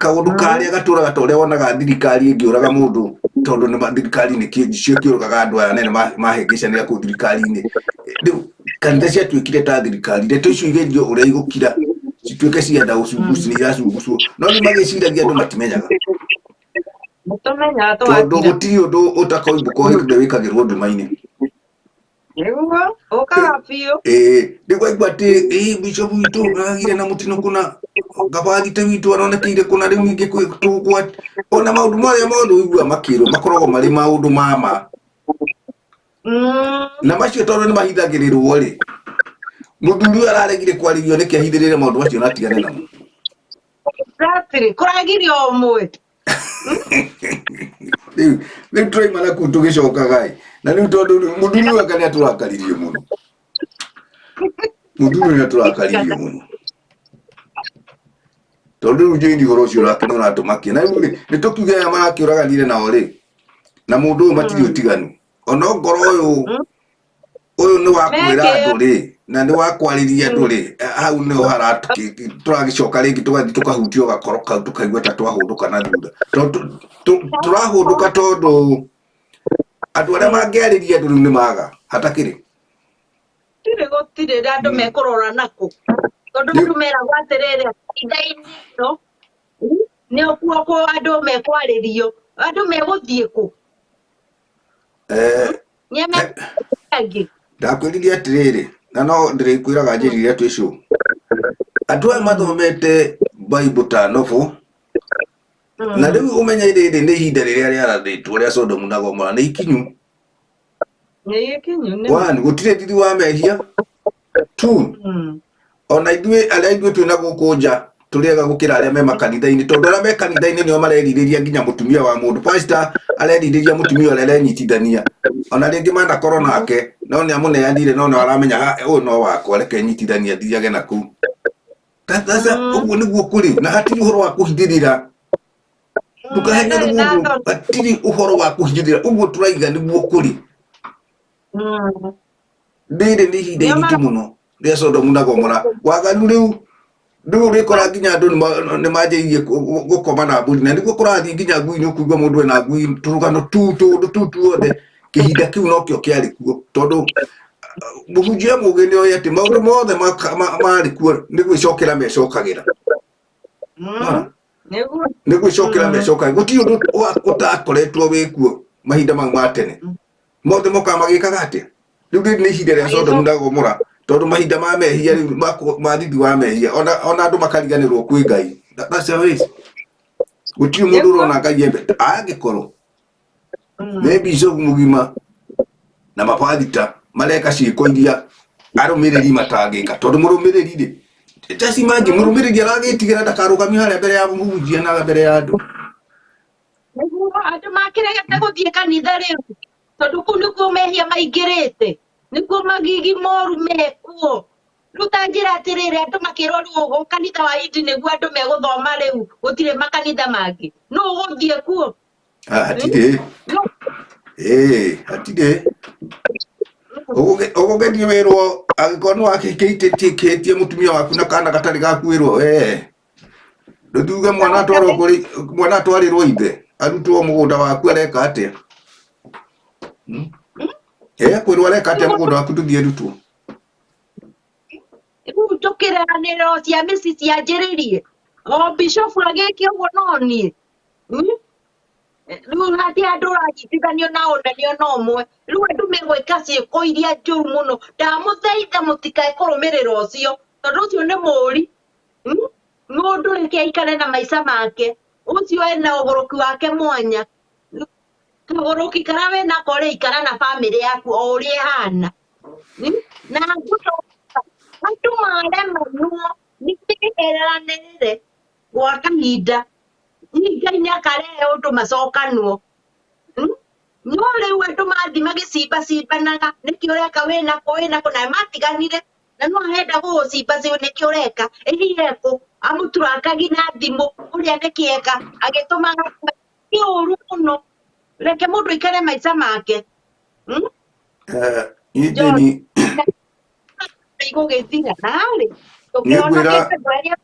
kaũndũ karĩa gatũraga ta ũrĩa wonaga thirikari ĩngĩũraga mũndũ, tondũ nĩ thirikari nĩ cio kĩũragaga andũ aya nene mahĩngĩcanĩra kũu thirikari-inĩ. Rĩu kanitha ciatuĩkire ta thirikari. Ndeto icio igerio ũrĩa igũkira cituĩke cia ndaucunguci, nĩ iracungucwo, no rĩu magĩciragia andũ matimenyaga.
Mũtũmenyaga
tondũ
tũgakira.
Gũtirĩ ũndũ ũtakoimbũka ũhĩtũke wĩkagĩrwo nduma-inĩ.
Nĩguo, ũkaga biũ.
Ĩĩ, rĩu waigua atĩ ĩĩ bishop witũ aragire na mũtino kũna, gabathite witũ aronekeire kũna, rĩu ningĩ kwĩ tũgwati ona maũndũ marĩa mothe ũiguaga makĩrwo makoragwo marĩ maũndũ ma ma. Na macio tondũ nĩ mahithagĩrĩrwo rĩ, mũthuri ũyũ araregire kwarĩrio nĩkĩ ahithĩrĩre maũndũ macio na atigane namo?
Exactly. Kũragirio ũmwe.
Rĩu tũraima na kũu tũgĩcokaga ĩ, na rĩu tondũ rĩu mũthuri ũyũ anga nĩ atũrakaririe mũno, mũthuri ũyũ nĩ atũrakaririe mũno, tondũ rĩu Jane ũhoro ũcio ũrake nĩ ũratũmakia. Na rĩu rĩ, nĩ tũkiuge aya marakĩũraganire nao rĩ, na mũndũ ũyũ matirĩ ũtiganu, ona ongorwo ũyũ nĩ wa kwĩra
Mekĩo.
andũ rĩ, na nĩ wa kwarĩria andũ rĩ, hau nĩho tũragĩcoka rĩngĩ tũgathiĩ tũkahutio gakoro kau, tũkaigua ta twahũndũka na thutha. Tondũ tũrahũndũka tondũ andũ arĩa mangĩarĩria andũ rĩu nĩ maga hatakĩrĩ.
Gũtirĩ gũtirĩ andũ mekũrora nakũ tondũ andũ meragwo atĩrĩrĩ kanitha-inĩ ĩno nĩ kuo andũ mekwarĩrio andũ megũthiĩ kũ nĩ angĩ.
Ndakwĩrire atĩrĩrĩ, na no ndĩrĩkwĩraga njĩrire twĩ show, andũ aya mathomete Bible ta novel, na rĩu ũmenye rĩrĩ nĩ ihinda rĩrĩa rĩarathĩtwo rĩa Sodomu na Gomora nĩ ikinyu.
Nĩ ikinyu nĩ.
One, gũtirĩ thithi wa mehia. Two, ona ithuĩ arĩa ithuĩ twĩna gũkũ nja tũrĩ ega gũkĩra arĩa me makanitha-inĩ, tondũ arĩa me kanitha-inĩ nĩo marerirĩria nginya mũtumia wa mũndũ. Pastor arerirĩria mũtumia ũrĩa arenyitithania, ona rĩngĩ manakorwo nake no nĩ amũneanire, no no aramenya ũyũ no wakwa, reke nyitithanie athiage na kũu. Ũguo nĩguo kũrĩ, na hatirĩ ũhoro wa kũhithĩrĩra. Ndũkahenyere mũndũ, hatirĩ ũhoro wa kũhithĩrĩra, ũguo tũraiga nĩguo kũrĩ. Rĩrĩ nĩ ihinda iritũ mũno rĩa Sodomu na Gomora. Waganu rĩu rĩu ũrĩkora nginya andũ nĩ manjĩrĩirie gũkoma na mbũri, na nĩguo kũrathiĩ nginya ngui, nĩ ũkũigua mũndũ ena ngui, tũrũgano tu tũũndũ tu tuothe. Kĩhinda kĩu nokĩo kĩarĩ kuo, tondũ mũhunjia mũgĩ nĩ oĩ atĩ maũndũ mothe marĩ kuo nĩ gwĩcokera mecokagĩra. Nĩ gwĩcokera mecokagĩra, gũtirĩ ũndũ ũtakoretwo wĩ kuo mahinda mau ma tene, mothe mokaga magĩkaga atĩa. Rĩu rĩrĩ nĩ ihinda rĩa Sodomu na Gomora, tondũ mahinda ma mehia rĩu ma thithi wa mehia, ona andũ makariganĩrwo kwĩ Ngai. That's the way. Gũtirĩ mũndũ ũrona Ngai embe, angĩkorwo nĩ bishop mũgima na mabathita mareka ciĩko iria arũmĩrĩri matangĩka, tondũ mũrũmĩrĩri rĩ, just imagine mũrũmĩrĩri aragĩtigĩra ndakarũgamio harĩa mbere ya mũhunjia na mbere ya andũ.
Nĩguo andũ makĩregete gũthiĩ kanitha rĩu, tondũ kũu nĩkuo mehia maingĩrĩte, nĩkuo magigi moru mekuo. Rĩu ta njĩra atĩrĩrĩ, andũ makĩrwo rĩu kanitha wa Indi nĩguo andũ megũthoma rĩu, gũtirĩ makanitha mangĩ, nũ ũgũthiĩ kuo?
Hatirĩ, ĩĩ hatirĩ. Ũgũgĩthiĩ wĩrwo angĩkorwo nĩ wakĩhĩtĩtie mũtumia waku na kana gatarĩ gaku, wĩrwo wee ndũthuge mwana atwarwo kũrĩ mwana atwarĩrwo ithe arutwo mũgũnda waku areka atĩa? Ĩ kwĩrwo areka atĩa mũgũnda waku ndũthiĩ arutwo.
Rĩu tũkĩranĩro cia mĩciĩ cianjĩrĩrie o bishop agĩke ũguo, no niĩ Rĩu hati andũ ũranyitithanio nao na nĩ ona ũmwe, rĩu andũ megwĩka ciĩko iria njũru mũno. Ndamũthaitha mũtikae kũrũmĩrĩra ũcio, tondũ ũcio nĩ mũri. Mũndũ reke aikare na maica make, ũcio ena ũgũrũki wake mwanya. Kagũrũki karĩa wĩnako rĩ, ikara na bamĩrĩ yaku o ũrĩa ĩhana. Na andũ maremanwo nĩ meheranĩrĩre gwa kahinda, Ngai nĩ akarehe ũndũ macokanwo. No rĩu andũ mathiĩ magĩcimbacimbanaga, nĩkĩ ũreka wĩnako wĩnako, na matiganire na no arenda gũgũcimba nĩkĩ ũreka, ĩ hihi ekũ amũturakagi na thimũ ũrĩa nĩkĩ eka agĩtũmaga, nĩ ũru mũno. Reke mũndũ aikare maica make.
Njeni
Igũgĩthira narĩ tũkĩhonokia andũ arĩa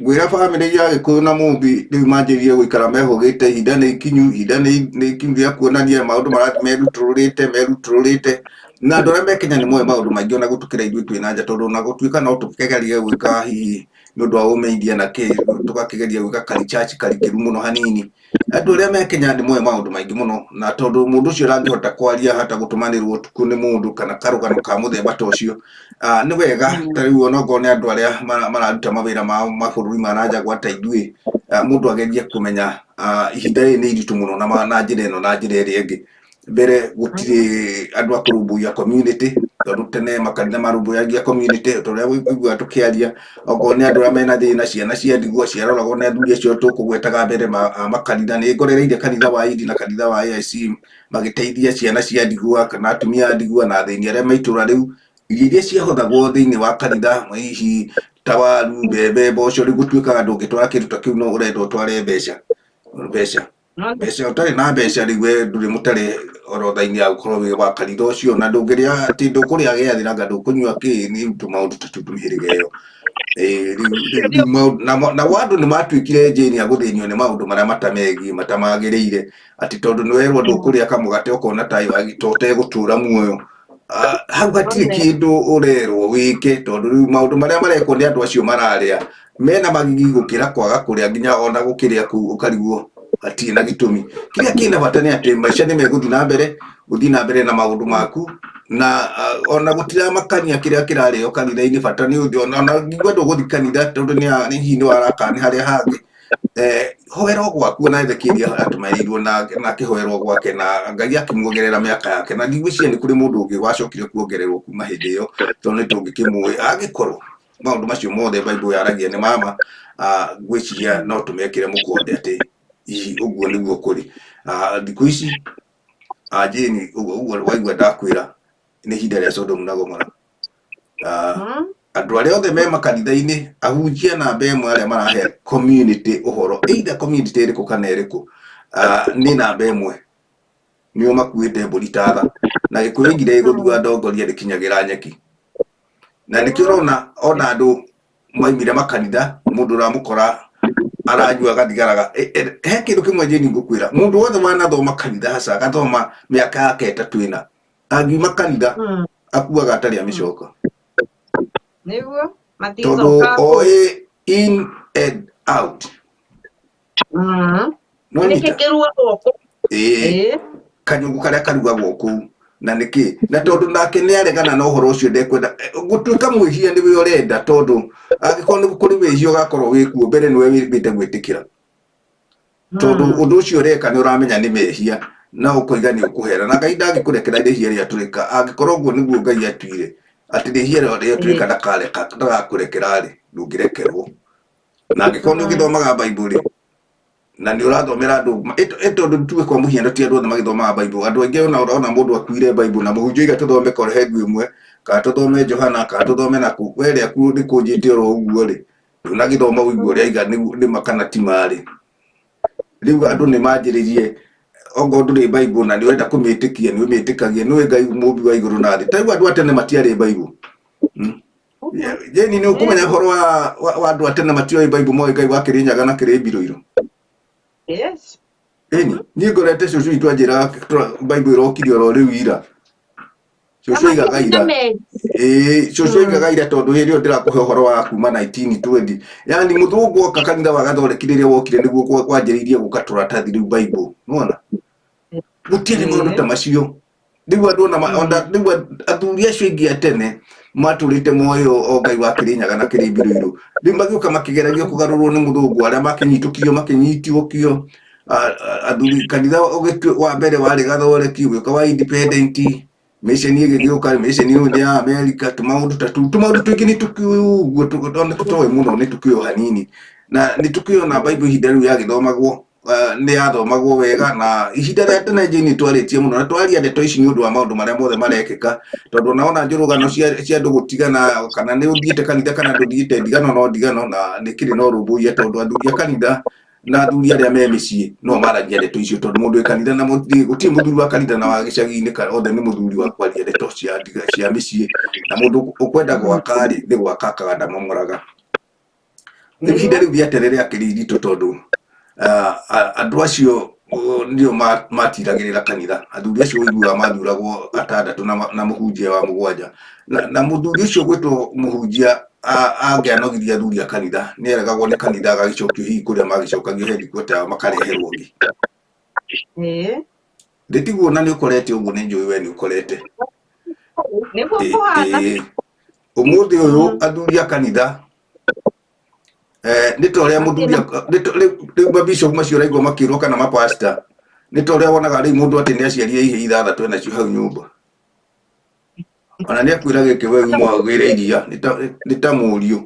ngwĩra bamĩrĩ ya Gĩkũyũ na Mũmbi rĩu manjĩrĩrie gũikara mehũgĩte. Ihinda nĩ ikinyu, ihinda nĩ ikinyu rĩa kuonania maũndũ marathiĩ merutũrũrĩte merutũrũrĩte, na andũ arĩa me Kenya nĩ moĩ maũndũ maingĩ ona gũtũkĩra ithuĩ twĩ na nja, tondũ ona gũtuĩka no tũkĩgerie gwĩka hihi nĩ ũndũ wa ũmeithia na kĩ, tũgakĩgeria gwĩka ka research karikĩru mũno hanini, andũ arĩa me Kenya nĩ moĩ maũndũ maingĩ mũno, na tondũ mũndũ ũcio ndangĩhota kwaria hata gũtũmanĩrwo ũtukũ nĩ mũndũ kana karũgano ka mũthemba ta ũcio. Nĩ wega ta rĩu onokorwo nĩ andũ arĩa mararuta mawĩra mao mabũrũri ma na nja gwata ithuĩ, mũndũ agerie kũmenya ihinda rĩrĩ nĩ iritũ mũno na njĩra ĩno na njĩra ĩrĩa ĩngĩ. Mbere gũtirĩ andũ a kũrũmbũiya community, tondũ tene makanitha marũmbũyagia community ta ũrĩa ũiguaga tũkĩaria, okorwo nĩ andũ arĩa mena thĩna, ciana cia ndigwa ciaroragwo nĩ athuri acio tũkũgwetaga mbere makanitha. Nĩ ngorereire kanitha wa Indi na kanitha wa AIC magĩteithia ciana cia ndigwa kana atumia a ndigwa na athĩni arĩa me itũra rĩu. Irio iria ciahothagwo thĩinĩ wa kanitha hihi ta waru, mbembe, mboco, rĩu gũtuĩkaga ndũngĩtwara kĩndũ ta kĩu, no ũrenda ũtware mbeca, mbeca mbeca, ũtarĩ na mbeca rĩu we ndũrĩ mũtare orotha-inĩ ya gũkorwo wĩ wa kanitha ũcio, na ndũngĩrĩa atĩ ndũkũrĩa gĩathĩ nanga ndũkũnyua kĩ, nĩ tũmaũndũ ta tũu mĩhĩrĩga ĩyo. Rĩu nao andũ nĩ matuĩkire njĩni a gũthĩnio nĩ maũndũ marĩa matamegiĩ matamagĩrĩire, atĩ tondũ nĩ werwo ndũkũrĩa kamũgate ũkona ta ũtegũtũra muoyo. Hau hatirĩ
One.
kĩndũ ũrerwo wĩke tondũ rĩu maũndũ marĩa marekwo nĩ andũ acio mararĩa mena magigi gũkĩra kwaga kũrĩa nginya ona gũkĩrĩa kũu ũkarigwo hatirĩ na gĩtũmi. Kĩrĩa kĩna bata nĩ atĩ maica nĩ megũthiĩ na mbere, gũthiĩ na mbere na maũndũ maku na ona gũtiramakania kĩrĩa kĩrarĩo kanitha-inĩ, bata nĩ ũthiĩ ona ngigua ndũgũthiĩ kanitha tondũ nĩ hihi nĩ waraka nĩ harĩa hangĩ. Hoerwo gwaku ona Ezekieli atũmanĩirwo na akĩhoerwo gwake na Ngai akĩmuongerera mĩaka yake, na ndigwĩciria nĩ kũrĩ mũndũ ũngĩ wacokire kuongererwo kuma hĩndĩ ĩyo tondũ nĩ tũngĩkĩmũĩ angĩkorwo maũndũ macio mothe Bible yaragia nĩ mama. Ngwĩciria no tũmekĩre mũkonde atĩ hihi ũguo nĩguo kũrĩ. Thikũ ici Jane, ũguo ũguo waigua ndakwĩra nĩ ihinda rĩa Sodom na Gomora. Andũ arĩa othe me makanitha-inĩ, ahunjia namba ĩmwe arĩa marahe community ũhoro, either community ĩrĩkũ kana ĩrĩkũ, nĩ namba ĩmwe nĩo makuĩte mbũri ta tha na Gĩkũyũ oigire gũthua ndongoria rĩkinyagĩra nyeki, na nĩkĩo ũrona ona andũ maimire makanitha mũndũ ũramũkora aranyua gathigaraga. He kĩndũ kĩmwe Jane ngũkwĩra, mũndũ wothe wanathoma kanitha haca agathoma mĩaka yake ĩtatũ ĩna, angiuma kanitha akuaga atarĩ amĩcoka.
Nĩguo
tondũ
maticoka kũu.
Oĩ in and out. No
nĩkĩ
nyita
kĩrugagwo kũu?
Ĩĩ.
Ĩĩ.
Kanyũngũ karĩa karugagwo kũu na nĩkĩ, na tondũ nake nĩ aregana na ũhoro ũcio, ndekwenda gũtuĩka mwĩhia nĩwe ũrenda, tondũ angĩkorwo nĩ kũrĩ wĩhia ũgakorwo wĩkuo mbere nĩwe wĩmbĩte gwĩtĩkĩra, tondũ ũndũ ũcio ũreka nĩ ũramenya nĩ mehia na ũkoiga nĩ ũkũhera, na Ngai ndangĩkũrekera rĩhia rĩatũrĩka angĩkorwo ũguo nĩguo Ngai atuire atĩ rĩhia rĩatũrĩka ndakareka ndagakũrekera rĩ, ndũngĩrekerwo. Na angĩkorwo nĩ ũgĩthomaga Bible rĩ, na nĩ ũrathomera andũ tondũ tuge kwa mũhiano ti andũ othe magĩthomaga Bible, andũ aingĩ ona ũrona mũndũ akuire Bible na mũhunjia oiga tũthome Korehethu ĩmwe kana tũthome Johana kana tũthome naku we rĩaku rĩkũnjĩte oro ũguo rĩ, ndũnagĩthoma ũigue ũrĩa aiga nĩ ma kana ti ma rĩ. Rĩu andũ nĩ manjĩrĩrie ongorwo ndũrĩ Bible na nĩ ũrenda kũmĩtĩkia, nĩ ũmĩtĩkagia nĩwe Ngai mũmbi wa igũrũ na thĩ. Ta rĩu andũ a tene matiarĩ Bible. Jane, nĩ ũkũmenya ũhoro wa andũ a tene matioĩ Bible, moĩ Ngai wa Kĩrĩnyaga na Kĩrĩmbirũirũ.
Yes.
Ĩni niĩ ngorete cũcũ witũ anjĩraga Bible ĩrokire oro rĩu ira. Cũcũ aigaga ira. Ĩĩ, cũcũ aigaga ira tondũ hĩndĩ ĩyo ndĩrakũhe ũhoro wa kuma 1920, yani mũthũngũ oka kanitha wa Gathoreki rĩrĩa wokire nĩguo kwanjĩrĩirie gũka tũratathi rĩu Bible, nĩwona gũtiarĩ maũndũ ta macio. Rĩu andũ ona ona rĩu athuri acio aingĩ a tene matũrĩte moĩ o Ngai wa Kĩrĩnyaga na Kĩrĩmbirũirũ, rĩu magĩũka makĩgeragio kũgarũrwo nĩ mũthũngũ, arĩa makĩnyitũkio makĩnyitũkio. Athuri kanitha ũgĩtue wa mbere warĩ Gathoreki, ũgĩũka wa Independent mission, ĩgĩgĩũka mission ĩyo nĩ ya America, tũmaũndũ ta tũu, tũmaũndũ tũingĩ nĩ tũkĩũĩ ũguo, ona tũtoĩ mũno nĩ tũkĩũĩ hanini na nĩ tũkĩũĩ ona Bible ihinda rĩu yagĩthomagwo, nĩ yathomagwo wega. Na ihinda rĩa tene Jane twarĩtie mũno na twaria ndeto ici nĩ ũndũ wa maũndũ marĩa mothe marekĩka, tondũ ona wona njũrũgano cia andũ gũtigana, kana nĩ ũthiĩte kanitha kana ndũthiĩte, ndigano no ndigano na nĩ kĩrĩ na ũrũmbũiya, tondũ athuri a kanitha na athuri arĩa me mĩciĩ no maragia ndeto icio, tondũ mũndũ wĩ kanitha na gũtirĩ mũthuri wa kanitha na wa gĩcagi-inĩ, kana othe nĩ mũthuri wa kwaria ndeto cia mĩciĩ, na mũndũ ũkwenda gwaka rĩ, nĩ gwaka akaga ndamomoraga. Rĩu ihinda rĩu rĩa tene rĩakĩrĩ iritũ tondũ andũ acio nĩo matiragĩrĩra kanitha. Athuri acio ũiguaga mathuragwo atandatũ na mũhunjia wa mũgwanja, na mũthuri ũcio gwĩtwo mũhunjia angĩanogirie athuri a kanitha nĩ aregagwo nĩ kanitha, agagĩcokio hihi kũrĩa magĩcokagio headquarter yao, makareherwo ũngĩ. Ndĩtiguo na nĩ ũkorete ũguo, nĩ njũĩ we nĩ ũkorete.
Nĩguo kũhana.
Ũmũthĩ ũyũ athuri a kanitha nĩ ta ũrĩa mũthuri rĩu mabishop macio ũraigua makĩrwo kana mapasta, nĩ ta ũrĩa wonaga rĩu mũndũ atĩ nĩ aciarire ihĩĩ ithathatũ enacio hau nyũmba, ona nĩ akwĩra gĩkĩ we uma wagĩre iria nĩ ta mũriũ.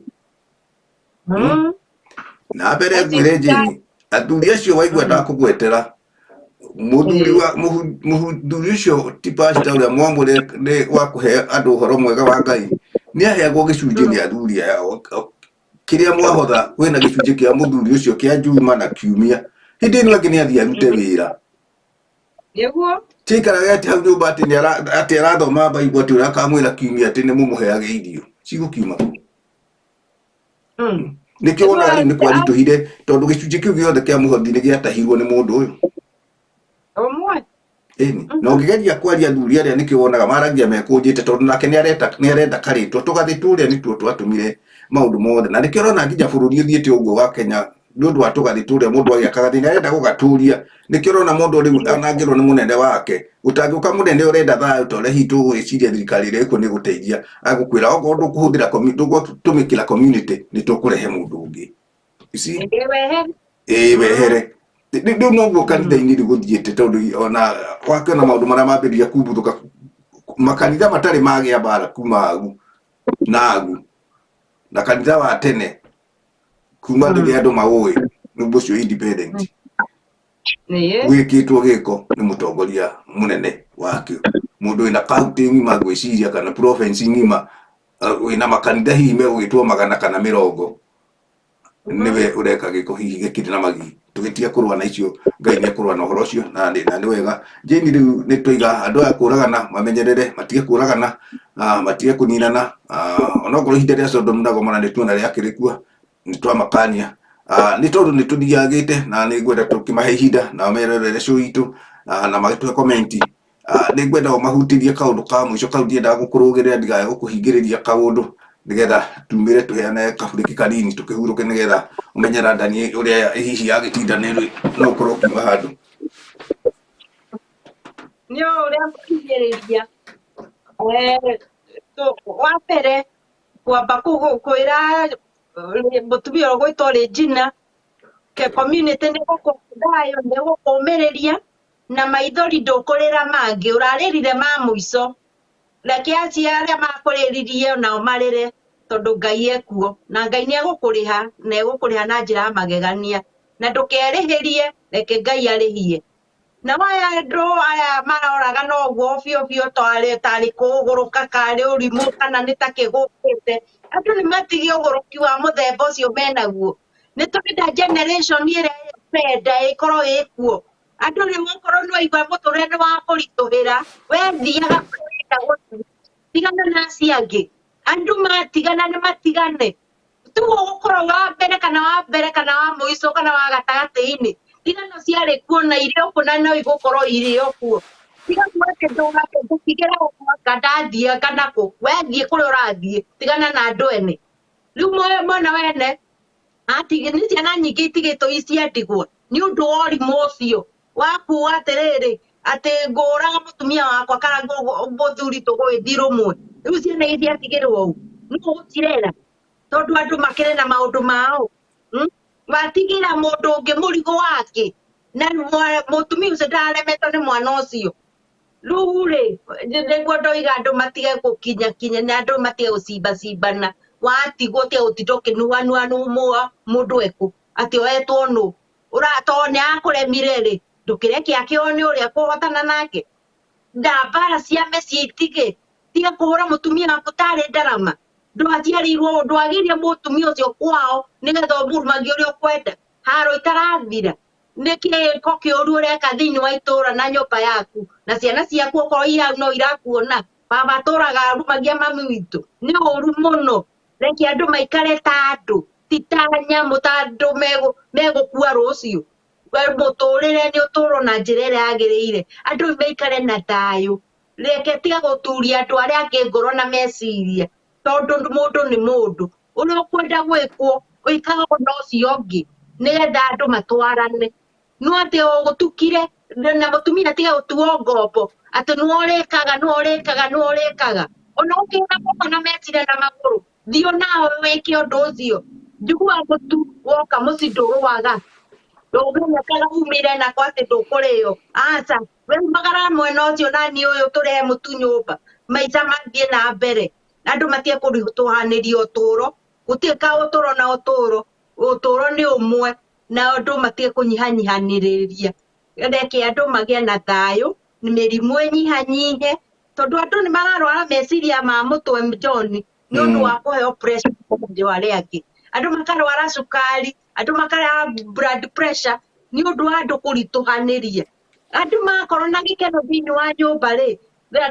Na mbere ngwĩre Jane, athuri acio waigua ndakũgwetera mũthuri wa mũthuri ũcio ti pastor ũrĩa mwamũre nĩ wa kũhe andũ ũhoro mwega wa Ngai, nĩ aheagwo gĩcunjĩ nĩ athuri aya kĩrĩa mwahotha, kwĩna gĩcunjĩ kĩa mũthuri ũcio kĩa njuma na kiumia, hĩndĩ ĩno ĩngĩ nĩ athiĩ arute wĩra. Tiikarage atĩ hau nyũmba atĩ nĩ atĩ arathoma Bible, atĩ ũrĩa akamwĩra kiumia atĩ nĩ mũmũheage irio cigũkiuma kũ? Nĩkĩo wonaga rĩu nĩ kwaritũhire, tondũ gĩcunjĩ kĩu gĩothe kĩa mũhothi nĩ gĩatahirwo nĩ mũndũ ũyũ.
Ũmwe.
Ĩni na ũngĩgeria kwaria athuri arĩa nĩkĩo wonaga maragia mekũnjĩte tondũ nake nĩarenda karĩtwa tũgathĩ tũrĩa nĩtuo twatũmire maũndũ mothe na nĩkĩo ũrona nginya bũrũri ũthiĩte ũguo wa Kenya nĩ ũndũ wa tũgathĩ tũrĩa mũndũ agĩaka gathĩ nĩarenda gũgatũria nĩkĩo ũrona mũndũ rĩu anangĩrwo nĩ mũnene wake gũtangĩũka mũnene ũrenda thayũ ta ũrĩa hihi tũgwĩciria thirikari ĩrĩa ĩkuo nĩ gũteithia agũkwĩra okorwo ndũkũhũthĩra ndũgũtũmĩkĩra community nĩ tũkũrehe mũndũ ũngĩ. You see?
Ĩĩ wehere.
Ĩĩ wehere. Rĩu noguo kanitha-inĩ rĩu gũthiĩte tondũ ona wakĩona maũndũ marĩa mambĩrĩria kumbuthũka makanitha matarĩ magĩa mbara kuma agu na agu na kanitha wa tene kuma rĩrĩa andũ maũĩ nĩguo ũcio independent gwĩkĩtwo gĩko nĩ mũtongoria mũnene wakĩo mũndũ wĩna kaunti ng'ima ngwĩciria kana province ng'ima wĩna makanitha hihi megũgĩtwo magana kana mĩrongo nĩwe ũreka gĩko hihi gĩkĩrĩ na magi tũgĩtiga kũrũa na icio Ngai nĩ ekũrũa na ũhoro ũcio na nĩ wega Jane rĩu nĩ twaiga andũ aya kũragana mamenyerere matige kũragana matige kũninana onokorwo ihinda rĩa Sodom na Gomora nĩ tuona rĩakĩrĩ kuo nĩ twamakania nĩ tondũ nĩ tũthiagĩte na nĩ ngwenda tũkĩmahe ihinda nao merorere show itũ na magĩtũhe comment nĩ ngwenda ũmahutĩrie kaũndũ ka mũico kau ndiendaga gũkũrũgĩrĩra ndigae gũkũhingĩrĩria kaũndũ nĩgetha tumĩre tũheane kaburĩki kanini tũkĩhurũke nĩgetha ũmenye London ũrĩa hihi yagĩtinda nĩ no ũkorwo ũkiuma handũ.
Nĩ ũrĩa ngũhinyĩrĩria wa mbere kwamba kwĩra mũtumia ũgwĩtwo Regina ke community nĩ gũkũhe thayũ nĩ gũkũmĩrĩria na maithori ndũkũrĩra mangĩ ũrarĩrire ma mũico reke acio arĩa makũrĩririe nao marĩre tondũ Ngai ekuo na Ngai nĩ egũkũrĩha na egũkũrĩha na njĩra ya magegania na ndũkerĩhĩrie reke Ngai arĩhie nao aya andũ aya maroragana ũguo biũ biũ tarĩ kũgũrũka karĩ ũrimũ kana nĩ ta kĩgũkĩte andũ nĩ matige ũgũrũki wa mũthemba ũcio menaguo nĩ tũrenda generation ĩrĩa ĩrenda ĩkorwo ĩkuo andũ rĩu okorwo nĩ waigua mũtũrĩre nĩ wakũritũhĩra we thiaga kũrĩa ũrenda gũthiĩ tigana na acio angĩ andũ matigana nĩ matigane tiguo gũkorwo wa mbere kana wa mbere kana wa mũico kana wa gatagatĩ-inĩ tigano ciarĩ kuo na irĩ o kuo na no igũkorwo irĩ o kuo tiga kuga atĩ ndũgatigĩra anga ndathiĩ kana kũ we thiĩ kũrĩa ũrathiĩ tigana na andũ ene rĩu mwana wene nĩ ciana nyingĩ itigĩtwo icia ndigwa nĩ ũndũ wa ũrimũ ũcio wa kuga atĩrĩrĩ atĩ ngũraga mũtumia wakwa kana mũthuri tũgũgĩthiĩ rũmwe rĩu ciana ici ciatigĩrwo ũũ nũ ũgũcirera tondũ andũ makĩrĩ na maũndũ mao watigĩra mũndũ ũngĩ mũrigo wake na mũtumia ũcio ndararemetwo nĩ mwana ũcio rĩu rĩ nĩguo ndoiga andũ matige gũkinyakinya na andũ matige gũcimbacimbana watigwo tiga gũtinda ũkĩnuanuanumũa mũndũ ekũ atĩ oetwo nũ tondũ nĩ akũremire rĩ ndũkĩreke akĩone ũrĩa kũhotana nake na mbara cia mĩciĩ itige tiga kũhũra mũtumia waku tarĩ ndarama ndwaciarĩirwo ndwagĩria mũtumia ũcio kwao nĩgetha ũmurumagie ũrĩa ũkwenda haro itarathira nĩ kĩko kĩũru ũreka thĩinĩ wa itũra na nyũmba yaku na ciana ciaku okorwo i hau no irakuona baba atũraga arumagia mami witũ nĩ ũru mũno reke andũ maikare ta andũ ti ta nyamũ ta andũ megũkua rũciũ mũtũrĩre nĩ ũtũrwo na njĩra ĩrĩa yagĩrĩire andũ maikare na thayũ reke tiga gũturia andũ arĩa angĩ ngoro na meciria tondũ mũndũ nĩ mũndũ ũrĩa ũkwenda gwĩkwo wĩkaga ona ũcio ũngĩ nĩgetha andũ matwarane no atĩ ũgũtukire na mũtumia tiga gũtuo ngombo atĩ nĩwe ũrĩkaga nĩwe ũrĩkaga nĩwe ũrĩkaga ona ũkĩra moko na meciria na magũrũ thiĩ onawe wĩke ũndũ ũcio njiguaga mũtu woka mũciĩ ndũrũaga ndũngĩonekaga umĩre nako atĩ ndũkũrĩo aca we umagara mwena ũcio nani ũyũ tũrehe mũtu nyũmba maica mathiĩ na mbere andũ matige kũritũhanĩria ũtũro gũtirĩ ka ũtũro na ũtũro ũtũro nĩ ũmwe na andũ matige kũnyihanyihanĩrĩria reke andũ magĩe na thayũ mĩrimũ ĩnyihanyihe tondũ andũ nĩ mararwara meciria ma mũtwe John nĩ ũndũ wa kũheo pressure nĩ andũ arĩa angĩ andũ makarwara cukari andũ makarwara blood pressure nĩ ũndũ wa andũ kũritũhanĩria andũ makorwo na gĩkeno thĩinĩ wa nyũmba rĩ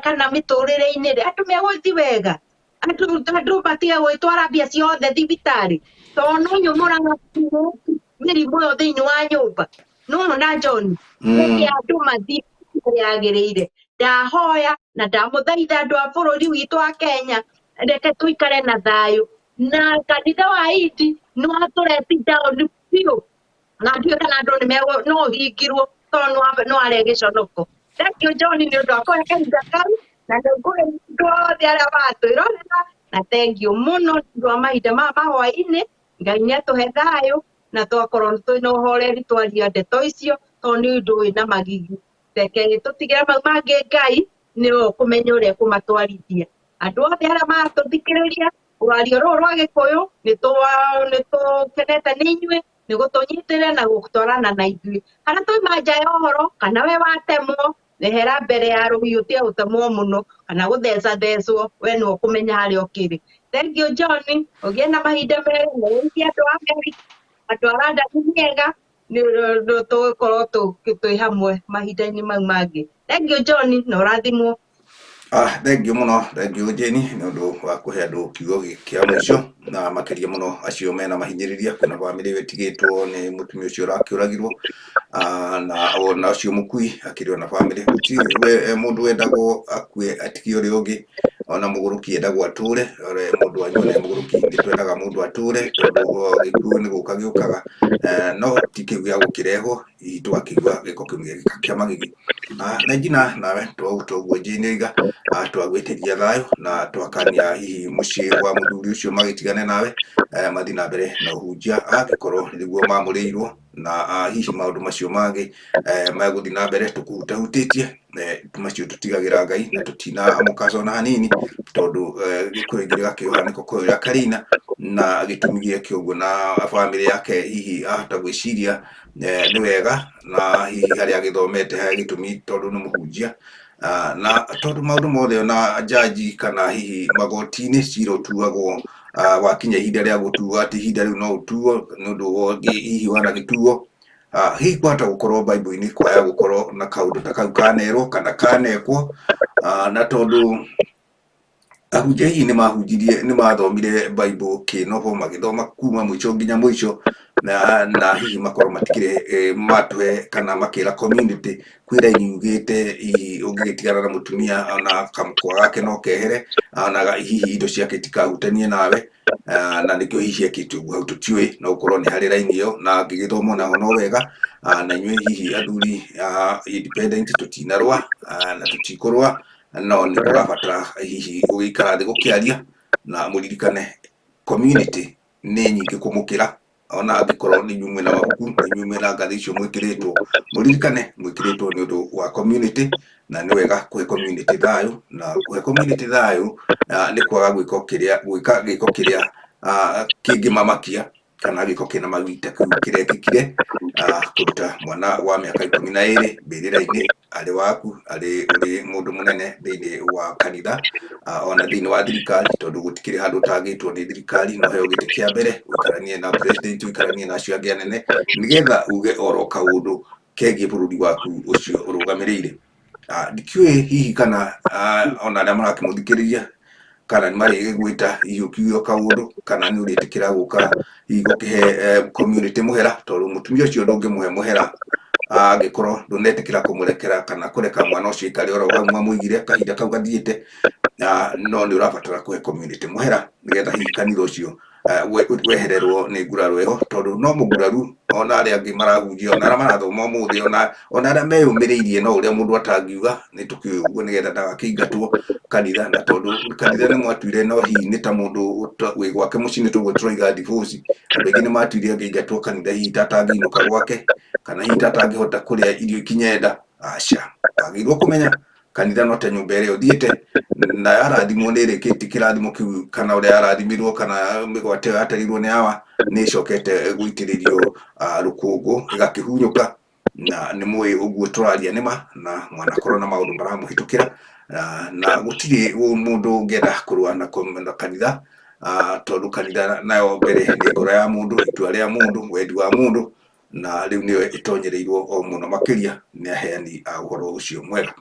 kana mĩtũrĩre-inĩ rĩ andũ megũthiĩ wega andũ matige gwĩtwara mbia ciothe thibitarĩ tondũ no inyuĩ mũraga mĩrimũ ĩyo thĩinĩ wa nyũmba nĩwona John reke andũ mathiĩ Yagĩrĩire. Ndahoya na ndamũthaitha andũ a bũrũri witũ wa Kenya, reke tũikare na thayũ. Na kanitha wa Indi nĩ watũreti down biũ, na ndiũĩ kana andũ nĩ no ũhingirwo tondũ nĩ warĩa gĩconoko. Thank you John nĩ ũndũ wa kũhe kahinda kau, na nĩ ngũhe andũ othe arĩa maratwĩrorera, na thank you mũno nĩ ũndũ wa mahinda maya ma hwaĩ-inĩ. Ngai nĩ atũhe thayũ na twakorwo twĩna ũhoreri twaria ndeto icio, tondũ nĩ ũndũ wĩna magigi. Reke tũtigĩre mau mangĩ, Ngai nĩwe ũkũmenya ũrĩa ekũmatwarithia. Andũ othe arĩa maratũthikĩrĩria rwario rũrũ rwa Gĩkũyũ, nĩ tũkenete nĩ inyuĩ nĩ gũtũnyitĩrĩra na gũtwarana na ithuĩ. Harĩa twauma nja ya ũhoro, kana we watemwo, rehera mbere ya rũhiũ tia gũtemwo mũno kana gũthecathecwo, we nĩwe ũkũmenya harĩa ũkĩrĩ. Thank you John, ũgĩe na mahinda mega, na ũgeithie andũ a Amerika, andũ a London nĩ ega, nĩ tũgũkorwo twĩ hamwe mahinda-inĩ mau mangĩ. Thank you John, na ũrathimwo.
Thank you mũno, thank you Jane nĩ ũndũ wa kũhe andũ kiugo kĩa mũico, na makĩria mũno acio mena mahinyĩrĩria. Kwĩna bamĩrĩ ĩyo ĩtigĩtwo nĩ mũtumia ũcio ũrakĩũragirwo, na ona ũcio mũkui akĩrĩ ona bamĩrĩ. Gũtirĩ mũndũ wendagwo akue atigie ũrĩa ũngĩ, ona mũgũrũki endagwo atũre, mũndũ anyua nĩ mũgũrũki, nĩ twendaga mũndũ atũre tondũ gĩkuũ nĩ gũka gĩũkaga, no ti kĩu gĩa gũkĩrehwo, hihi twakĩigua gĩko kĩu kĩa magigi. Na njina nawe toguo Jane oiga, twagwĩtĩria thayũ na twakania hihi mũciĩ wa mũthuri ũcio magĩtigane nawe, mathiĩ na mbere na ũhunjia angĩkorwo nĩguo mamũrĩirwo, na hihi maũndũ macio mangĩ megũthiĩ na mbere tũkũhutahutĩtie, macio tũtigagĩra Ngai na tũtinamũkaca ona hanini, tondũ gĩkũyũ gĩgakĩũha nĩko kũyũ karina, na gĩtũmi gĩake ũguo na bamĩrĩ yake hihi ahota gwĩciria nĩ wega, na hihi harĩa agĩthomete he gĩtũmi tondũ nĩ mũhunjia, na tondũ maũndũ mothe ona jaji kana hihi magoti-inĩ cira ũtuagwo wakinya ihinda rĩa gũtuo, atĩ ihinda rĩu no ũtuo nĩ ũndũ ũngĩ hihi wanagĩtuo. Hihi kwahota gũkorwo Bible-inĩ kwaya gũkorwo na kaũndũ ta kau kanerwo kana kanekwo, na tondũ ahunjia hihi nĩ mahunjirie, nĩ mathomire Bible kĩnobo, magĩthoma kuma mũico nginya mũico, na hihi makorwo matikĩrĩ matũhe kana makĩra community kwĩ raini yugĩte hihi ũngĩgĩtigana na mũtumia ona kamũkwa gake no kehere, ona hihi indo ciake itikahutanie nawe, na nĩkĩo hihi ekĩte ũguo hau tũtiũĩ, no gũkorwo nĩ harĩ raini ĩyo na angĩgĩthoma onaho no wega. Na inyuĩ hihi athuri independent tũtinarũa, na tũtikũrũa, no nĩ kũrabatara hihi gũgĩikara thĩ gũkĩaria, na mũririkane community nĩ nyingĩ kũmũkĩra, ona angĩkorwo nĩ inyuĩ mwĩna mabuku, nĩ inyuĩ mwĩna ngathĩ icio mwĩkĩrĩtwo, mũririkane mwĩkĩrĩtwo nĩ ũndũ wa community, na nĩ wega kũhe community thayũ, na kũhe community thayũ nĩ kwaga gwĩka gĩko kĩrĩa kĩngĩmamakia kana gĩko kĩna magita kĩu kĩrekĩkire, kũruta mwana wa mĩaka 12 mbĩrĩra-inĩ arĩ waku, arĩ ũrĩ mũndũ mũnene thĩinĩ wa kanitha, ona thĩinĩ wa thirikari, tondũ gũtikĩrĩ handũ ũtangĩtwo nĩ thirikari, no heo gĩtĩ kĩa mbere, ũikaranie na president, ũikaranie na acio angĩ anene, nĩgetha uge oro kaũndũ kegiĩ bũrũri waku ũcio ũrũgamĩrĩire. Ndikĩũĩ hihi kana ona arĩa marakĩmũthikĩrĩria kana nĩ marĩgĩgwĩta hihi ũkiuge kaũndũ, kana nĩ ũrĩtĩkĩra gũka hihi gũkĩhe community mũhera, tondũ mũtumia ũcio ndũngĩmũhe mũhera angĩkorwo ndũnetĩkĩra kũmũrekera kana kũreka mwana ũcio aikare oro hau mwamũigire kahinda kau gathiĩte, no nĩ ũrabatara kũhe community mũhera nĩgetha hihi kanitha ũcio wehererwo nĩ nguraro ĩyo, tondũ no mũguraru ona arĩa angĩ marahunjia, ona arĩa marathoma ũmũthĩ, ona arĩa meyũmĩrĩirie, no ũrĩa mũndũ atangiuga nĩ tũkĩũĩ ũguo nĩgetha ndagakĩingatwo kanitha, na tondũ kanitha nĩ mwatuire no hihi nĩ ta mũndũ wĩ gwake mũciĩ, nĩ tũguo tũroiga divorce, andũ aingĩ nĩ matuire angĩingatwo kanitha hihi ta atangĩinũka gwake, kana hihi ta atangĩhota kũrĩa irio ikinyenda. Aca, wagĩrĩirwo kũmenya kanitha no ta nyũmba ĩrĩa ũthiĩte na yarathimwo nĩ ĩrĩkĩtie kĩrathimo kĩu, kana ũrĩa yarathimirwo, kana mĩgwate ĩyo yaterirwo nĩ awa nĩ ĩcokete gũitĩrĩrio rũkũngũ ĩgakĩhunyũka, na nĩ mũĩ ũguo tũraria nĩma, na mwanakorwo na maũndũ maramũhĩtũkĩra, na gũtirĩ mũndũ ũngĩenda kũrũa na kanitha, tondũ kanitha nayo mbere nĩ ngoro ya mũndũ, itua rĩa mũndũ, wendi wa mũndũ, na rĩu nĩyo ĩtonyereirwo o mũno makĩria nĩ aheani a ũhoro ũcio mwega.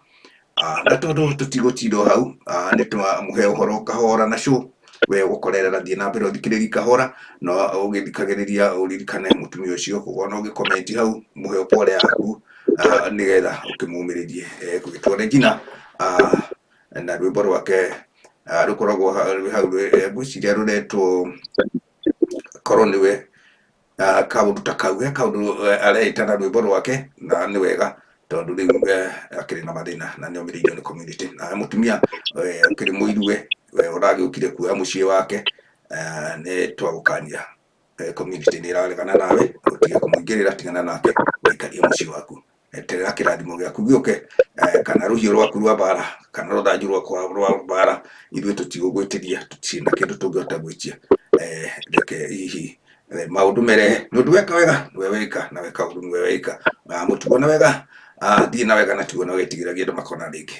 Na tondũ tũtigũtinda hau, nĩ twamũhe ũhoro kahora na cũ, we ũgũkorerera thiĩ na mbere ũthikĩrĩrie kahora, no ũgĩthikagĩrĩria ũririkane mũtumia ũcio, koguo no ũgĩkomenti hau mũhe pole yaku, Nĩgetha ũkĩmũmĩrĩrie. Egũgĩtwo Regina, na rwĩmbo rwake rũkoragwo rwĩ hau, ngwĩciria rũretwo korwo nĩwe kaũndũ ta kau, he kaũndũ areita na rwĩmbo rwake, na nĩ wega tondũ rĩu akĩrĩ na mathĩna na nĩ omĩrĩirio nĩ community. Na mũtumia ũkĩrĩ mũirue ũragĩũkire kuoya mũciĩ wake, nĩ twagũkania, community nĩ ĩraregana nawe, ũtige kũmũingĩrĩra, tigana nake, ũikarie mũciĩ waku, eterera kĩrathimo gĩaku gĩũke, kana rũhiũ rwaku rwa mbara kana rũthanju rwakwa rwa mbara. Ithuĩ tũtigũgwĩtĩria, tũtirĩ na kĩndũ tũngĩhota gwĩtia. Reke hihi maũndũ merehe nĩ ũndũ weka wega nĩwe weka, na weka ũndũ nĩwe weka. Mũtugo na wega, thiĩ na wega na tugo na wĩtigĩragie andũ makona rĩngĩ.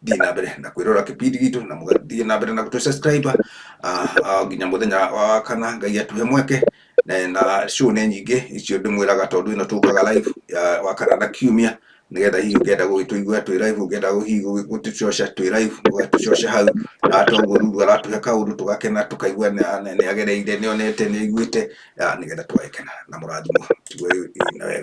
Thiĩ na mbere na kwĩrora kĩbindi gitũ na mũgathiĩ na mbere na gũtũ subscribe nginya mũthenya wa kana Ngai atũhe mweke. Na show nĩ nyingĩ icio ndĩmwĩraga tondũ ĩno tũkaga live ya wakana na kiumia, nĩgetha hihi ũngĩenda gũgĩtũigua twĩ live, ũngĩenda hihi gũtũcoca twĩ live, ũgatũcoca hau. Toguo Ruru aratũhe kaũndũ tũgakena, tũkaigua nĩ agereire, nĩ onete, nĩ aiguĩte, nĩgetha tũgagĩkena na mũrathimo. Tiguo na wega.